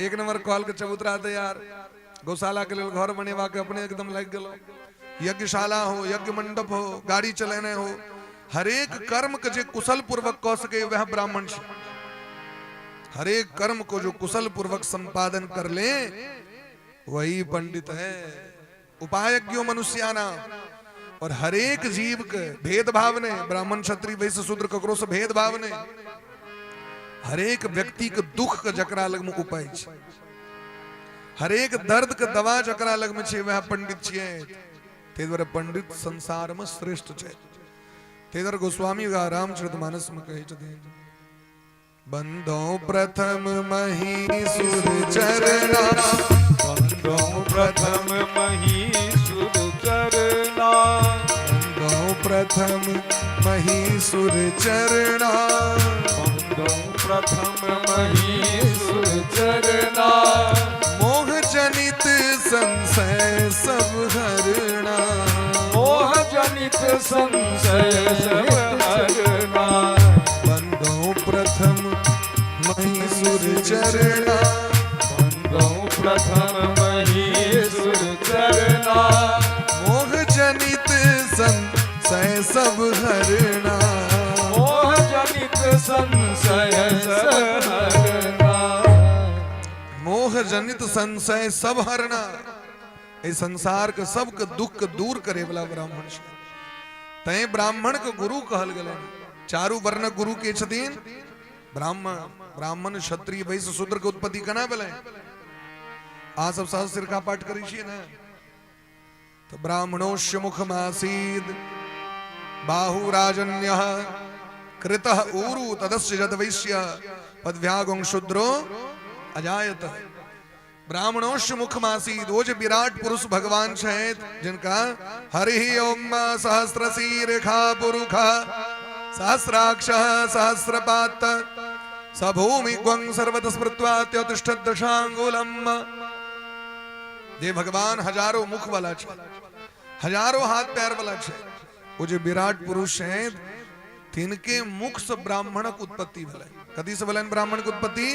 एक नंबर कॉल के चबूतरा तैयार, गौशाला के लेल घर बनेबाक अपने एकदम लागि गेलहुँ। यज्ञशाला हो, यज्ञ मंडप हो, गाड़ी चलेने हो, हरेक कर्म के जे कुशल पूर्वक कऽ सके वह ब्राह्मण छै। हरेक कर्म को जो कुशल पूर्वक संपादन कर ले वही पंडित है। उपायज्ञो मनुष्याना, और हरेक जीव के भेदभाव नहीं, ब्राह्मण क्षत्रिय वैश्य शूद्र ककरो से भेदभाव नहीं, हरेक व्यक्ति के दुख के जकरा लग में उपाय छै, हरेक दर्द के दवा जकरा लग में छै वह पंडित छियै। ताहि दुआरे पंडित संसार में श्रेष्ठ छै। ताहि दुआरे गोस्वामी रामचरितमानस में कहै छथिन, बंदो प्रथम महीसुर चरना, बंदो प्रथम महीसुर चरना, बंदो प्रथम महीसुर चरना, बंदो प्रथम महीसुर चरना, मोह जनित संशय सब हरना, मोह जनित संशय सब हरना, बंदो प्रथम महीसुर चरना, बंदो प्रथम महीसुर चरना, मोह जनित संशय सब हरना, मोह जनित संशय सब हरना, मोह जनित संशय सब हरना। एहि संसार के सबके दुख के दूर करे वाला ब्राह्मण छै। तैं ब्राह्मण के गुरु कहल गेलनि। चारू वर्ण गुरु के छथिन ब्राह्मण। ब्राह्मण क्षत्रिय वैश्य शूद्र के उत्पत्ति केना भेलै? अहाँ सब सहस्र का पाठ करै छियै ने, तऽ ब्राह्मणोस्य मुखमासीद बाहुराजन्यः कृतः ऊरु तदस्य जद वैश्य पद्भ्यागुं शूद्रो अजायत। ब्राह्मणोस्य मुखमासीद, ओ जे विराट पुरुष भगवान छथि जिनका हरि ओम सहस्रशीर्षा पुरुष सहस्राक्ष सहस्रपात स भूमि ग्वं सर्वतः स्मृत्वात्यतिष्ठत् दशांगुलम। जे भगवान हजारों मुख वाला छै, हजारों हाथ पैर वाला छै, ओ जे विराट पुरुष छथि तिनके मुख से ब्राह्मणक उत्पत्ति भेलै। कथी से भेलनि ब्राह्मण के उत्पत्ति?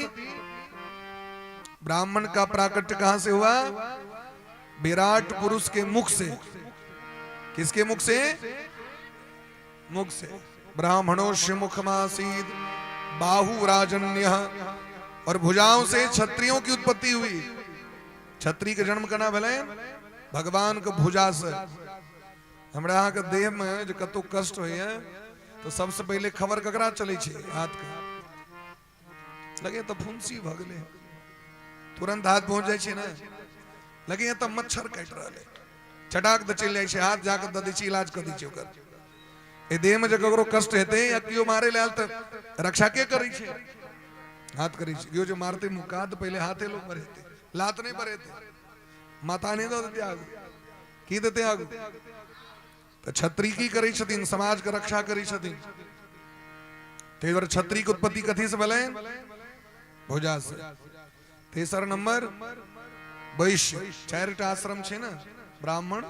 ब्राह्मण का प्राकट्य कहां से हुआ? विराट पुरुष के मुख से। किसके मुख से? मुख से। ब्राह्मणोस्य मुखमासीद बाहु राजन्य, और भुजाओं से क्षत्रियों की उत्पत्ति हुई। क्षत्रिय के जन्म केना भेलै? भगवान के भुजा से। हमरा अहाँके देह में जे कतौ कष्ट होइए तऽ सबसे पहिले खबर ककरा चलै छै? हाथ के। लगे तऽ फुंसी भऽ गेलै, तुरंत हाथ पहुंच जाइ छै ने। लगे तऽ मच्छर काटि रहल है, चटाक दऽ चलि जाइ छै हाथ, जाकऽ दऽ दै छै, इलाज कऽ दै छै ओकर। एहि देह में जे ककरो कष्ट हेतै या केओ मारे लए आयल तऽ रक्षा के करै छै? हाथ करै छै। केओ जे मारतै मुक्का तऽ पहिले हाथे लोक बढ़ेतै, लात नहि बढ़ेतै, माथा नहि दऽ देतै आगू, की देतै आगू? तऽ क्षत्रिय की करै छथिन? समाज के रक्षा करै छथिन। ताहि दुआरे क्षत्रिय के उत्पत्ति कथी से भेलै? भुजा से। तेसर नंबर वैश्य। चारिटा आश्रम छै ने, ब्राह्मण,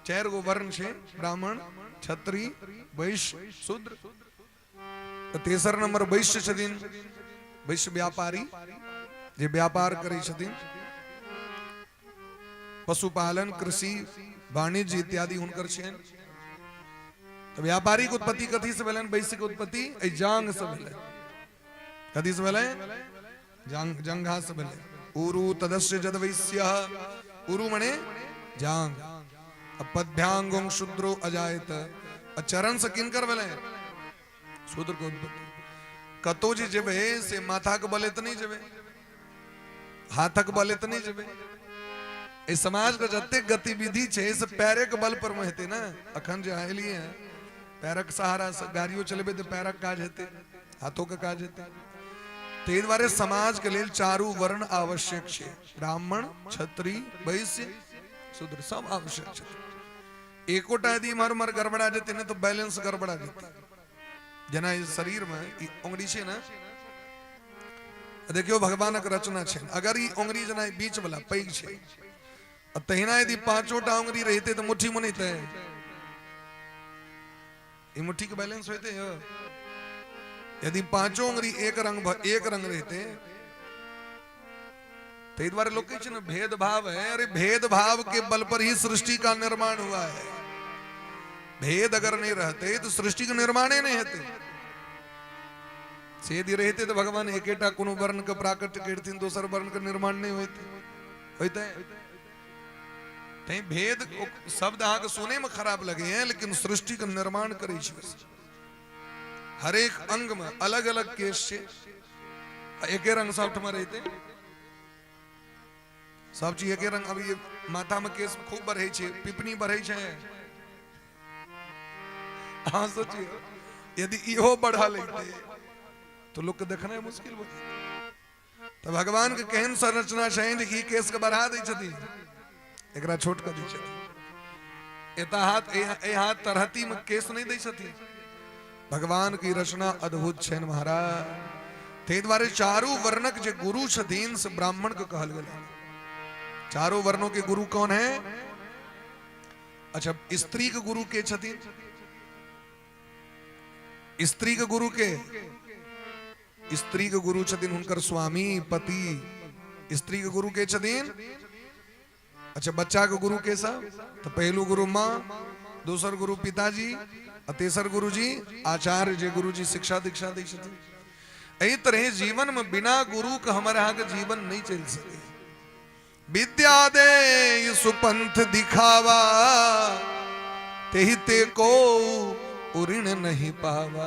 चारि गो वर्ण छै, ब्राह्मण क्षत्रिय वैश्य शूद्र। तऽ तेसर नंबर वैश्य छथिन, वैश्य व्यापारी, जे व्यापार करै छथिन, पशुपालन कृषि वाणिज्य इत्यादि हुनकर छनि। तऽ व्यापारी के उत्पत्ति कथी से भेलनि? वैश्य के उत्पत्ति एहि जांग से भेलै। कथी से भेलै? जांग, जंघा से भेलै। उरु तदस्य जद वैश्य, उरु मने जांग। पद्भ्यांगुं शूद्रो अजायत, आ चरण से किनकर भेलै? शूद्र के उत्पत्ति। कतौ जे जेबै से माथाके बले तऽ नहि जेबै, हाथक बले तऽ नहि जेबै। एहि समाजके जतेक गतिविधि छै से पैरेके बल पर मे हेतै ने। अखन जे अहाँ एलियै हैं पैरक सहारा से, गाड़ियो चलेबै तऽ पैरक काज हेतै, हाथोके काज हेतै। ताहि दुआरे समाज के लेल चारू वर्ण आवश्यक छै, ब्राह्मण क्षत्रिय वैश्य शूद्र सब आवश्यक छै। एकोटा यदि इम्हर उम्हर गड़बड़ा जेतै ने तऽ बैलेंस गड़बड़ा जेतै। जेना ई शरीर में ई उंगली छै ने, देखियौ भगवानक रचना छै, अगर ई उंगली जेना ई बीच वाला पैघ छै आ तहिना यदि पांचोटा उंगली रहितै तऽ मुट्ठी मुनैतै, ई मुट्ठी के बैलेंस होइतै यौ? यदि पांचों उंगली एक रंग एक रंग रहितै ताहि दुआरे लोक कहै छै ने भेदभाव है। अरे भेदभाव के बल पर ही सृष्टि का निर्माण हुआ है। भेद अगर नहीं रहते तो सृष्टि के निर्माणे नहीं हेतै। से यदि रहते तो भगवान एकेटा कोनो वर्ण के प्राकट्य करथिन, दोसर वर्ण के निर्माण नहीं होते होते। तैं भेद शब्द अहाँके सुनै में खराब लगे हैं, लेकिन सृष्टि के निर्माण करै छै। हरेक अंग में अलग अलग केश छै, एके रंग सबठमा रहिते सब चीज एके रंग। अभी माथा में केश खूब बढ़ै छै, पिपनी बढ़ै छै। अहाँ सोचियौ यदि इहो बढ़ल रहिते तो लोग के देखनाइ मुश्किल भऽ जेतै। तऽ भगवान के केहन संरचना छनि जे ई केश के बढ़ा दै छथिन, एकरा छोट कऽ दै छथिन। एता हाथ एहि हाथ तरहती में केश नहि दै छथिन। भगवान की रचना अद्भुत छनि महाराज। ताहि दुआरे चारू वर्णक जे गुरु छथिन से ब्राह्मण के कहल गेल। चारों वर्णों के गुरु कौन है? अच्छा, स्त्री के गुरु के छथिन? स्त्री के गुरु के? स्त्री के गुरु छथिन हुनकर स्वामी पति। स्त्री के गुरु के छथिन? अच्छा, बच्चा के गुरु के सब? तो पहलू गुरु माँ, दोसर गुरु पिताजी आ तेसर गुरु जी आचार्य, जे गुरु जी शिक्षा दीक्षा दै छथिन। एहि तरह जीवन में बिना गुरु के हमर अहाँके जीवन नहीं चलि सके। विद्या दे सुपंथ दिखावा, तेहि ते को उऋण नहीं पावा।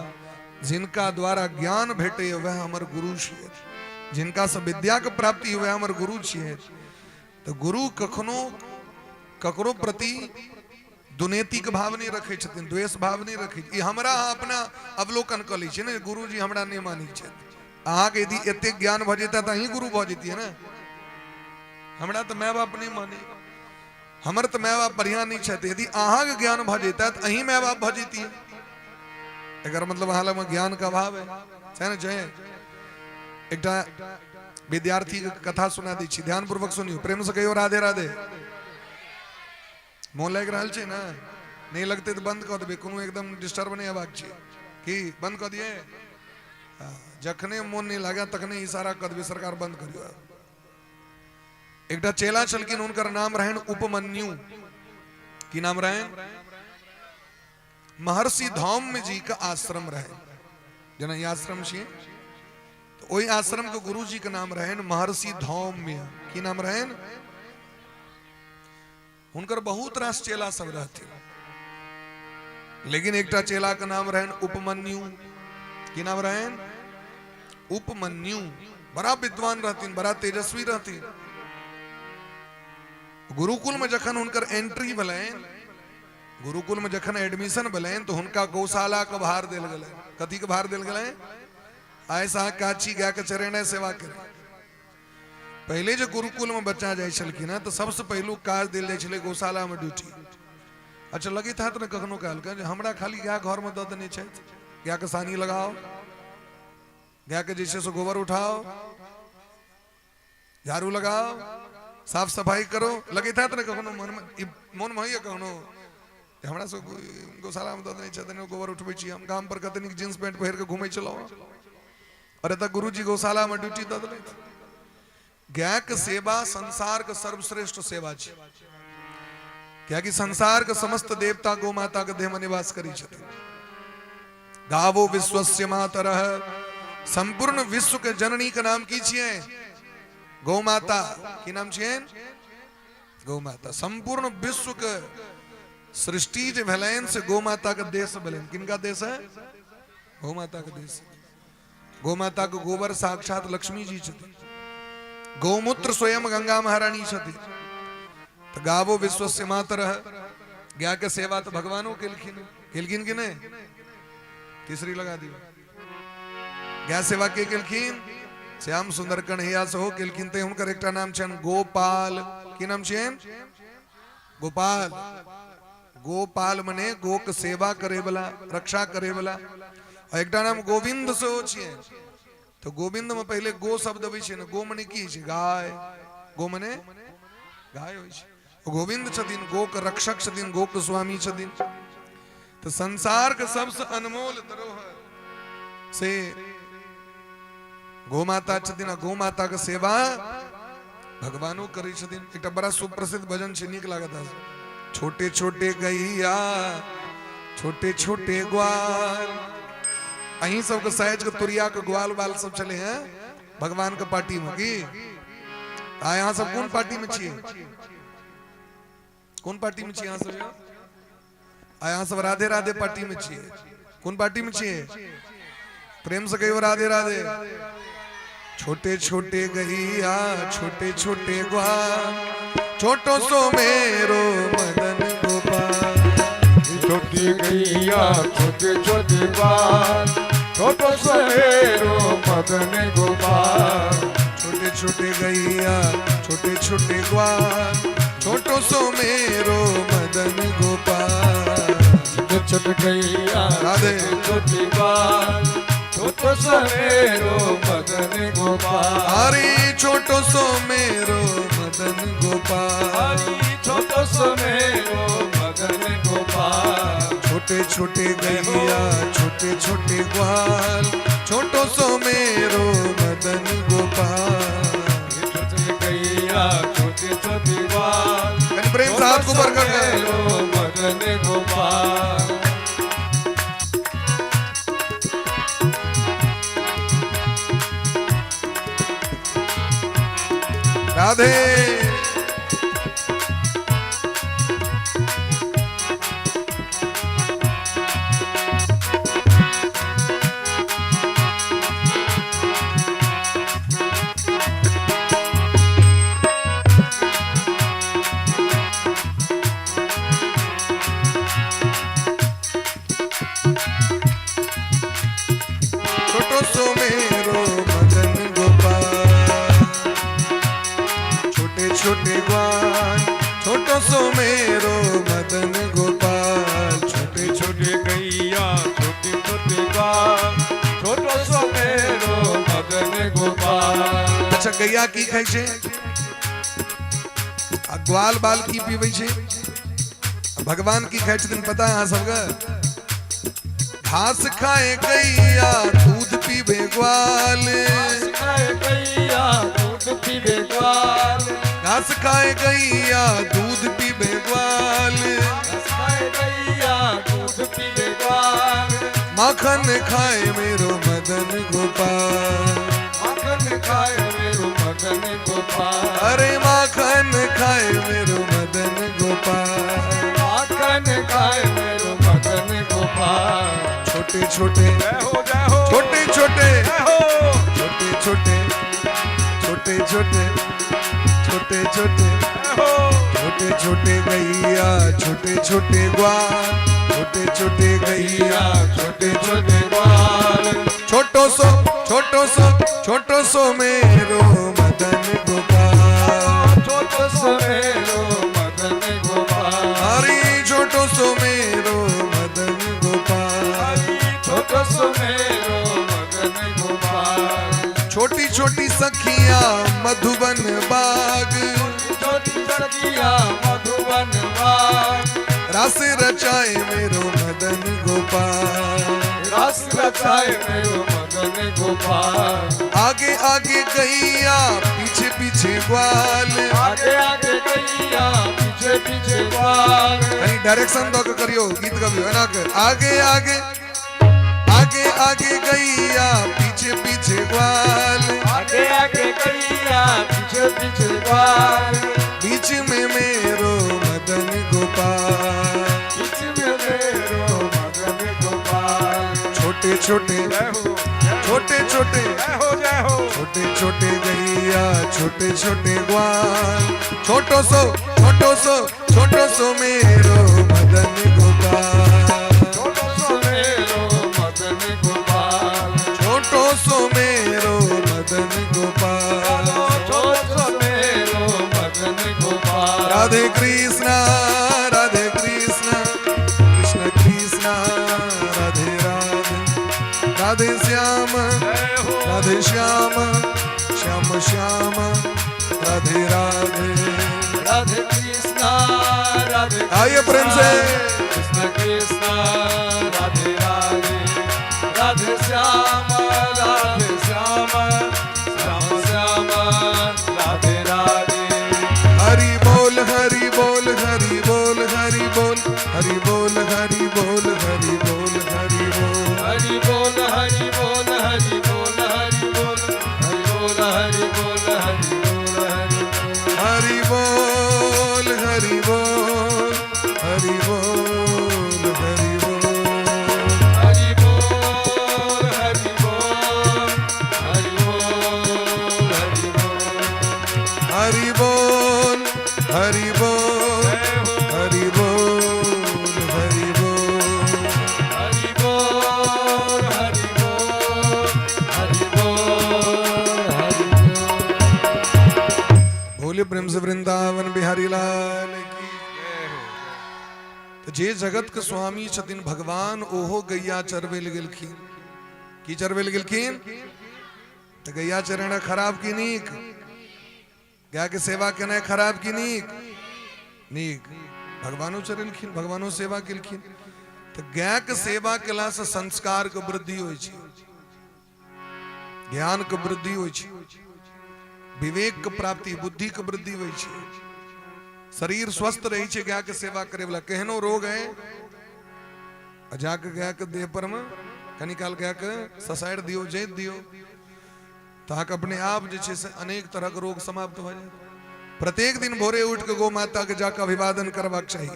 जिनका द्वारा ज्ञान भेटे वह हमर गुरु छियै, जिनका से विद्या के प्राप्ति वह हमर गुरु छियै। तऽ गुरु कखनो ककरो प्रति दुनेतिक भाव नहि रखै छथिन, द्वेष भाव नहि रखै। ई हमरा अहाँ अपना अवलोकन कऽ लै छियै ने, गुरुजी हमरा नहि मानै छथि। अहाँके यदि एतेक ज्ञान भऽ जेतै तऽ अहीं गुरु भऽ जैतियै ने। हमरा तऽ माय बाप नहि मानै, हमर तऽ माय बाप बढ़िआँ नहि छथि। यदि अहाँके ज्ञान भऽ जेतै तऽ अहीं माय बाप भऽ जैतियै। एकर मतलब अहाँ लगमे ज्ञानके अभाव है, छै ने? छै। एकटा विद्यार्थी के कथा सुना दै छी, ध्यानपूर्वक सुनियौ, प्रेम से कहियौ राधे राधे। मोन लागि रहल छै ने? नहि लगतै तऽ बंद कऽ देबै, कोनो एकदम डिस्टर्ब नहि हेबाक छै। की बंद कऽ दियै? जखने मोन नहि लागे तखने इशारा कऽ देबै, सरकार बंद करियौ। एकटा चेला छलखिन, हुनकर नाम रहनि उपमन्यु। की नाम रहनि? महर्षि धौम्य जी के आश्रम रहे, जेना ई आश्रम छियै, तऽ ओहि आश्रम के गुरु जी के नाम रहनि महर्षि धौम्य। की नाम रहनि? हुनकर बहुत रास चेला सब रहथिन, लेकिन एकटा चेला के नाम रहनि उपमन्यु। की नाम रहनि? उपमन्यु। बड़ा विद्वान रहथिन, बड़ा तेजस्वी रहथिन। गुरुकुल में जखन हुनकर एंट्री भेलनि, गुरुकुल में जखन एडमिशन भेलनि, तऽ हुनका गौशाला के भार देल गेलनि। कथी के भार देल गेलनि? आइ से अहाँ काज छी गाय के चरेनाइ, सेवा करें। पहिले जे गुरुकुल में बच्चा जाइ छलखिन हँ तऽ सबसँ पहिलुक काज देल जाइ छलै गौशाला में ड्यूटी। अच्छा, लगैत हैत ने कखनो काल के जे हमरा खाली गाय घर में दऽ देने छथि, गाय के सानी लगाओ, गाय के जे छै से गोबर उठाओ, झाड़ू लगाओ, साफ सफाई करो। लगैत हैत ने कखनो मन में? ई मन में होइए कखनो जे हमरा सब गौशाला में दऽ देने छथिन, गोबर उठबै छी हम? गाम पर कते नीक जींस पैंट पहिर के घुमै छलहुँ और एतऽ गुरुजी गौशाला में ड्यूटी दऽ देलथि। गाय के सेवा संसार के सर्वश्रेष्ठ सेवा छै, कियाकि संसार के समस्त देवता गौ माता के देह में निवास करै छथिन। गावो विश्वस्य मातरः, संपूर्ण विश्व के जननी के नाम की छियै? गौ माता। की नाम छियै? गौ माता। संपूर्ण विश्व के सृष्टि जे भेलनि से गौ माता के देह से भेलनि। किनका देह से? गौ माता के देह से। गौ माता के गोबर साक्षात लक्ष्मी जी छथिन, गौमूत्र स्वयं गंगा महारानी छथिन। तऽ गावो विश्वस्य मातरः, गाय के सेवा तऽ भगवानो केलखिन। केलखिन कि नहि? तीसरी लगा दियौ। गाय सेवा के केलखिन? श्याम सुंदर कन्हैया सेहो केलखिन, ते हुनकर एकटा नाम छनि गोपाल। की नाम छियनि? गोपाल। गोपाल मने गोक सेवा करे वाला, रक्षा करे वाला। आ एकटा नाम गोविंद सेहो छियै। तो गोविंद में पहिले गो शब्द अबै छै ने, गो मने की छै? गाय। गो मने गाय होइ छै। गोविंद छथिन, गोक रक्षक छथिन, गोक स्वामी छथिन। तऽ संसार के सबसे अनमोल धरोहर से गो माता छथिन आ गो माता के सेवा भगवानो करै छथिन। एकटा बड़ा सुप्रसिद्ध भजन छै, नीक लागत अहाँ। छोटे छोटे गैया छोटे छोटे ग्वाल, अहीं सबके साइज के तुरिया के ग्वाल बाल सब छले हैं भगवान के पार्टी में की। आ यहाँ सब कोन पार्टी में छियै? कोन पार्टी में छियै अहाँ सब? आ यहाँ सब राधे राधे पार्टी में छियै। कोन पार्टी में छियै? प्रेम से कहियो राधे राधे। छोटे छोटे गैया छोटे छोटे ग्वाल, छोटो सो मेरो मदन गोपाल। छोटी गैया छोटे छोटे ग्वाल, छोटो सो मेरो मदन गोपाल। छोटे छोटे गैया छोटे छोटे ग्वाल, छोटो सो मेरो मदन गोपाल। छोटे छोटे गैया राधे। छोटे ग्वाल, छोटो सो मेरो मदन गोपाल। हरे छोटो सो मेरो मदन गोपाल। हरी छोटो सो मेरो मदन गोपाल। छोटे छोटे गैया छोटे छोटे ग्वाल, छोटो सो मेरो मदन गोपाल। छोटे गैया छोटे छोटे ग्वाल, कनी प्रेम से हाथ को ऊपर कर कर। मेरो मदन गोपाल। राधे। छोटो सो मेरो मदन गोपाल, छोटे छोटे ग्वाल, छोटो सो मेरो मदन गोपाल। छोटे छोटे गैया छोटे छोटे ग्वाल, छोटो सो मेरो मदन गोपाल। अच्छा, गैया की खाइ छै आ ग्वाल बाल की पीबै छै? आ भगवान की खाइ छथिन पता है अहाँ सबके? घास खाए गैया दूध पीबे ग्वाल, घास खाए गैया दूध पीवे ग्वाल, घास खाए गैया दूध पीबे ग्वाल, घास खाए गैया दूध पीवे ग्वाल, माखन खाए मेरो मदन गोपाल। माखन खाए मेरो मदन गोपाल। अरे माखन खाए मेरो मदन गोपाल। माखन खाए मेरो मदन गोपाल। छोटे छोटे जय हो जय हो छोटे छोटे जय हो छोटे छोटे छोटे छोटे छोटे छोटे जय हो छोटे छोटे गैया छोटे छोटे ग्वाल, छोटे छोटे गैया छोटे छोटे ग्वाल, छोटो सो छोटो सो मेरो मदन गोपाल। छोटो सो मेरो मदन गोपाल। हरी छोटो सो मेरो मदन गोपाल। हरी छोटो सो मेरो मदन गोपाल। छोटी छोटी सखियां मधुबन बाग, छोटी सखिया मधुबन बाग, रास रचाए मेरो मदन गोपाल। रस रचाए मेरो मदन गोपाल। आगे आगे गैया पीछे पीछे ग्वाल, आगे आगे गैया पीछे पीछे ग्वाल, कहीं डायरेक्शन दो के करियो गीत गबियो है ना के। आगे आगे आगे आगे गैया पीछे पीछे ग्वाल, आगे आगे गैया पीछे पीछे ग्वाल, बीच में मेरो मदन गोपाल। बीच में मेरो मदन गोपाल। छोटे छोटे जय हो छोटे छोटे जय हो जय हो छोटे छोटे गैया छोटे छोटे ग्वाल, छोटो सो छोटो सो मेरो मदन गोपाल। छोटो सो मेरो मदन गोपाल। छोटो सो मेरो मदन गोपाल। छोटो सो मेरो मदन गोपाल। राधे कृष्णा राधे कृष्णा कृष्ण कृष्णा राधे राधे, राधे श्याम जय हो राधे श्याम श्याम श्याम राधे राधे। राधे कृष्णा राधे आइए प्रेम से। कृष्ण कृष्णा राधे राधे, राधे श्याम राधे श्याम श्याम श्याम राधे राधे। हरि बोल हरि बोल हरि बोल। हरि बोल हरि बोल हरि बोल हरि बोल। बोले प्रेम से वृंदावन बिहारी लाल की। तऽ जे जगत के स्वामी छथिन भगवान, ओहो गैया चरबै लए गेलखिन। की चरबै लए गेलखिन? तऽ गैया चरेना खराब की नीक? गाय के सेवा केनाइ खराब की नीक? नीक। भगवानो चरेलखिन, भगवानो सेवा केलखिन। तऽ गाय के सेवा केलासँ संस्कार के वृद्धि होइ छै, ज्ञान के वृद्धि होइ छै, विवेक के प्राप्ति, बुद्धि के वृद्धि होइ छै, शरीर स्वस्थ रहै छै। गाय के सेवा करे वाला केहनो रोग है, आ जाके गाय के देह पर में कनी काल गाय के ससारि दियौ, जैत दियौ, तऽ अहाँके अपने आप जे छै से अनेक तरहक रोग समाप्त भऽ जायत। प्रत्येक दिन भोरे उठि कऽ गौ माता के जाके अभिवादन करबाक चाही,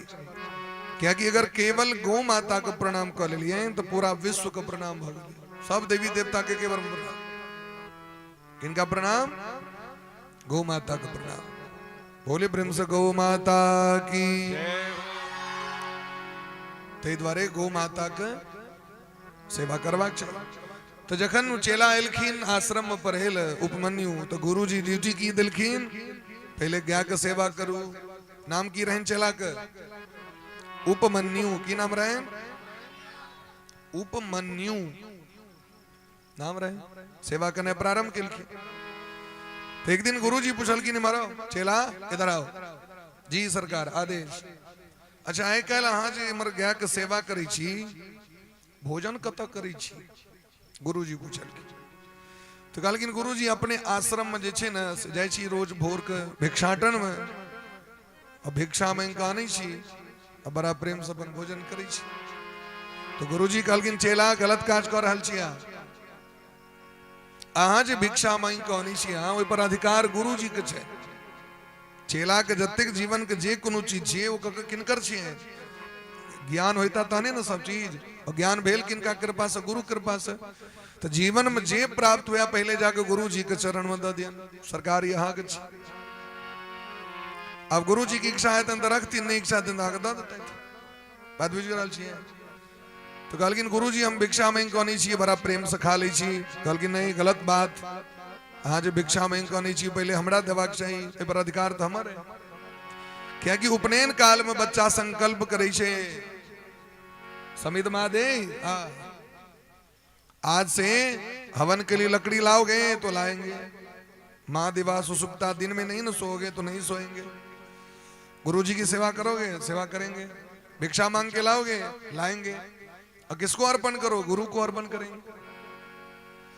कियाकि अगर केवल गौ माता के प्रणाम कऽ लेलियै तऽ पूरा विश्व के प्रणाम भऽ गेलै। सब देवी देवता के केवल प्रणाम। किनका प्रणाम? गौ माता के प्रणाम। बोले प्रेम से गौ माता की। ताहि दुआरे गौ माता के सेवा करबाक चाही। तऽ जखन चेला एलखिन आश्रम में पढ़े लए उपमन्यु, तऽ गुरुजी ड्यूटी की देलखिन? पहिले गाय के सेवा करू। नाम की रहनि चेला के? उपमन्यु। की नाम रहनि? उपमन्यु नाम रहे। सेवा करने प्रारंभ केलखिन। तो एक दिन गुरुजी पुछलखिन, मारो चेला इधर आओ। जी सरकार, आदेश। अच्छा, आइ काल्हि अहाँ जे इम्हर गाय के सेवा करै छी, भोजन कतऽ करै छी? गुरुजी पुछलखिन। तऽ कहलखिन, गुरुजी, अपने आश्रम में जे छै ने से जाइ छी रोज भोर के भिक्षाटन में, आ भिक्षा मांगि कऽ आनै छी आ बड़ा प्रेम से अपन भोजन करै छी। तऽ गुरुजी कहलखिन, चेला, गलत काज कऽ रहल छी अहाँ। अहाँ जे भिक्षा मांगि कऽ आनै छी अहाँ, ओहि पर अधिकार गुरुजी के छै। चेला के जतेक जीवन के जे कोनो चीज छियै, ओ किनकर छियै? ज्ञान होता तहने ने सब चीज। और ज्ञान भेल किनका कृपा से? गुरु कृपा से। तो जीवन में जे प्राप्त हुआ, पहले जाके गुरु जी के चरण में दऽ दियन। सरकार, यहाँ के छी। अब गुरु जी की इच्छा है तऽ रखथिन, नहीं इच्छा हेतनि तऽ अहाँके दऽ देतथि। बात बुझि रहल छियै? तऽ कहलखिन, गुरुजी, हम भिक्षा मांगि कऽ अनै छियै, बड़ा प्रेम से खा लै छी। कहलखिन, नहीं, गलत बात। अहाँ जे भिक्षा मांगि कऽ अनै छी, पहिले हमरा देबाक चाही, एहि पर अधिकार तऽ हमर है। कियाकि उपनयन काल में बच्चा संकल्प करै छै, समित महादे, हाँ, आज से हवन के लिए लकड़ी लाओगे तो लाएंगे, माँ दिवा सुसुप्ता, दिन में नहीं ना सोओगे तो नहीं सोएंगे, गुरुजी की सेवा करोगे, सेवा करेंगे, भिक्षा मांग के लाओगे, लाएंगे, और किसको अर्पण करो? गुरु को अर्पण करेंगे।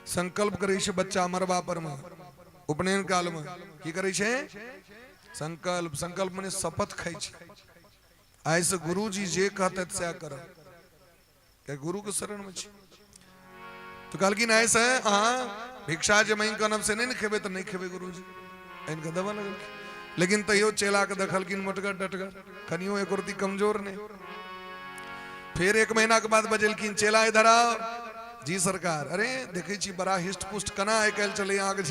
संकल्प करै छै बच्चा मरबा पर में उपनयन काल में। की करै छै? संकल्प। संकल्प मने शपथ खाइ छै, आइ से गुरुजी जे कहतै सएह करब, किया गुरु के शरण में छी। तो कहलखिन, आइ से अहाँ भिक्षा जे मांगि कऽ अनब से नहि ने खेबै? तऽ नहि खेबै गुरुजी। आनि कऽ देबऽ लगलखिन। लेकिन तैयो चेला के देखलखिन मोटगर डटगर, कनियो एको रत्ती कमजोर नहि। फेर एक महीना के बाद बजेलखिन, चेला, इधर आओ। जी सरकार। अरे, देखै छी बड़ा हिष्ट पुष्ट, केना आइ काल्हि चलै अहाँके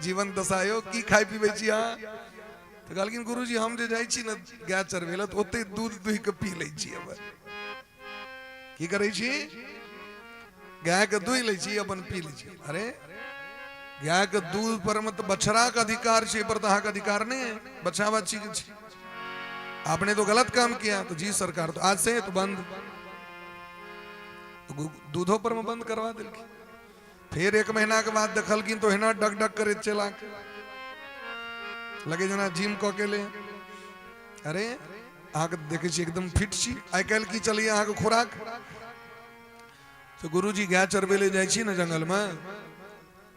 जीवन दशा यौ? की खाइ पीबै छी अहाँ? तऽ कहलखिन, गुरुजी, हम जे जाइ छी ने गाय चरबै लए, तऽ ओतहि दूध दुहि कऽ पी लै छी अपन। की करै छी? गाय के दुहि लै छी, अपन पी लै छी। अरे, गाय के दूध पर में तऽ बछड़ा के अधिकार छै, पर तऽ अहाँके अधिकार नहीं है, बछड़ा बच्ची के छै। आपने तो गलत काम किया। तो जी सरकार। तो आज से तो बंद। तो दूधो पर में बंद करवा देलखिन। फेर एक महीना के बाद देखलखिन तो एना डग डग करैत चला के लगे जेना जिम कऽ के ले। अरे, अहाँके देखै छी एकदम फिट छी, आइ काल्हि की चलैया अहाँके खुराक? तो गुरुजी, गाय चरबै लए जाइ छी ने जंगलमे,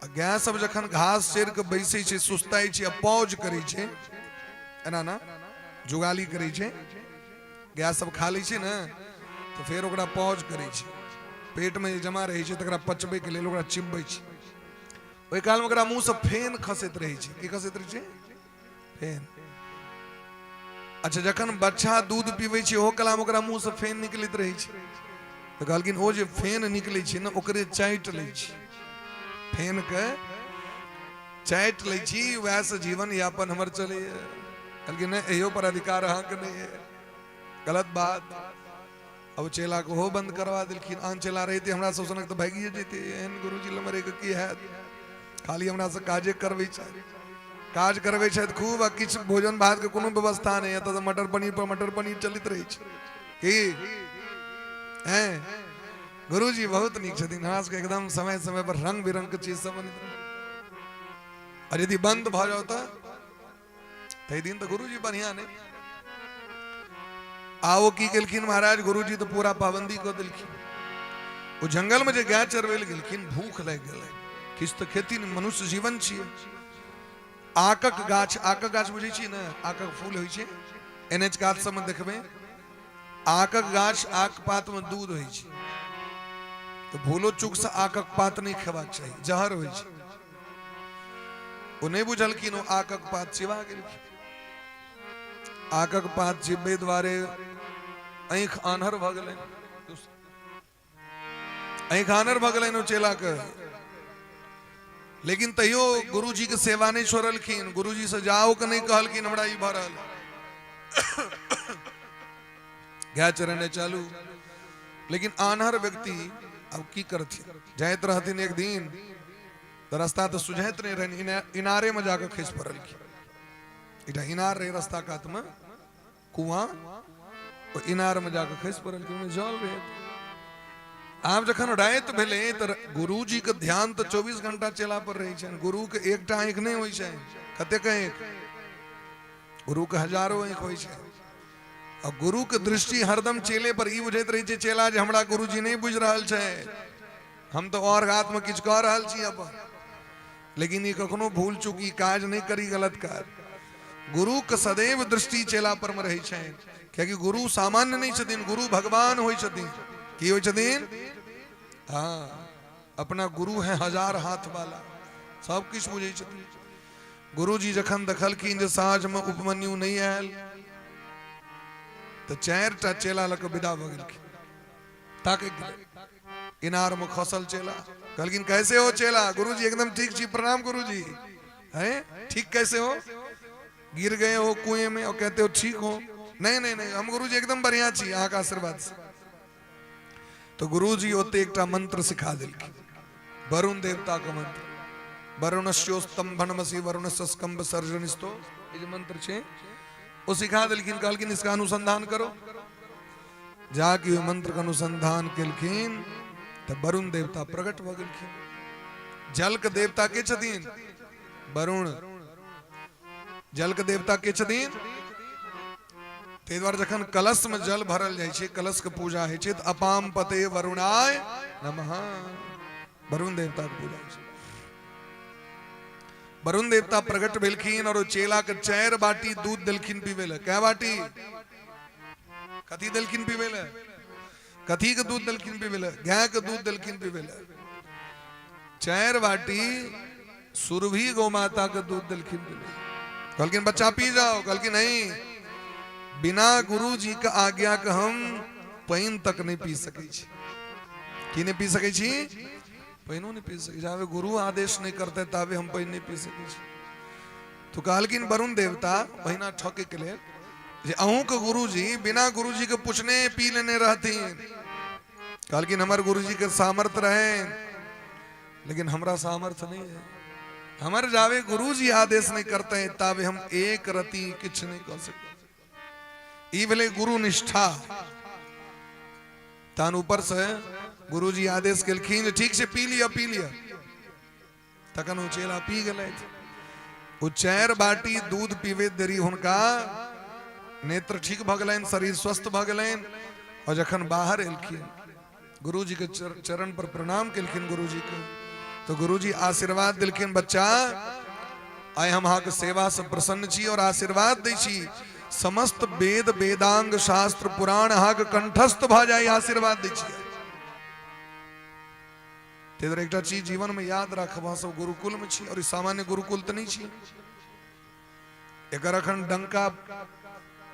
आ गाय सब जखन घास चरि कऽ बैसै छै, सुस्ताइ छै आ पौज करै छै, एना ना जुगाली करै छै, गाय सब खा लै छै ने, तऽ फेर ओकरा पौज करै छै। पेटमे जे जमा रहै छै तकरा पचबैके लेल ओकरा चिबबै छै। ओहि कालमे ओकरा मुँहसँ फेन खसैत रहै छै। की खसैत रहै छै? फेन। अच्छा, जखन बच्चा दूध पीबै छै, ओहो कलामे ओकरा मुँहसँ फेन निकलैत रहै छै। तऽ कहलखिन, ओ जे फेन निकलै छै ने, ओकरे चाटि लै छै, फेनके चाटि लै छी, वएहसँ जीवन यापन हमर चलैए। कहलखिन नहि, एहियो पर अधिकार अहाँके नहि है, गलत बात। अब चेला के ओहो बंद करवा देलखिन। आन चेला रहिते हमरा सब सनक तऽ भागिए जैते, एहन गुरुजी लग मरैके की हैत, खाली हमरा से काजे करबै छथि, काज करबै छथि खूब, आ किछु भोजन भात के कोनो व्यवस्था नहि। एतऽ तऽ मटर पनीर पर मटर पनीर चलैत रहै छै। की हैं गुरुजी बहुत नीक छथिन, हमरा सबके एकदम समय समय पर रंग बिरंग के चीज सब बनैत रहै। और यदि बंद भऽ जाओ तऽ ताहि दिन तऽ गुरुजी बढ़िया नहि। आ ओ की केलखिन महाराज, गुरुजी तऽ पूरा पाबंदी कऽ देलखिन। ओ जंगल में जे गाय चरबै लए गेलखिन, भूख लागि गेलै, किछु तऽ खेती नहि, मनुष्य जीवन छियै। आकक गाछ, आकक गाछ बुझै छियै ने, आकक फूल होइ छै, एन एच कात सबमे देखबै आकक गाछ, आक पात में दूध होइ छै। तऽ भूलो चूक से आकक पात नहि खेबाक चाही, जहर होइ छै। ओ नहि बुझलखिन, ओ आकक पात चिबा गेलखिन। आकक पात चिबे द्वारे आँखि आन्हर भऽ गेलनि, आँखि आन्हर भऽ गेलनि ओ चेलाके। लेकिन तैयो गुरुजी के सेवा नहि छोड़लखिन, गुरुजी से जाओ के नहि कहलखिन, हमरा ई भऽ रहल गाय चरने चालू। लेकिन आन्हर व्यक्ति अब की करथिन, जाइत रहथिन एक दिन तऽ रास्ता तऽ सुझैत नहि रहनि, इनारे में जाके खसि पड़लखिन। एकटा इनार रहे रास्ता कात में, कुआं, ओ इनार में जाके खसि पड़लखिन, ओहिमे जल रहे। आब जखन राति भेलै तऽ गुरुजी के ध्यान तऽ 24 घंटा चेला पर रहै छनि। गुरु के एकटा आँखि नहि होइ छनि, कतेक आँखि? गुरु के हजारो आँखि होइ छै। आ गुरु के दृष्टि हरदम चेले पर, ई बुझैत रहै छै चेला जे हमरा गुरुजी नहि बुझि रहल छै, हम तऽ और हाथ में किछु कऽ रहल छी अपन। लेकिन ई कखनो भूल चूक ई काज नहि करी, गलत काज। गुरु के सदैव दृष्टि चेला पर में रहै छनि, कियाकि गुरु सामान्य नहि छथिन, गुरु भगवान होइ छथिन। की होइ छथिन? हाँ, अपना गुरु है हजार हाथ वाला, सब किछु बुझै छथिन। गुरुजी जखन देखलखिन जे साँझ में उपमन्यु नहि आयल, तऽ 4टा चेला लऽ कऽ विदा भऽ गेलखिन। ताके गेलै, इनार में खसल चेला। कहलखिन कैसे हो चेला? गुरुजी एकदम ठीक छी, प्रणाम गुरुजी। हैं ठीक कैसे हो? गिर गए हो कुएं में और कहते हो ठीक हो? नहीं नहीं नहीं, हम गुरुजी एकदम बढ़िया छी, अहाँ के आशीर्वाद से। तो गुरुजी ओते एकटा मंत्र सिखा देलखिन, वरुण देवता के मंत्र, वरुणस्योस्तंभनमसि वरुणस्कंभ सर्जनिस्तो, ई जे मंत्र छै ओ सिखा देलखिन। कहलखिन इसका अनुसंधान करो। जाके ओहि मंत्र के अनुसंधान केलखिन तऽ वरुण देवता प्रकट भऽ गेलखिन। जल के देवता के छथिन? वरुण। जल के देवता के छथिन? ताहि दुआरे जखन कलश में जल भरल जाइ छै, कलश के पूजा होइ छै, तऽ अपाम पते वरुणाय नमः, वरुण देवता के पूजा होइ छै। वरुण देवता प्रकट भेलखिन और ओ चेला के 4 बाटी दूध देलखिन पीबै लए। कै बाटी? कथी देलखिन पीबै लए? कथी के दूध देलखिन पीबै लए? गाय के दूध देलखिन पीबै लए। 4 बाटी सुरभि गौ माता के दूध देलखिन पीबै। कहलखिन बच्चा पी जाओ। कहलखिन नहीं, बिना गुरु जी के आज्ञा के हम पानि तक नहीं पी सकै छी। की नहीं पी सकै छी? पानिओ नहीं पी सकै छी। जाबे गुरु आदेश नहीं करते ताबे हम पानि नहीं पी सकै छी। तो कहलखिन वरुण देवता ओहिना ठके के लेल जे अहूँ के गुरुजी बिना गुरुजी के पूछने पी लेने रहथिन। कहलखिन हमर गुरुजी के सामर्थ्य रहे, लेकिन हमरा सामर्थ्य नहीं है। हमर जावे गुरुजी आदेश नहीं करते हैं ताबे हम एक रति किछु नहीं कर सकते। ई भेलै गुरु निष्ठा। तहन ऊपर से गुरुजी आदेश केलखिन ठीक से पी लिअ, पी लिअ। तखन ओ चेला पी गेलथि। ओ 4 बाटी दूध पीबैत देरी हुनका नेत्र ठीक भऽ गेलनि, शरीर स्वस्थ भऽ गेलनि। और जखन बाहर एलखिन, गुरुजी के चरण पर प्रणाम केलखिन गुरुजी के, तो गुरुजी आशीर्वाद देलखिन, बच्चा आइ हम अहाँके सेवा से प्रसन्न छी और आशीर्वाद दै छी, समस्त वेद वेदांग शास्त्र पुराण अहाँके कंठस्थ भऽ जाय, आशीर्वाद दै छी। ताहि दुआरे एकटा चीज जीवन में याद राखब, अहाँ सब गुरुकुल में छी और ई सामान्य गुरुकुल तऽ नहि छी, एकर अखन डंका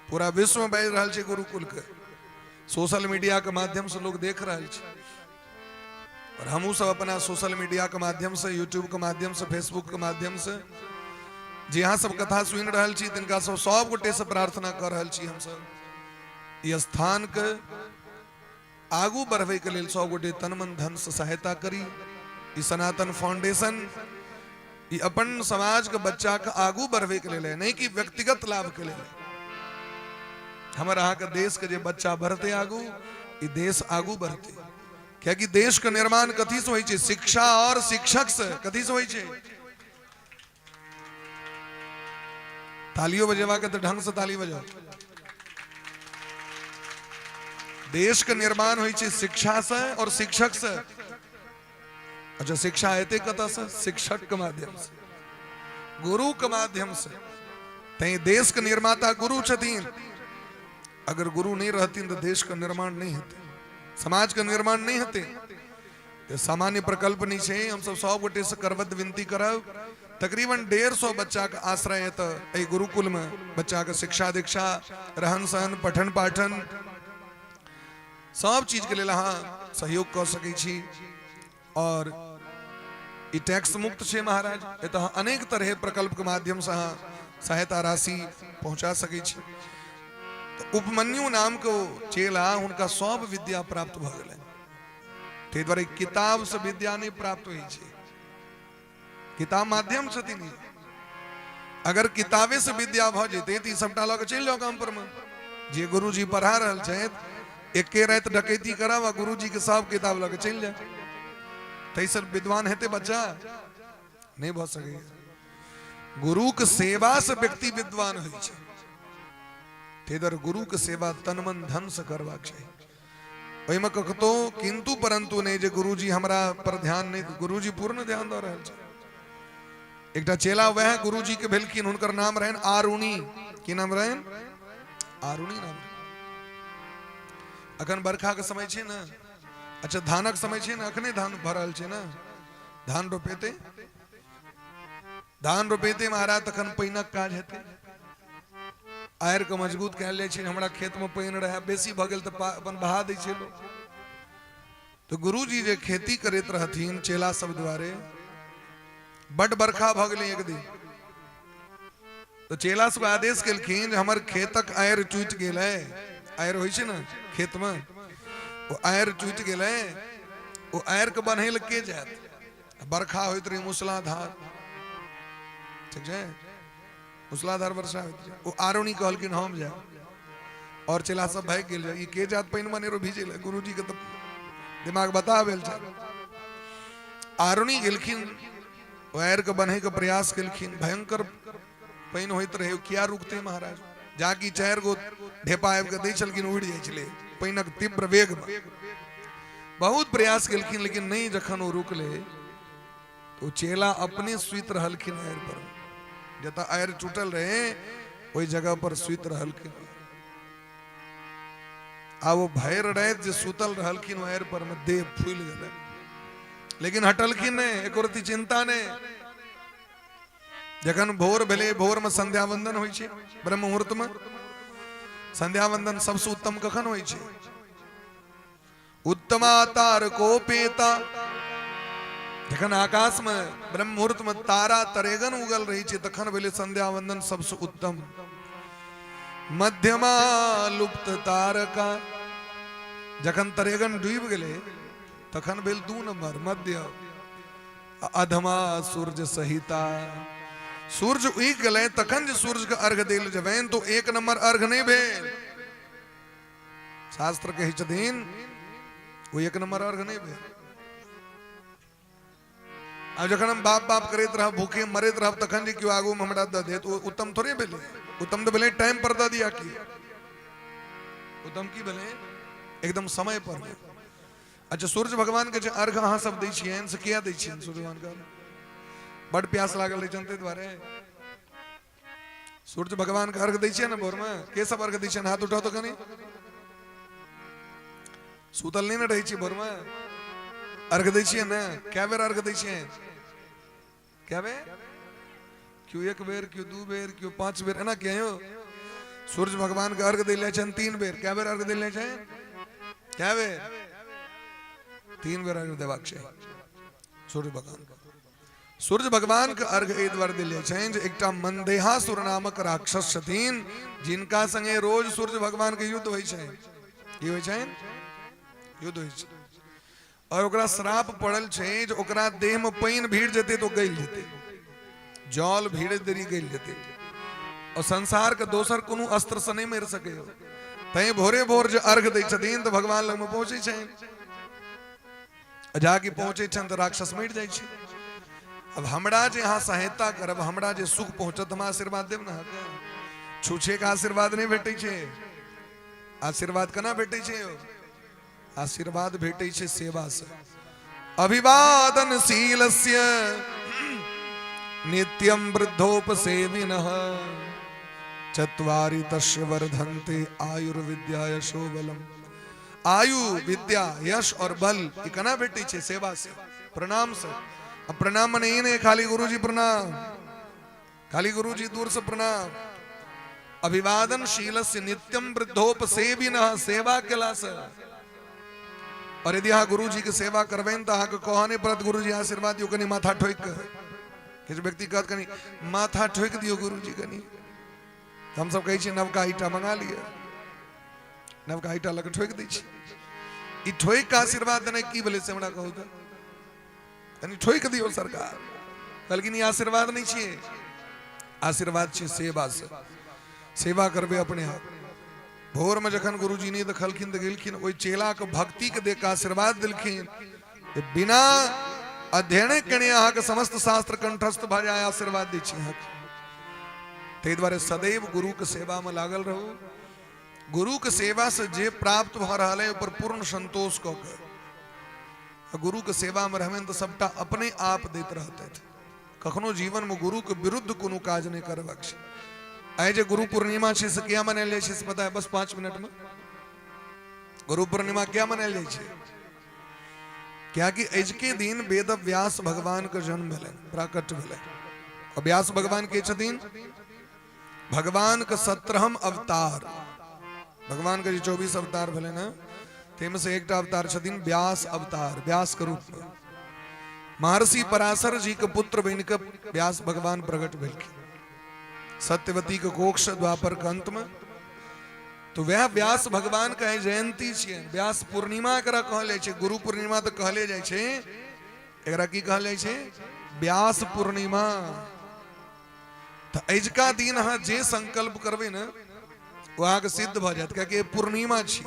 पूरा विश्व में बाजि रहल छै गुरुकुल के, सोशल मीडिया के माध्यम से लोग देख रहल छै। और हमहूँ सब अपना सोशल मीडिया के माध्यम से, यूट्यूब के माध्यम से, फेसबुक के माध्यम से जे अहाँ सब कथा सुनि रहल छी तिनका सब सब गोटे से प्रार्थना कऽ रहल छी हमसब ई स्थान के आगू बढ़बै के लेल सब गोटे तन मन धन से सहायता करी। ई सनातन फाउंडेशन ई अपन समाज के बच्चा के आगू बढ़बै के लेल है, नहीं कि व्यक्तिगत लाभ के लेल है। हमर अहाँ के देश के जे बच्चा बढ़ते आगू, ई देश आगू बढ़ते, कियाकि देश के निर्माण कथी से होइ छै? शिक्षा और शिक्षक से। कथी से होइ छै? तालियो बजेबा के तो ढंग से ताली बजाओ। देश के निर्माण होइ छै शिक्षा से और शिक्षक से। अच्छा, शिक्षा एते कतऽ से? शिक्षक के माध्यम से, गुरु के माध्यम से। तैं देश के निर्माता गुरु छथिन। अगर गुरु नहीं रहथिन तो देश के निर्माण नहीं हेतै, समाज के निर्माण नहीं हेतै। तऽ सामान्य प्रकल्प नहीं छै। हम सब सब गोटे से करबद्ध विनती करब। तकरीबन 150 बच्चा के आश्रय एतऽ एहि गुरुकुल में, बच्चा के शिक्षा दीक्षा, रहन सहन, पठन पाठन, सब चीज के लेल अहाँ सहयोग कऽ सकै छी। और ई टैक्स मुक्त छै महाराज। एतऽ अहाँ अनेक तरह प्रकल्प के माध्यम से अहाँ सहायता राशि पहुंचा सकै छी। तऽ उपमन्यु नाम के ओ चेला, हुनका सब विद्या प्राप्त भऽ गेलनि। ताहि दुआरे किताब से विद्या नहि प्राप्त होइ छै, किताब माध्यम छथिन ई। अगर किताबे से विद्या भऽ जेतै तऽ ई सबटा लऽ कऽ चलि जाउ गाम पर मे। जे गुरुजी पढ़ा रहल छथि, एके राति डकैती करब आ गुरुजी के सब किताब लऽ कऽ चलि जायब, ताहिसँ विद्वान हेतै बच्चा? नहि भऽ सकैए। गुरुके सेवा से व्यक्ति विद्वान होइ छै। ताहि दुआरे गुरुके सेवा तन मन धन से करबाक चाही। ओहिमे ककतो किंतु परंतु नहि जे गुरुजी हमरा पर ध्यान नहि। गुरुजी पूर्ण ध्यान दऽ रहल छै। एकटा चेला वएह गुरुजी के भेलखिन, हुनकर नाम रहनि आरुणि। की नाम रहनि? आरुणि नाम। अखन बरखा के समय छै ने, अच्छा धानक समय छै ने, अखने धान भऽ रहल छै ने, धान रोपेते, धान रोपेते महाराज, तखन पानिक काज हेतै। आयर के मजबूत कयल जाइ छै। हमरा खेत में पानि रहै, बेसी भऽ गेल तऽ अपन बहा दै छै लोक। तऽ गुरुजी जे खेती करैत रहथिन चेला सब द्वारे, बड बरखा भऽ गेलै एक दिन, तऽ चेला सब आदेश केलखिन जे हमर खेतक आयर टूटि गेलै। आयर होइ छै ने खेत में, ओ आयर टूटि गेलै, ओ आयर के बन्है लए के जायत? बरखा होइत रहै मूसलाधार, ठीक छै, मूसलाधार वर्षा होइत रहै। ओ आरुणि कहलखिन हम जायब, और चेला सब भागि गेल, ई के जात पानि मनेरो भीजै लए, गुरुजी के तऽ दिमाग बता भेल छै। आरुणि गेलखिन, ओ आयर के बन्है के प्रयास केलखिन। भयंकर पानि होइत रहै, किया रुकते महाराज? जाकि 4 गो ढेपा आबि कऽ दै छलखिन, उड़ि जाइ छलै पानिक तीव्र वेग में। बहुत प्रयास केलखिन लेकिन नहि जखन ओ रुकलै तो चेला अपने सुति रहलखिन आयर पर, जतऽ आयर टूटल रहे ओहि जगह पर सुति रहलखिन। आ ओ भरि राति जे सुतल रहलखिन आयर पर में, देह फूलि गेलै, लेकिन हटलखिन नहि, एको रत्ती चिंता नहि। जखन भोर भेलै, भोर में संध्या वंदन होइ छै ब्रह्म मुहूर्त में। संध्या वंदन सबसे उत्तम कखन होइ छै? उत्तमा तार को पेता, जखन आकाश में ब्रह्म मुहूर्त में तारा तरेगन उगल रही छै तखन भेलै संध्या वंदन सबसे उत्तम। मध्यमा लुप्त तारका, जखन तरेगन डूबि गेलै तखन भेल 2 नंबर मध्य। अधमा सूर्य सहिता, सूर्य उगि गेलै तखन जे सूर्य के अर्घ देल जेबनि तो 1 नंबर अर्घ नहि भेल। शास्त्र कहै छथिन ओ 1 नंबर अर्घ नहि भेल। आब जखन हम बाप बाप करैत रहब, भूखे मरैत रहब, तखन जे केओ आगू में हमरा दऽ देत, ओ उत्तम थोड़े भेलै। उत्तम तऽ भेलै टाइम पर दऽ दिया। की उत्तम की भेलै? एकदम समय पर। अच्छा, सूर्य भगवान के जे अर्घ अहाँ सब दै छियनि से किया दै छियनि? सूर्य भगवान के बड प्यास लागल रहै छनि ताहि दुआरे सूर्य भगवान के अर्घ दै छियै ने भोर में? के सब अर्घ दै छियनि? हाथ उठाओ तो कनी। सुतल नहि ने रहै छियै भोर में? अर्घ दै छियै ने? कए बेर अर्घ दै छियै? कए बेर? क्यों 1 बेर, क्यों 2 बेर, क्यों 5 बेर, एना किया यौ? सूर्य भगवान के अर्घ दै छनि 3 बेर। कए बेर अर्घ दै छनि? कए बेर? 3 बेर अर्घ देबाक चाही सूर्य भगवान के। सूर्य भगवान के अर्घ एहि दुआरे देल जाइ छनि जे एकटा मंदेहासुर नामक राक्षस छथिन जिनका संगे रोज सूर्य भगवान के युद्ध होइ छै। की होइ छनि? युद्ध होइ छै। और ओकरा श्राप पड़ल छै जे ओकरा देह में पानि भीड़ जेतै तो गलि जेतै, जल भीड़े देरी गलि जेतै और संसार के दोसर कोनो अस्त्र से नहीं मरि सकै। तैं भोरे भोर जे अर्घ दै छथिन तऽ भगवान लग में पहुंचै छनि, जाके पहुंचे छनि तऽ राक्षस मरि जाइ छै। अब हमरा जे अहाँ सहायता करब, हमरा जे सुख पहुंचत, हमरा आशीर्वाद देब ने अहाँके? छूछे के आशीर्वाद नहि भेटै छै। आशीर्वाद केना भेटै छै यौ? आशीर्वाद भेटै छै सेवा से। अभिवादनशीलस्य नित्यं वृद्धोपसेविनः चत्वारि तस्य वर्धन्ते आयुर्विद्या यशो बलम। आयु, विद्या, यश और बल ई केना भेटै छै? सेवा से, प्रणाम से। आ प्रणाम मने ई नहि खाली गुरुजी प्रणाम, खाली गुरुजी दूर से प्रणाम। अभिवादनशील से नित्यम वृद्धोपसेविन, सेवा केला से। और यदि अहाँ गुरुजी के सेवा करबनि तऽ अहाँके कहऽ नहि पड़त गुरुजी आशीर्वाद दियौ, कनि माथा ठोकि कऽ। किछु व्यक्ति कहत कनि माथा ठोकि दियौ गुरुजी कनि, हमसब कहै छियै नवका ईटा मंगा लिअ, नवका ईटा लऽ कऽ ठोकि दै छी। ई ठोकि कऽ आशीर्वाद देनाइ की भेलै से हमरा कहू तऽ? कनि ठोकि दियौ सरकार, कहलखिन ई आशीर्वाद नहि छियै, आशीर्वाद छियै सेवा से। सेवा करबै अपने आप। भोरमे जखन गुरुजी नहि देखलखिन तऽ गेलखिन, ओहि चेलाके भक्तिके देख कऽ आशीर्वाद देलखिन, बिना अध्ययने केने अहाँके समस्त शास्त्र कंठस्थ भऽ जाय, आशीर्वाद दै छी अहाँके। ताहि दुआरे सदैव गुरुके सेवामे लागल रहू। गुरुके सेवा से जे प्राप्त भऽ रहल है ओहि पर पूर्ण संतोष कऽ के गुरुके सेवामे रहबनि तऽ सबटा अपने आप दैत रहतथि। कखनो जीवनमे गुरुके विरुद्ध कोनो काज नहि करबाक छै। आइ जे गुरु पूर्णिमा छै से किया मनायल जाइ छै से पता है? बस 5 मिनटमे। गुरु पूर्णिमा किया मनायल जाइ छै? कियाकि अजुके दिन वेद व्यास भगवान के जन्म भेलनि, प्राकट्य भेलनि। और व्यास भगवान के छथिन? भगवान के 17म अवतार। भगवान के जे 24 अवतार भेलनि हँ ताहिमे से एकटा अवतार छथिन व्यास अवतार। व्यास के रूप में महर्षि पराशर जी के पुत्र बनि के व्यास भगवान प्रकट भेलखिन सत्यवती के कोख से द्वापर के अंत में। तो वह व्यास भगवान के आइ जयंती छियनि, व्यास पूर्णिमा एकरा कहल जाइ छै। गुरु पूर्णिमा तऽ कहले जाइ छै, एकरा की कहल जाइ छै? व्यास पूर्णिमा। तऽ अजुका दिन अहाँ जे संकल्प करबै ने ओ अहाँके सिद्ध भऽ जायत, कियाकि पूर्णिमा छी।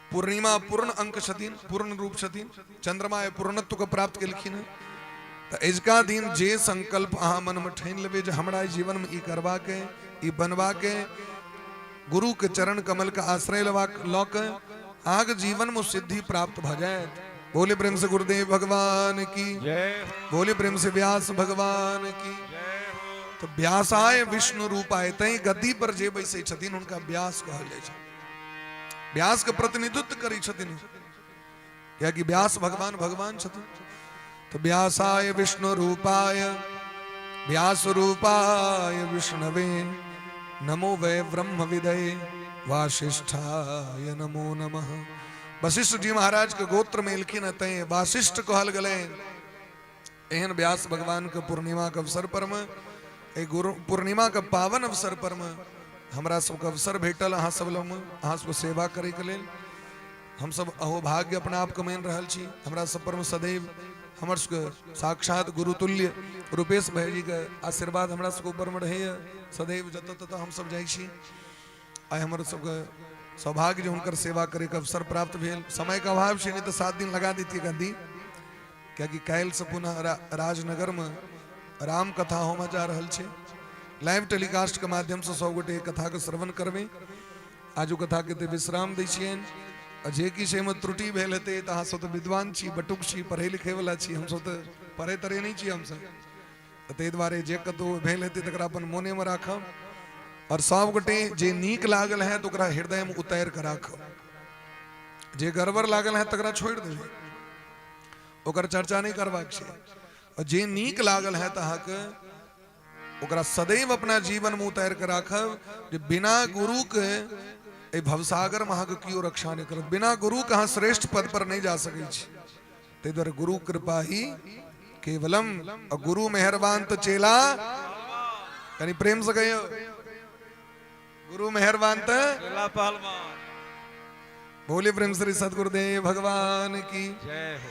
पूर्णिमा पूर्ण अंक छथिन, पूर्ण रूप छथिन, चंद्रमा पूर्णत्व के प्राप्त केलखिन हँ। तऽ अजुका दिन जे संकल्प अहाँ मनमे ठानि लेबै जे हमरा जीवनमे ई करबाक अइ, ई बनबाक अइ, गुरु के चरण कमल के आश्रय लेबाक लऽ के अहाँके जीवनमे सिद्धि प्राप्त भऽ जायत। बोले प्रेम से गुरुदेव भगवान की जय, बोले प्रेम से व्यास भगवान की जय हो। तो व्यासाय विष्णु रूपाय, तै गद्दी पर जे बैसै छथिन हुनका व्यास कहल जाइ छै। व्यास के प्रतिनिधित्व करै छथिन, कियाकि व्यास भगवान भगवान छथिन। तो व्यासाय विष्णु रूपाय व्यास रूपाय विष्णवे नमो वै ब्रह्म विदये वासिष्ठाय नमो नमः। वशिष्ठ जी महाराज के गोत्र में एलखिन तैं वासिष्ठ कहल गेलै। एहन व्यास भगवान के पूर्णिमा के अवसर पर में, एहि गुरु पूर्णिमा के पावन अवसर पर में हमरा सबके अवसर भेटल अहाँ सब लगमे अहाँ सबके सेवा करैके लेल। हमसब अहोभाग्य अपना आपके मानि रहल छी। हमरा सब पर में सदैव हमर सबके साक्षात गुरुतुल्य रूपेश भाईजीके आशीर्वाद हमरा सबके ऊपर में रहैए सदैव, जतऽ ततऽ हमसब जाइ छी। आइ हमर सबके सौभाग्य जे हुनकर सेवा करैके अवसर प्राप्त भेल। समयके अभाव छै, नहि तऽ 7 दिन लगा दैतियै गद्दी, कियाकि काल्हिसँ पुनः राजनगरमे राम कथा होमय जा रहल छै। लाइव टेलीकास्टके माध्यमसँ सभगोटे कथाके श्रवण करबै। आजू कथाके तऽ विश्राम दै छियनि। आ जे किछु एहिमे त्रुटि भेल हेतै तऽ अहाँ सब तऽ विद्वान छी, बटुक छी, पढ़ै लिखैवला छी, हमसब तऽ पढ़ै तढ़ै नहि छी हमसब, तऽ ताहि दुआरे जे कतहु भेल हेतै तकरा अपन मोनेमे राखब। आओर सभगोटे जे नीक लागल है तऽ ओकरा हृदयमे उतारि कऽ राखब, जे गड़बड़ लागल है तकरा छोड़ि देबै, ओकर चर्चा नहि करबाक छै। आओर जे नीक लागल है तऽ अहाँके ओकरा सदैव अपना जीवनमे उतारि कऽ राखब जे बिना गुरुके एहि भवसागरमे अहाँके केओ रक्षा नहि करत, बिना गुरुके अहाँ श्रेष्ठ पद पर नहि जा सकै छी। ताहि दुआरे गुरु कृपा ही केवलम आ गुरु मेहरबान तऽ चेला कनि प्रेम से कहियौ गुरु मेहरबान तऽ चेला पहलवान बोले प्रेम श्री सदगुरुदेव भगवान की जय हो।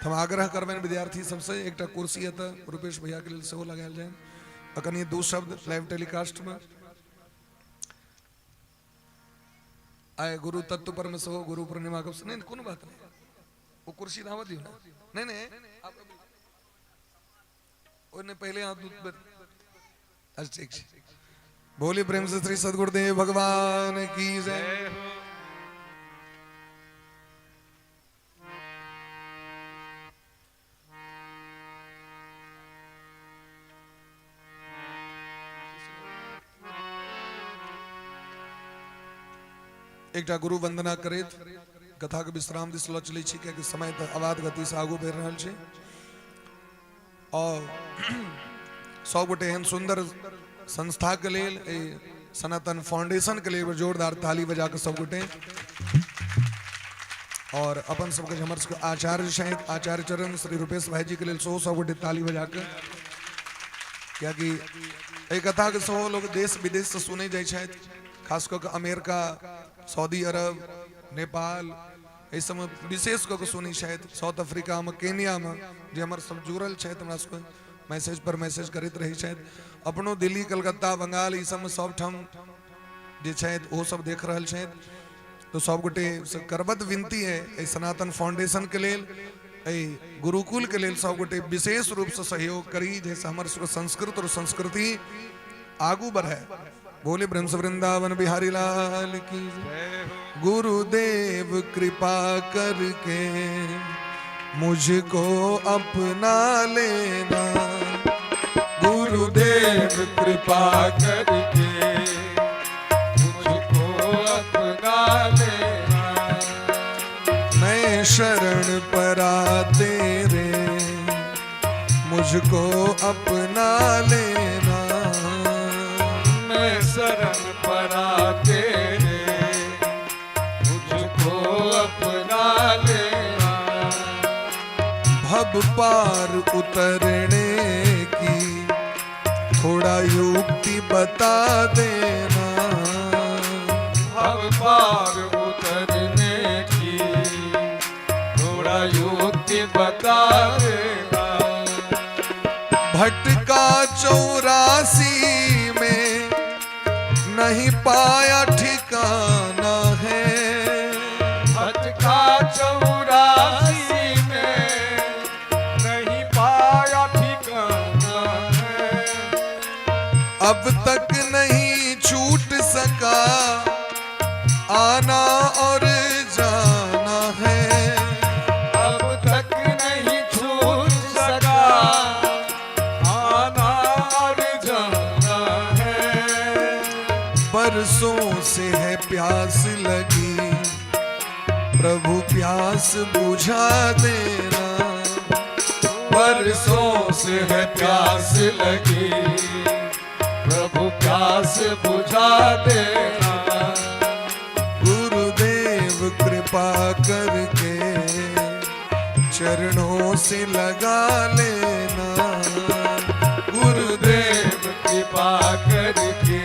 तऽ हम आग्रह करबनि विद्यार्थी सबसे एकटा कुर्सी एतऽ रूपेश भैया के लेल सेहो लगायल जाय आ कनि दू शब्द लाइव टेलीकास्ट में आइ गुरु तत्व पर में सेहो गुरु पूर्णिमा के नहीं कोनो बात नहीं ओ कुर्सी आबऽ दियौ ने नहीं नहीं आप ओने पहले हाथ दूध अच्छा ठीक छै बोले प्रेम से श्री सदगुरुदेव भगवान की जय। जय हो। एकटा गुरु वंदना करैत कथा के विश्राम दिस लऽ चलै छी कियाकि समय तऽ अबाध गति से आगू बढ़ि रहल छै और सब गोटे एहन सुंदर संस्था के लेल एहि सनातन फाउंडेशन के लेल जोरदार ताली बजा के सब गोटे और अपन सबके जे हमर सबके आचार्य छथि आचार्य चरण श्री रूपेश भाईजी के लेल सेहो सब गोटे ताली बजा के कियाकि एहि कथा के सेहो लोग देश विदेश से सुनै जाइ छथि खास कऽ के अमेरिका सऊदी अरब नेपाल एहि सबमे विशेष कऽ के सुनै छथि साउथ अफ्रीकामे केनियामे जे हमर सब जुड़ल छथि हमरा सबके मैसेज पर मैसेज करैत रहै छथि अपनो दिल्ली कलकत्ता बंगाल ई सबमे सबठाम जे छथि ओहो सब देख रहल छथि तऽ सबगोटे से करबद्ध विनती है एहि सनातन फाउंडेशन के लेल एहि गुरुकुल के लेल सबगोटे विशेष रूप से सहयोग करी जाहिसँ हमर सबके संस्कृत और संस्कृति आगू बढ़े। बोले ब्रह्म वृंदावन बिहारी लाल की जय हो। गुरुदेव कृपा करके मुझको अपना लेना गुरुदेव कृपा करके मुझको अपना लेना। मैं शरण परा तेरे मुझको अपना लेना। मैं शरण परा तेरे मुझको अपना लेना। भव पार उतरने की थोड़ा युक्ति बता देना। भव पार उतरने की थोड़ा युक्ति बता देना। भटका 84 में नहीं पाया ठिकाना है। भटका 84 में नहीं पाया ठिकाना है। अब तक नहीं छूट सका आना और जाना है। अब तक नहीं छूट सका आना और जाना है। बरसों से है प्यास लगी प्रभु प्यास बुझा देना। बरसों से है प्यास लगी प्रभु प्यास बुझा देना। गुरुदेव कृपा करके चरणों से लगा लेना। गुरुदेव कृपा करके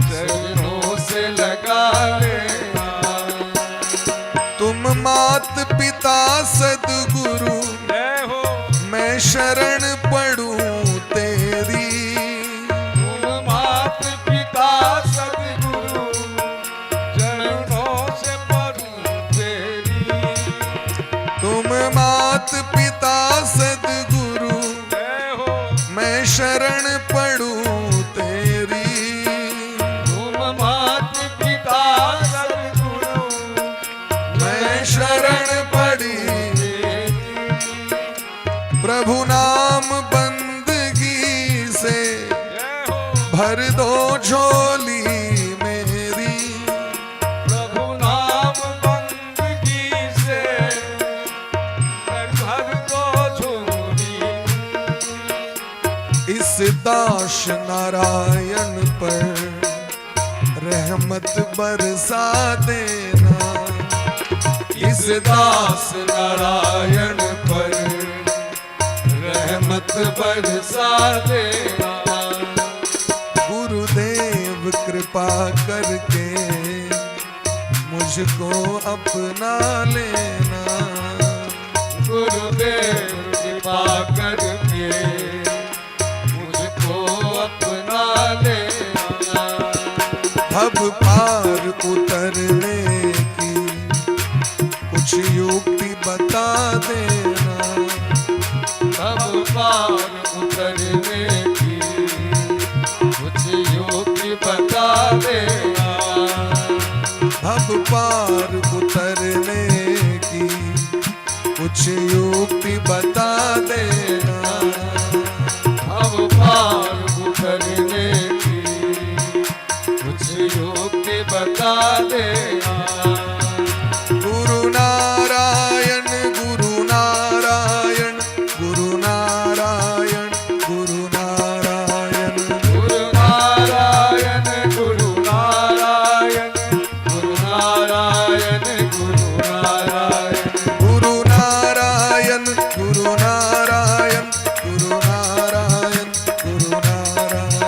चरणों से लगा लेना। तुम मात पिता सदगुरु जय हो। मैं शरण पड़ूं तेरी। तुम मात पिता सदगुरु चरणों से पढ़ूं तेरी। तुम मात पिता सदगुरु जय हो। मैं शरण पड़ूं तेरी। तुम मात पिता सदगुरु मैं शरण पड़ी प्रभु नाम बंदगी से जय हो। भर दो झोली मेरी। प्रभु नाम बंदगी से भर दो झोली। इस दास नारायण पर रहमत बरसा देना। इस तुलसीदास नारायण पर रहमत बरसा देना। गुरुदेव कृपा करके मुझको अपना लेना। गुरुदेव कृपा करके मुझको अपना लेना। भव पार उतरने की कुछ युक्ति बता देना। भव पार उतरने की कुछ युक्ति बता देना। भव पार उतरने की कुछ युक्ति बता देना। भव पार उतरने की कुछ युक्ति बता देना। गुरु नारायण गुरु नारायण गुरु नारायण गुरु नारायण। गुरु नारायण गुरु नारायण गुरु नारायण गुरु नारायण। गुरु नारायण गुरु नारायण गुरु नारायण गुरु नारायण।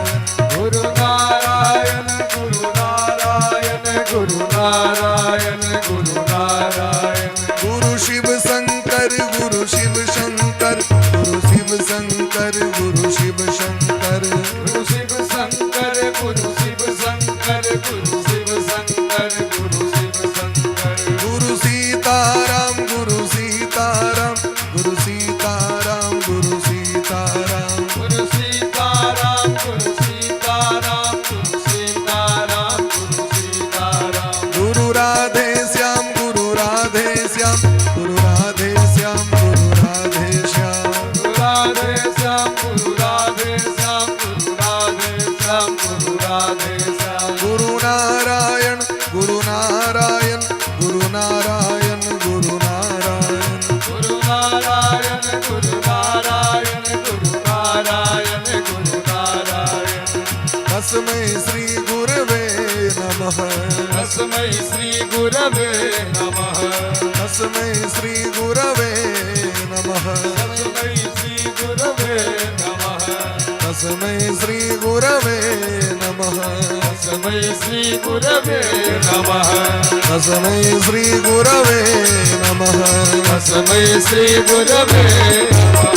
गुरु नारायण गुरु नारायण गुरु नारायण गुरु नारायण। गुरु शिव शंकर गुरु शिव शंकर गुरु शिव शंकर गुरु शिव शंकर। गुरु शिव शंकर गुरु शिव शंकर गुरु शिव शंकर गुरु शिव शंकर। गुरु सीताराम गुरु सीताराम गुरु सीताराम गुरु सीताराम। गुरु सीताराम गुरु सीताराम गुरु सीताराम गुरु सीताराम। गुरु राधे श्याम गुरु राधे श्याम गुरु राधे श्याम गुरु राधे श्याम। गुरु राधे श्याम गुरु राधे श्याम गुरु राधे श्याम गुरु राधे श्याम। गुरु नारायण गुरु नारायण गुरु नारायण गुरु नारायण। गुरु नारायण गुरु नारायण गुरु नारायण गुरु नारायण। तस्मै श्री गुरवे नमः। तस्मै श्री गुरवे नमः। तस्मै श्री गुरवे नमः। तस्मै श्री गुरवे नमः। तस्मै श्री गुरवे नमः। तस्मै श्री गुरवे नमः। तस्मै श्री गुरवे नमः। तस्मै श्री गुरवे नमः।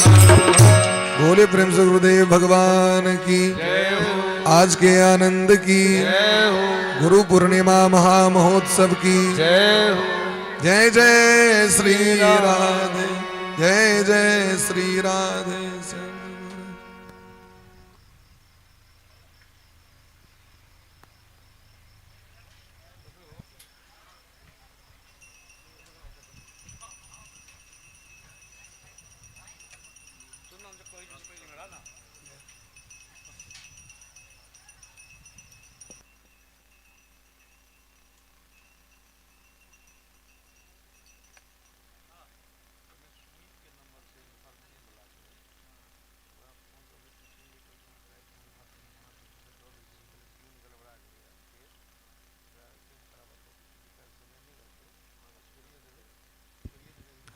बोले प्रेम से गुरुदेव भगवान की। जय हो। आज के आनंद की। जय हो। गुरु पूर्णिमा महामहोत्सव की। जय हो। जय जय श्री राधे जय जय श्री राधे।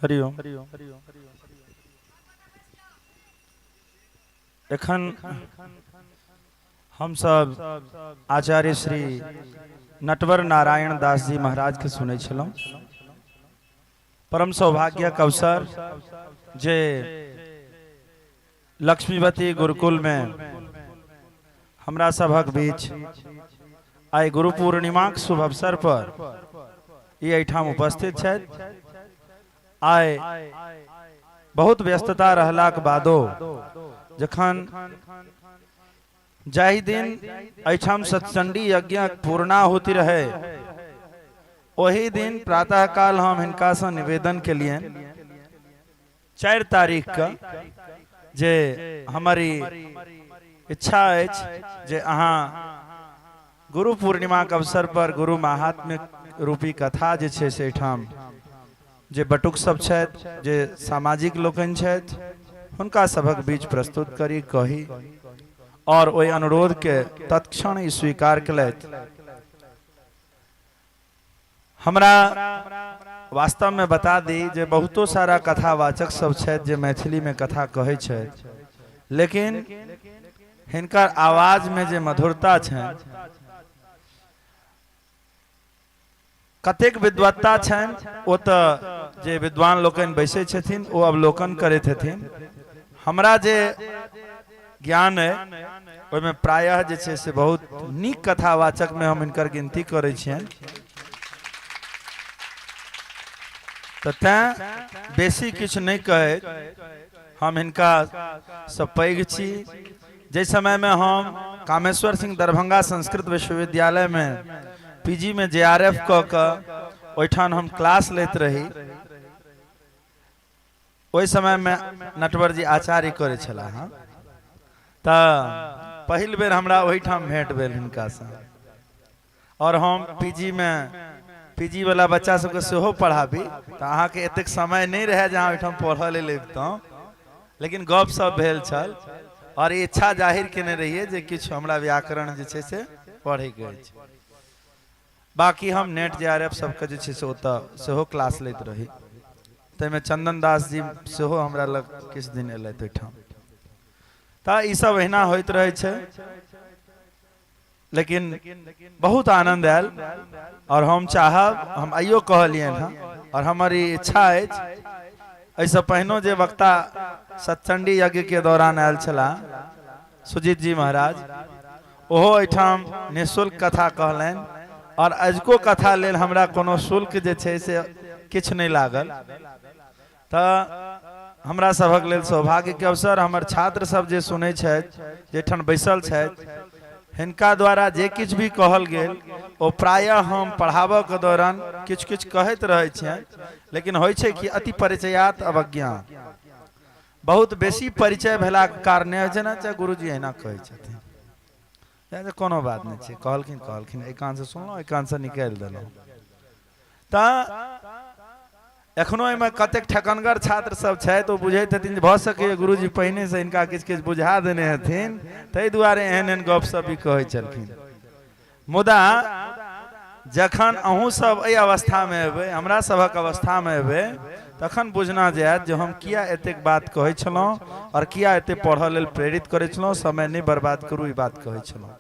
हरिओम। एखन हम सब आचार्य श्री नटवर नारायण दास जी महाराज के सुनै छलहुँ। परम सौभाग्यक अवसर जे लक्ष्मीवती गुरुकुल में हमरा सभक बीच आइ गुरु पूर्णिमाक शुभ अवसर पर ई एहिठाम उपस्थित छथि। आइ बहुत व्यस्तता रहलाक बादो जखन जाहि दिन एहिठाम सत्संडी यज्ञ पूर्णाहुति रहे ओही दिन प्रातः काल हम हिनकासँ निवेदन केलियनि 4 तारीख के जे हमर इच्छा अछि जे अहाँ गुरु पूर्णिमाक अवसर पर गुरु महात्म्य रूपी कथा जे छै से एहिठाम जे बटुक सब छथि, जे सामाजिक लोकनि छथि, हुनका सभक बीच प्रस्तुत करी कही और ओहि अनुरोध के तत्क्षण ही स्वीकार केलथि। हमरा वास्तवमे बता दी जे बहुतो सारा कथावाचक सब छथि जे मैथिलीमे कथा कहै छथि, लेकिन हिनकर आवाजमे जे मधुरता छनि, कतेक विद्वत्ता छनि, ओ तऽ जे विद्वान लोकनि बैसै छथिन ओ अवलोकन करैत हेथिन। हमरा जे ज्ञान अइ ओहिमे प्रायः जे छै से बहुत नीक कथावाचकमे हम हिनकर गिनती करै छियनि। तऽ तैँ बेसी किछु नहि कहैत हम हिनका सँ पैघ छी। जाहि समयमे हम कामेश्वर सिंह दरभंगा संस्कृत विश्वविद्यालयमे पीजी मे जे आर एफ कऽ कऽ ओहिठाम हम क्लास लैत रही, ओहि समयमे नटवर जी आचार्य करै छलाह हँ। तऽ पहिल बेर हमरा ओहिठाम भेंट भेल हिनकासँ, आओर हम पीजी मे पीजी वाला बच्चा सबके सेहो पढ़ाबी, तऽ अहाँके एतेक समय नहि रहै जे अहाँ ओहिठाम पढ़ऽ लेल अबितहुँ, लेकिन गप सप भेल छल आओर इच्छा जाहिर केने रहियै जे किछु हमरा व्याकरण जे छै से पढ़ैके अछि। बाँकी हम नेट जे आर एफ सबके जे छै से ओतऽ सेहो क्लास लैत रही, ताहिमे चन्दन दास जी सेहो हमरा लग किछु दिन एलथि ओहिठाम। तऽ ईसब एहिना होइत रहै छै, लेकिन बहुत आनंद आयल। और हम चाहब, हम आइयो कहलियनि हँ और हमर ई इच्छा अछि, एहिसँ पहिनो जे वक्ता सतचंडी यज्ञ के दौरान आयल छलाह सुजीत जी महाराज, ओहो एहिठाम निःशुल्क कथा कहलनि और अजुको कथा लेल हमरा कोनो शुल्क जे छै से किछु नहि लागल। तऽ हमरा सभक लेल सौभाग्यके अवसर, हमर छात्र सब जे सुनै छथि, जाहिठाम बैसल छथि, हिनका द्वारा जे किछु भी कहल गेल ओ प्रायः हम पढ़ाबऽके दौरान किछु किछु कहैत रहै छियनि, लेकिन होइ छै कि अति परिचयात अवज्ञा, बहुत बेसी परिचय भेलाके कारणे होइ छै ने, चाहे गुरुजी एहिना कहै छथिन, कोनो बात नहि छै, कहलखिन कहलखिन, एहि कानसँ सुनलहुँ एहि कानसँ निकालि देलहुँ। तऽ एखनो एहिमे कतेक ठकनगर छात्र सब छथि, ओ बुझैत हेथिन जे भऽ सकैए गुरुजी पहिनेसँ हिनका किछु किछु बुझा देने हेथिन, ताहि दुआरे एहन एहन गप सब भी कहै छलखिन। मुदा जखन अहूँ सब एहि अवस्थामे एबै, हमरा सभक अवस्थामे एबै, तखन बुझना जायत जे हम किया एतेक बात कहै छलहुँ आओर किया एतेक पढ़ऽ लेल प्रेरित करै छलहुँ, समय नहि बर्बाद करू ई बात कहै छलहुँ।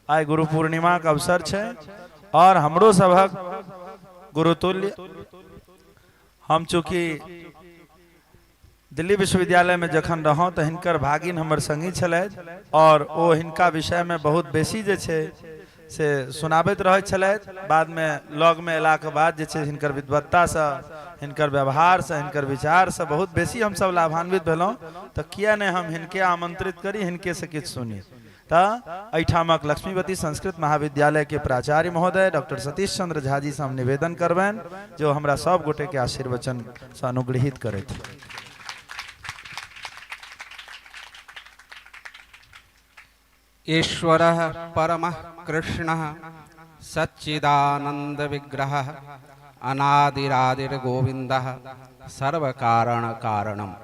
आइ गुरु पूर्णिमाके अवसर छै आओर हमरो सभक गुरुतुल्य, हम चूँकि दिल्ली विश्वविद्यालयमे जखन रहौं तऽ हिनकर भागिन हमर संगी छलथि आओर ओ हिनका विषयमे बहुत बेसी जे छै से सुनाबैत रहैत छलथि। बादमे लगमे अयलाके बाद जे छै हिनकर विद्वत्तासँ, हिनकर व्यवहारसँ, हिनकर विचारसँ बहुत बेसी हमसभ लाभान्वित भेलहुँ। तऽ किए नहि हम हिनके आमंत्रित करी, हिनकेसँ किछु सुनी। तऽ एहिठामक लक्ष्मीवती संस्कृत महाविद्यालय के प्राचार्य महोदय डॉक्टर सतीश चंद्र झा जी से हम निवेदन करबनि जे ओ हमरा सब गोटे के आशीर्वचन से अनुग्रहित करथि। ईश्वरः परमः कृष्णः सच्चिदानंद विग्रहः अनादिरादिर्गोविन्दः सर्वकारण कारणम्।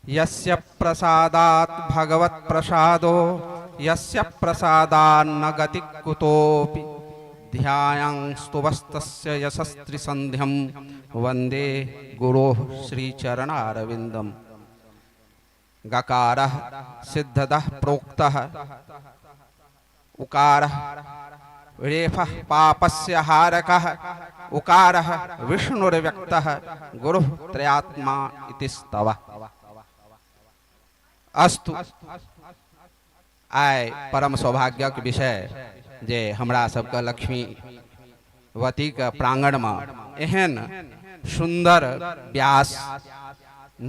यस्य प्रसादात् भगवत्प्रसादो यस्य प्रसादान्न गतिः कुतोऽपि ध्यायांस्तुवस्तस्य यशस्त्रिसन्ध्यं वन्दे गुरोः श्रीचरणारविन्दम्। गकारः सिद्धदः प्रोक्तः उकारः रेफः पापस्य हारकः उकारः विष्णुर्व्यक्तः गुरुः त्रयात्मा इति स्तवः। अस्तु, आइ परम सौभाग्यक विषय जे हमरा सबके लक्ष्मीवतीके प्रांगणमे एहन सुन्दर व्यास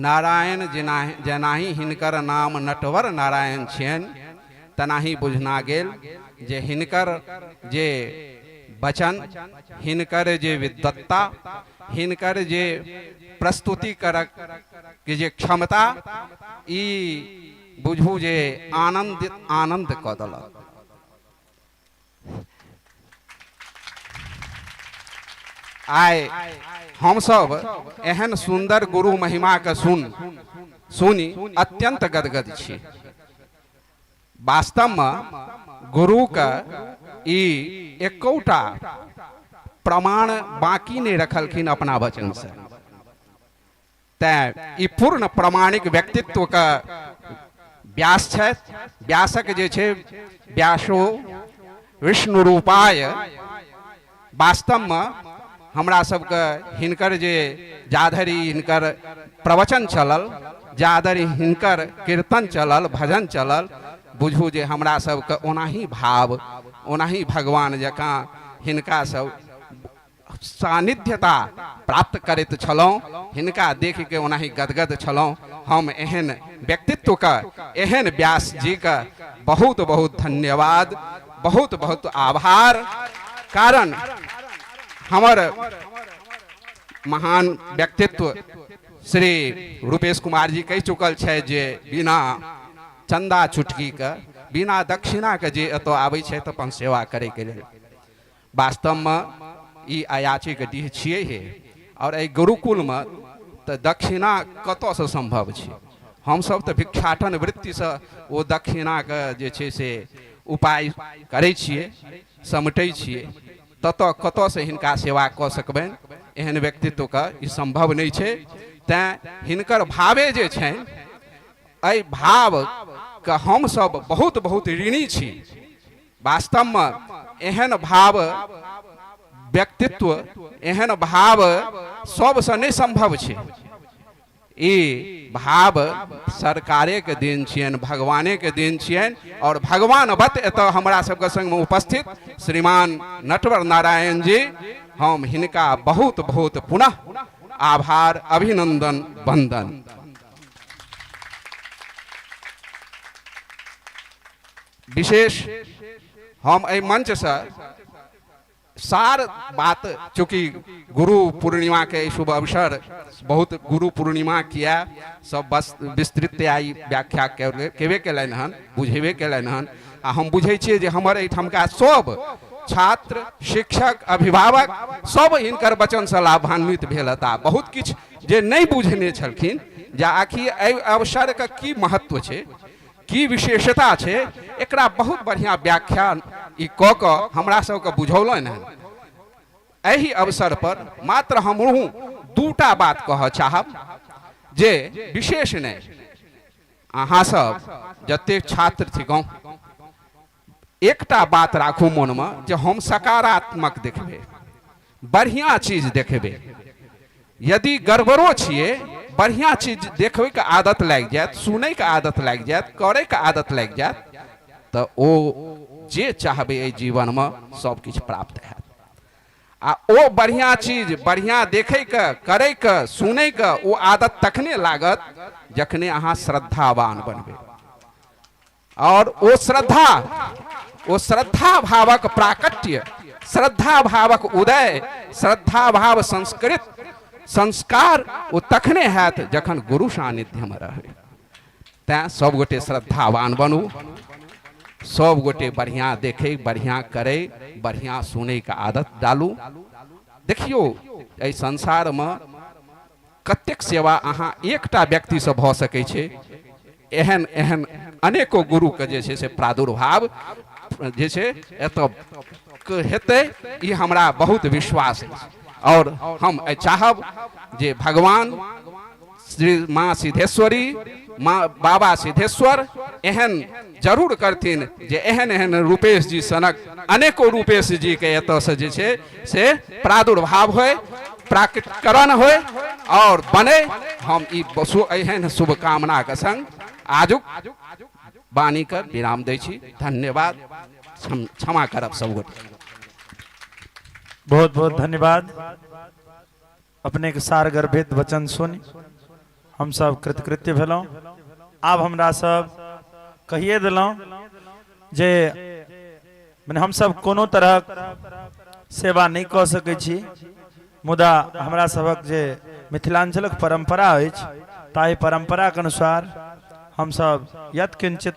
नारायण जेनाही हिनकर नाम नटवर नारायण छियनि तेनाही बुझना गेल जे हिनकर जे वचन, हिनकर जे विद्वत्ता, हिनकर जे प्रस्तुति करक के जे क्षमता, ई बुझू जे आनंदित आनंद कऽ देलक। आइ हमसब एहन सुन्दर गुरु महिमा के सुनि अत्यंत गदगद छी। वास्तव में गुरु के ई एकोटा प्रमाण बाकी नहि रखलखिन अपना वचनसँ। तैं ई पूर्ण प्रमाणिक व्यक्तित्वके व्यास छथि। व्यासक जे छै व्यासो विष्णु रूपाय, वास्तवमे हमरा सबके हिनकर जे जाधरि हिनकर प्रवचन चलल, जाधरि हिनकर कीर्तन चलल, भजन चलल, बुझू जे हमरा सबके ओनाही भाव, ओनाही भगवान जकाँ हिनका सब सानिध्यता प्राप्त करैत छलहुँ। हिनका देखिके ओनाही गदगद छलहुँ। हम एहन व्यक्तित्वके, एहन व्यास जीके बहुत बहुत धन्यवाद, बहुत बहुत आभार। कारण हमर महान व्यक्तित्व श्री रूपेश कुमार जी कहि चुकल छथि जे बिना चंदा चुटकीके, बिना दक्षिणाके जे एतऽ आबै छथि अपन सेवा करैके लेल, वास्तवमे ई अयाचीके डीह छियै हे। आओर एहि गुरुकुलमे तऽ दक्षिणा कतऽसँ सम्भव छै? हमसभ तऽ भिक्षाटन वृत्तिसँ ओ दक्षिणाके जे छै से उपाय करै छियै, समेटै छियै। ततऽ कतऽसँ हिनका सेवा कऽ सकबनि? एहन व्यक्तित्वके ई सम्भव नहि छै। तैँ हिनकर भावे जे छनि, एहि भावके हमसभ बहुत बहुत ऋणी छी। वास्तवमे एहन भाव व्यक्तित्व, एहन भाव सबसँ नहि सम्भव छै। ई भाव सरकारेके देन छियनि, भगवानेके देन छियनि। आओर भगवानवत एतऽ हमरा सबके संगमे उपस्थित श्रीमान नटवर नारायण जी, हम हिनका बहुत बहुत पुनः आभार, अभिनंदन, वंदन। विशेष हम एहि मंचसँ सार बात, चूँकि गुरु पूर्णिमा के शुभ अवसर, बहुत गुरु पूर्णिमा किया सब बस विस्तृत आई व्याख्या केबे केलनि हन, बुझेबे केलनि हन। आ हम बुझै छियै जे हमर एहिठामका सब छात्र, शिक्षक, अभिभावक सब हिनकर वचनसँ लाभान्वित भेल हेता। बहुत किछु जे नहि बुझने छलखिन जे आखिर एहि अवसरके की महत्व छै, की विशेषता छै, एकरा बहुत बढ़िआँ व्याख्या ई कऽ कऽ हमरा सबके बुझौलनि हन। एहि अवसर पर मात्र हमहूँ दूटा बात कहऽ चाहब जे विशेष नहि, अहाँ सब जतेक छात्र थिकहुँ, एकटा बात राखू मोनमे जे हम सकारात्मक देखबै, बढ़िआँ चीज देखबै। यदि गड़बड़ो छियै, बढ़िआँ चीज देखबैके आदत लागि जायत, सुनैके आदत लागि जायत, करैके आदत लागि जायत, तऽ ओ जे चाहबै एहि जीवनमे सब किछु प्राप्त हैत। आ ओ बढ़िआँ चीज, बढ़िआँ देखैके, करैके, सुनैके ओ आदत तखने लागत जखने अहाँ श्रद्धावान बनबै। और ओ श्रद्धा, ओ श्रद्धा भावक प्राकट्य, श्रद्धा भावक उदय, श्रद्धा भाव संस्कृत संस्कार ओ तखने हैत जखन गुरु सानिध्यमे रहै। तैँ सब गोटे श्रद्धावान बनू, सब गोटे बढ़िआँ देखै, बढ़िआँ करै, बढ़िआँ सुनैके आदत डालू। देखियौ एहि संसारमे कतेक सेवा अहाँ एकटा व्यक्तिसँ भऽ सकै छै। एहन एहन अनेको गुरुके जे छै से प्रादुर्भाव जे छै एतऽ हेतै, ई हमरा बहुत विश्वास अछि। आओर हम चाहब जे भगवान श्री माँ सिद्धेश्वरी, माँ बाबा सिद्धेश्वर एहन जरूर करथिन जे एहन एहन रूपेश जी सनक अनेको रूपेश जी के एतऽसँ जे छै से प्रादुर्भाव होय, प्राकृतकरण होय और बने। हम ई एहन शुभकामना के संग आजुक वाणी के विराम दै छी। धन्यवाद, क्षमा करब सब गोटे। बहुत बहुत धन्यवाद। अपने के सार गर्भित वचन सुनि हम सब कृतकृत्य भेलहुँ। आब हमरा सब कहिए देलहुँ जे मने हमसब कोनो तरहक सेवा नहि कऽ सकै छी, मुदा हमरा सभक जे मिथिलाञ्चलक परम्परा अछि ताहि परम्पराके अनुसार हमसब यत्किंचित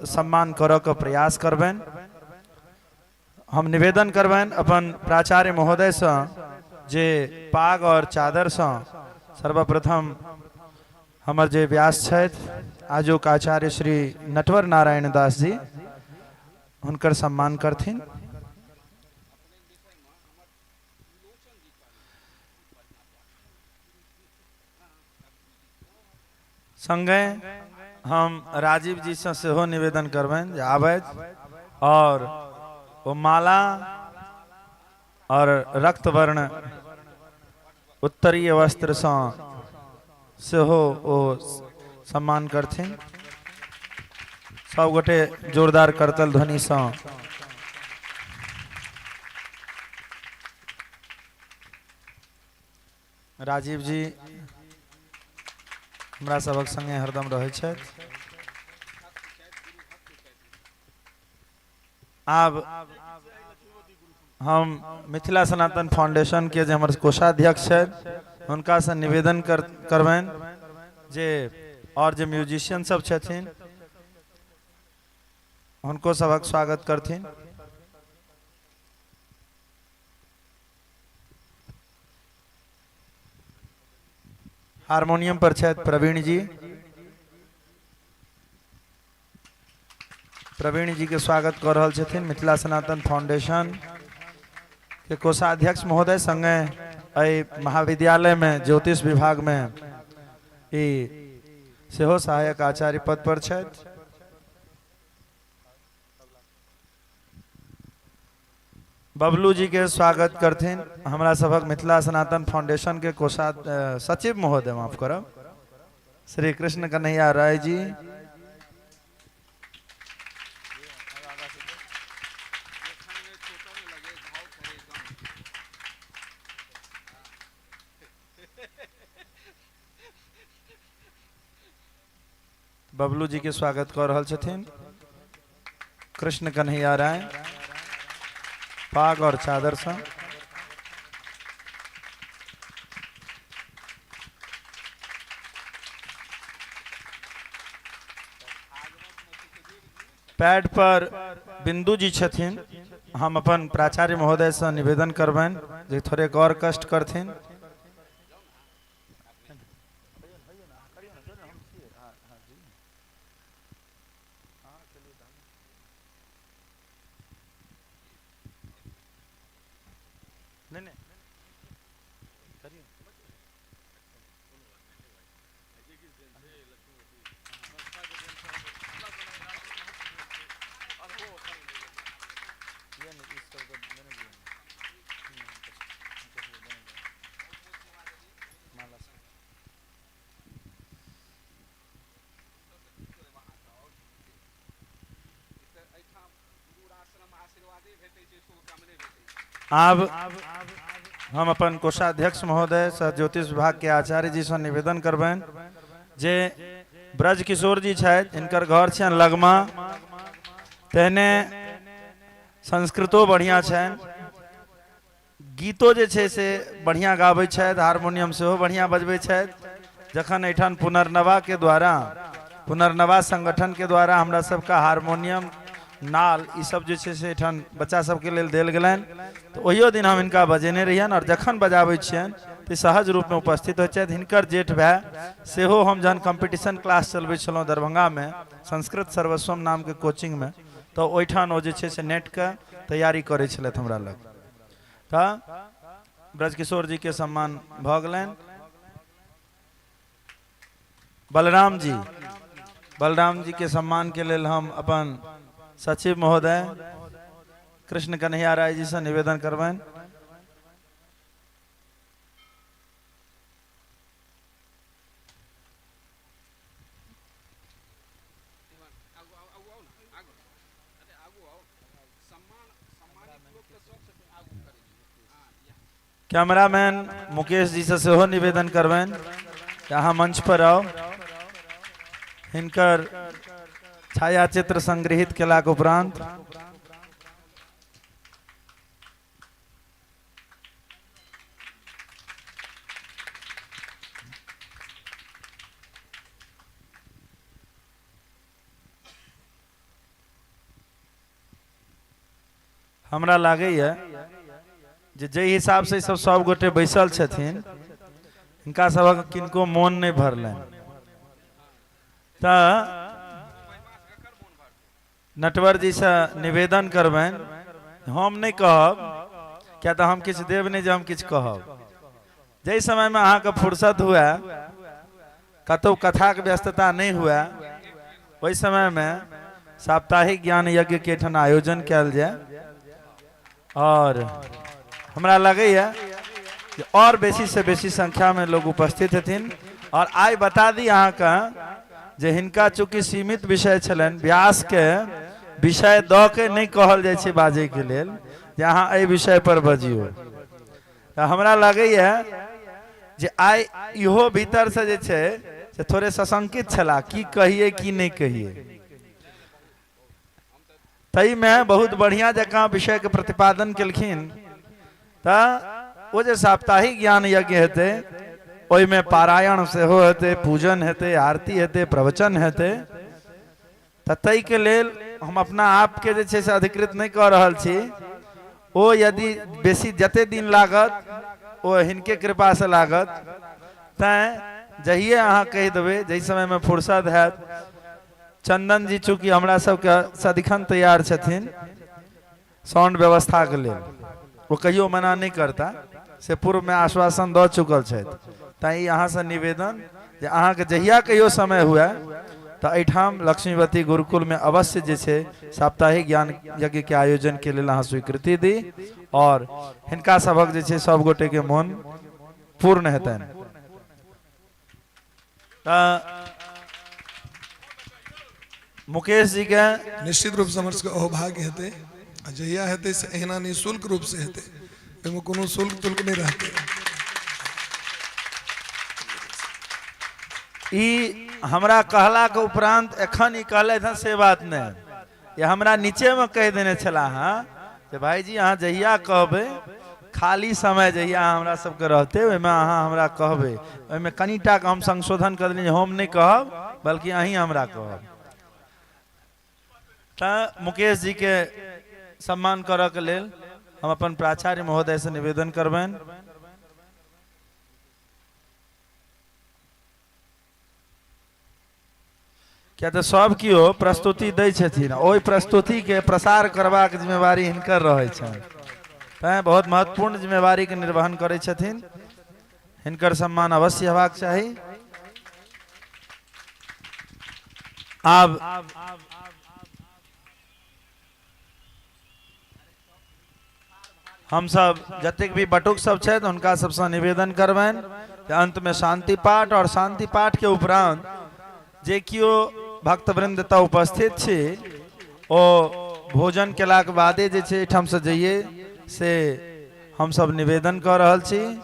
सम्मान करऽके प्रयास करबनि। हम निवेदन करबनि अपन प्राचार्य महोदयसँ जे पाग आओर चादरसँ सर्वप्रथम हमर जे व्यास छथि आजुक आचार्य श्री नटवर नारायण दास जी, हुनकर सम्मान करथिन। संगे हम राजीव जी से सेहो निवेदन करबनि जे आबथि और ओ माला और रक्तवर्ण उत्तरीय वस्त्र सँ सेहो ओ सम्मान करथिन। सब गोटे जोरदार करतल ध्वनि सँ राजीव जी हमरा सबक संगे हरदम रहै छथि। आब हम मिथिला सनातन फाउंडेशन के जे हमर कोषाध्यक्ष छथि हुनकासँ निवेदन करबनि जे और जे म्यूजिशियन सब छथिन हुनको सबक स्वागत करथिन। हारमोनियम पर छथि प्रवीण जी। प्रवीण जी के स्वागत कर रहल छथिन मिथिला सनातन फाउंडेशन के कोषाध्यक्ष महोदय। संगे एहि महाविद्यालय में ज्योतिष विभाग में ई सेहो सहायक आचार्य पद पर छथि। बबलू जी के स्वागत करथिन हमरा सभक मिथिला सनातन फाउंडेशन के कोषा सचिव महोदय, माफ करब, श्री कृष्ण कन्हैया राय जी। बबलू जी के स्वागत कर रहल छथिन कृष्ण कन्हैया राय पाग और चादर से। पैड पर बिंदु जी छथिन। हम अपन प्राचार्य महोदय से निवेदन करबनि जे थोड़े गौर कष्ट करथिन। आब हम अपन कोषाध्यक्ष महोदय सह ज्योतिष विभाग के आचार्य जी से निवेदन करबनि जे ब्रज किशोर जी छथि, इनकर घर छनि लगमा, तेहने संस्कृतो बढ़िया छनि, गीतो जे छै से बढ़िया गाबै छथि, हारमोनियम सेहो बढ़िया बजबै छथि। जखन एहिठाम पुनर्नवा के द्वारा, पुनर्नवा संगठन के द्वारा हमरा सबके हारमोनियम, नाल ई सब जे छै से एहिठाम बच्चा सबके लेल देल गेलनि, तऽ ओहियो दिन हम हिनका बजेने रहियनि और जखन बजाबै छियनि तऽ सहज रूपमे उपस्थित होइ छथि। हिनकर जेठ भाय सेहो हम जहन कॉम्पिटिशन क्लास चलबै छलहुँ दरभंगामे संस्कृत सर्वस्वम नामके कोचिंगमे, तऽ ओहिठाम ओ जे छै से नेटके तैयारी करै छलथि हमरा लग। तऽ ब्रजकिशोर जी के सम्मान भऽ गेलनि। बलराम जी, बलराम जी के सम्मान के लेल हम अपन सचिव महोदय कृष्ण कन्हैया राय जी से निवेदन करबनि। कैमरामैन मुकेश जी से सेहो निवेदन करबनि कि अहाँ मंच पर आउ। हिनकर छायाचित्र संग्रहित केलाक उपरांत हमरा लागैए जे जाहि हिसाबसँ ई सब सब गोटे बैसल छथिन हिनका सभक किनको मोन नहि भरलनि। तऽ नटवर जीसँ निवेदन करबनि, हम नहि कहब किया तऽ हम किछु देब नहि जे हम किछु कहब। जाहि समयमे अहाँके फुर्सत हुए कतहु कथाके व्यस्तता नहि हुए, ओहि समयमे साप्ताहिक ज्ञान यज्ञके एहिठाम आयोजन कयल जाय। और हमरा लगैए जे और बेसी से बेसी संख्यामे लोग उपस्थित हेथिन। और आइ बता दी अहाँके जे हिनका चूँकि सीमित विषय छलनि, व्यासके विषय दऽ के नहि कहल जाइ छै बाजैके लेल जे अहाँ एहि विषय पर बजियौ। तऽ हमरा लगैए जे आइ इहो भीतरसँ जे छै से थोड़े सशंकित छलाह, की कहियै की नहि कहियै। ताहिमे बहुत बढ़िआँ जकाँ विषयके प्रतिपादन केलखिन। तऽ ओ जे साप्ताहिक ज्ञान यज्ञ हेतै ओहिमे पारायण सेहो हेतै, पूजन हेतै, आरती हेतै, प्रवचन हेतै। तऽ ताहिके लेल हम अपना आपके जे छै से अधिकृत नहि कऽ रहल छी। ओ यदि बेसी जते दिन लागत ओ हिनके कृपासँ लागत। तैँ जहिए अहाँ कहि देबै, जाहि समयमे फुर्सत हैत, चंदन जी चूँकि हमरा सबके सदिखन तैयार छथिन साउंड व्यवस्थाके लेल, ओ कहियो मना नहि करता, से पूर्वमे आश्वासन दऽ चुकल छथि। तैँ ई अहाँसँ निवेदन जे अहाँके जहिया कहियो समय हुए तऽ एहिठाम लक्ष्मीवती गुरुकुलमे अवश्य जे छै साप्ताहिक ज्ञान यज्ञके आयोजनके लेल अहाँ स्वीकृति दी और हिनका सभक जे छै सब गोटेके मोन पूर्ण हेतनि। तऽ मुकेश जी के निश्चित रूपसँ हमर सबके अहोभाग्य हेतै आ जहिया हेतै से एहिना निःशुल्क रूपसँ हेतै, ओहिमे कोनो शुल्क तुल्क नहि रहतै। ई हमरा कहलाके उपरांत एखन ई कहलथि हँ से बात नहि, ये हमरा नीचेमे कहि देने छलाह हँ जे भाईजी अहाँ जहिया कहबै, खाली समय जहिया हमरा सबके रहतै ओहिमे अहाँ हमरा कहबै। ओहिमे कनिटाके हम संशोधन कऽ देलियै, हम नहि कहब बल्कि अहीं हमरा कहब। तऽ मुकेश जी के सम्मान करऽ के लेल हम अपन प्राचार्य महोदय से निवेदन करबनि। किया तऽ सब केओ प्रस्तुति दै छथिन, ओहि प्रस्तुतिके प्रसार करबाक जिम्मेवारी हिनकर रहै छनि, तैँ बहुत महत्वपूर्ण जिम्मेवारीके निर्वहन करै छथिन। हिनकर सम्मान अवश्य हेबाक चाही। आब हमसब जतेक भी बटुक सब छथि हुनका सबसँ निवेदन करबनि जे अंतमे शांति पाठ और शांति पाठ के उपरांत जे केओ भक्तवृंद एतऽ उपस्थित छी ओ भोजन केलाके बादे जे छै एहिठामसँ जइए, से हमसब निवेदन कऽ रहल छी।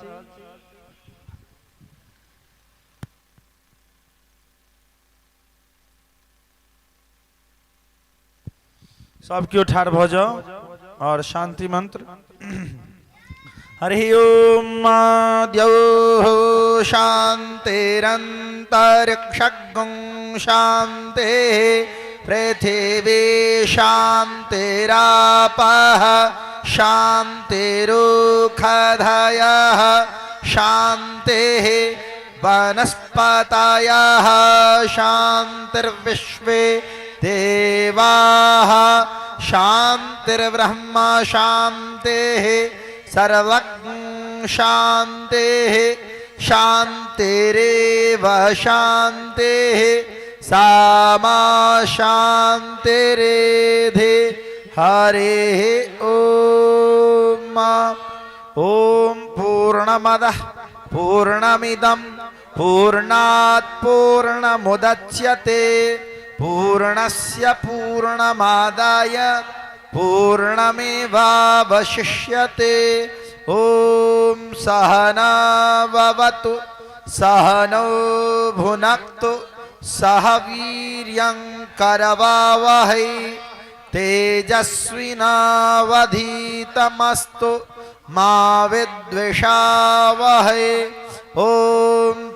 सब केओ ठाढ़ भऽ जाउ और शांति मंत्र। हरि ओम द्यौः शान्तिरन्तरिक्षगुं शान्तिः पृथिवी शान्तिरापः शान्तिरुखधयः शान्तिः वनस्पतयः शान्तिर्विश्वे देवाः शान्तिर्ब्रह्म शान्तिः सर्वज्ञ शान्तिः शान्तिरेव शान्तिः सामा शान्तिरेधि। हरिः ॐ। ॐ पूर्णमदः पूर्णमिदं पूर्णात् पूर्णमुदच्यते पूर्णस्य पूर्णमादाय पूर्णमेवावशिष्यते। ॐ सहनावतु सहनौ भुनक्तु सह वीर्यं करवावहै तेजस्विनावधीतमस्तु मा विद्विषावहै। ॐ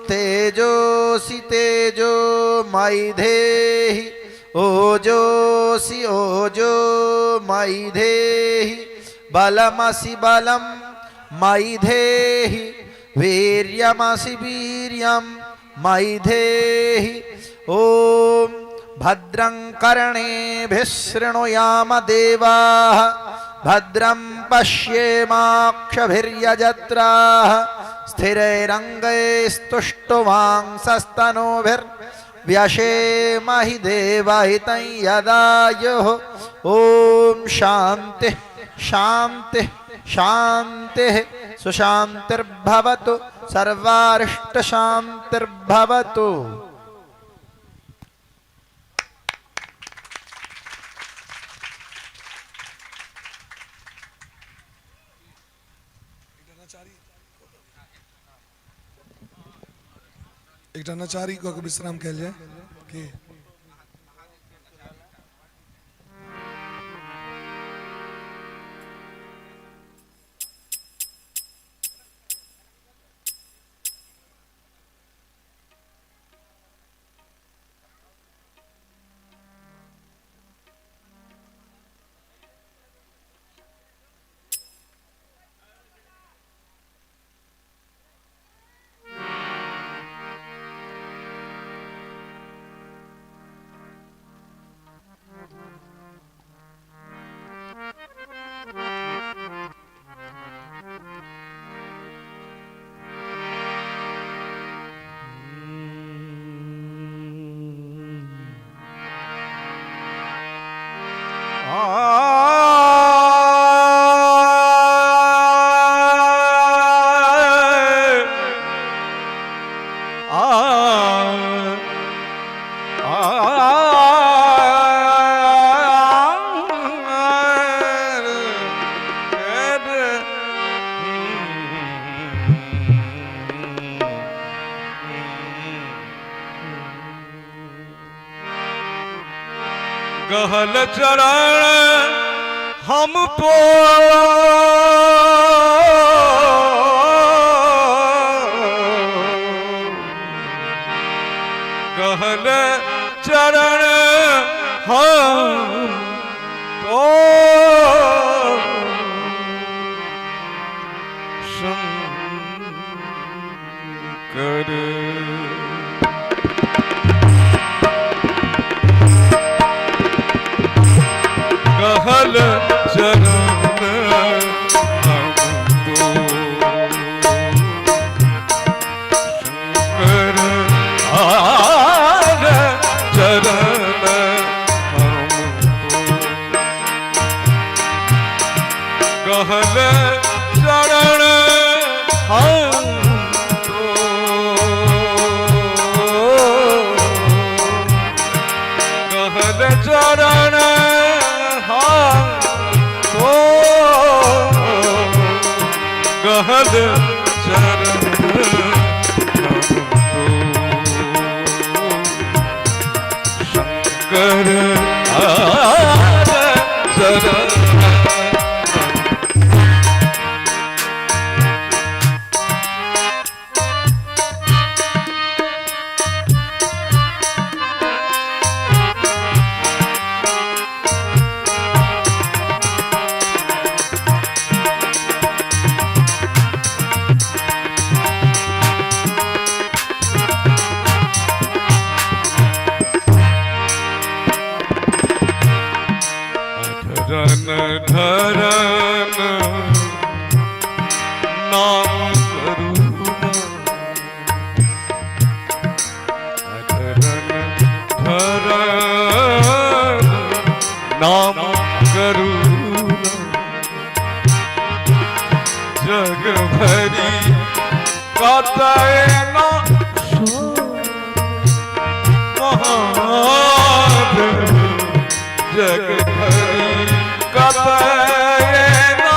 तेजोसि तेजो मयि धेहि ओजोसि ओजो मयि धेहि बलमसि बलं मयि धेहि वीर्यमसि वीर्यं मयि धेहि। ॐ भद्रं कर्णेभिः शृणुयाम देवाः भद्रं पश्येमाक्षभिर्यजत्राः। स्थिरैरङ्गैस्तुष्टुवांसस्तनूभिर्व्यशेमहि देवहितं यदायुः। ॐ शान्तिः शान्तिः शान्तिः। सुशान्तिर्भवतु, सर्वारिष्टशान्तिर्भवतु। एकटा नचारी कऽ के विश्राम कयल जाय की। गहल चरण हम तो गहल चरण हम तो शंकर गहल चरण हम तो शंकर आर चरण हम तो गहल चरण हम तो गहल चरण गहल चरण शंकर चरण। धरन धरन नाम करुणा, धरन धरन नाम करुणा, जग भरी कतय ना महादेव, जग भरी कतय ना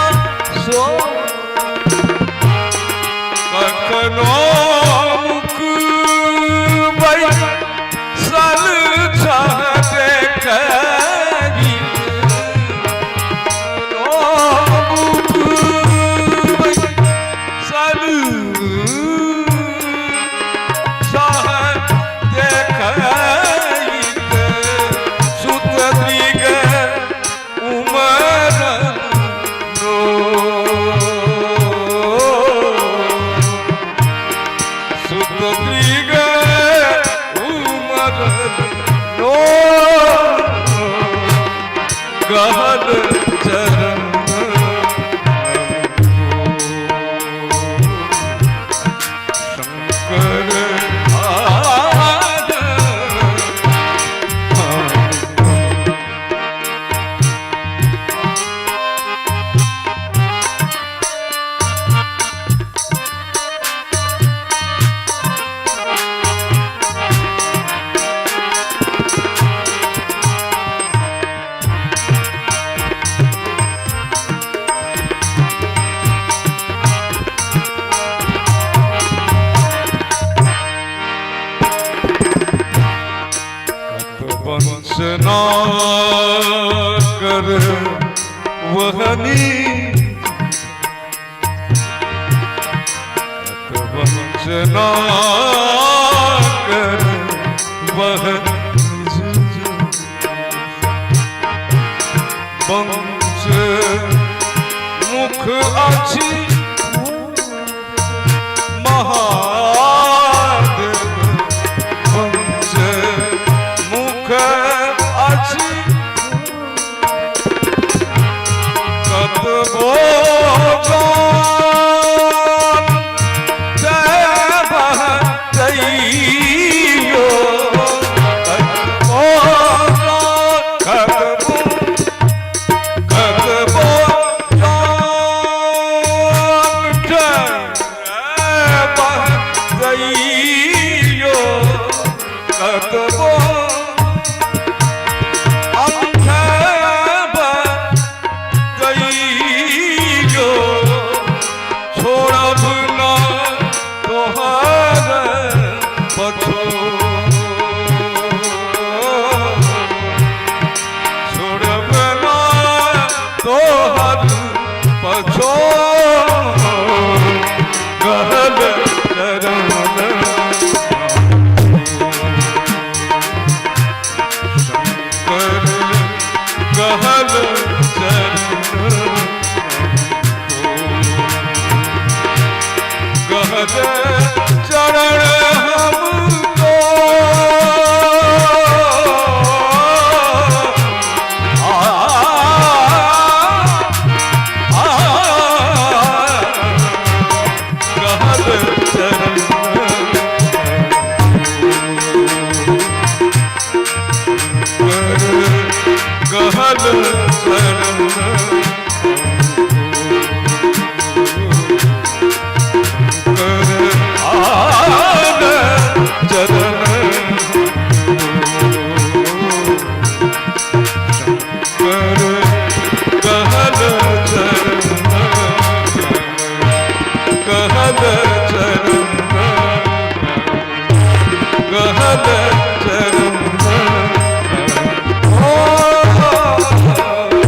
सो कखनो मुख बैसल देखी, मुख बैसल वंचना कर वहनी, वंचना।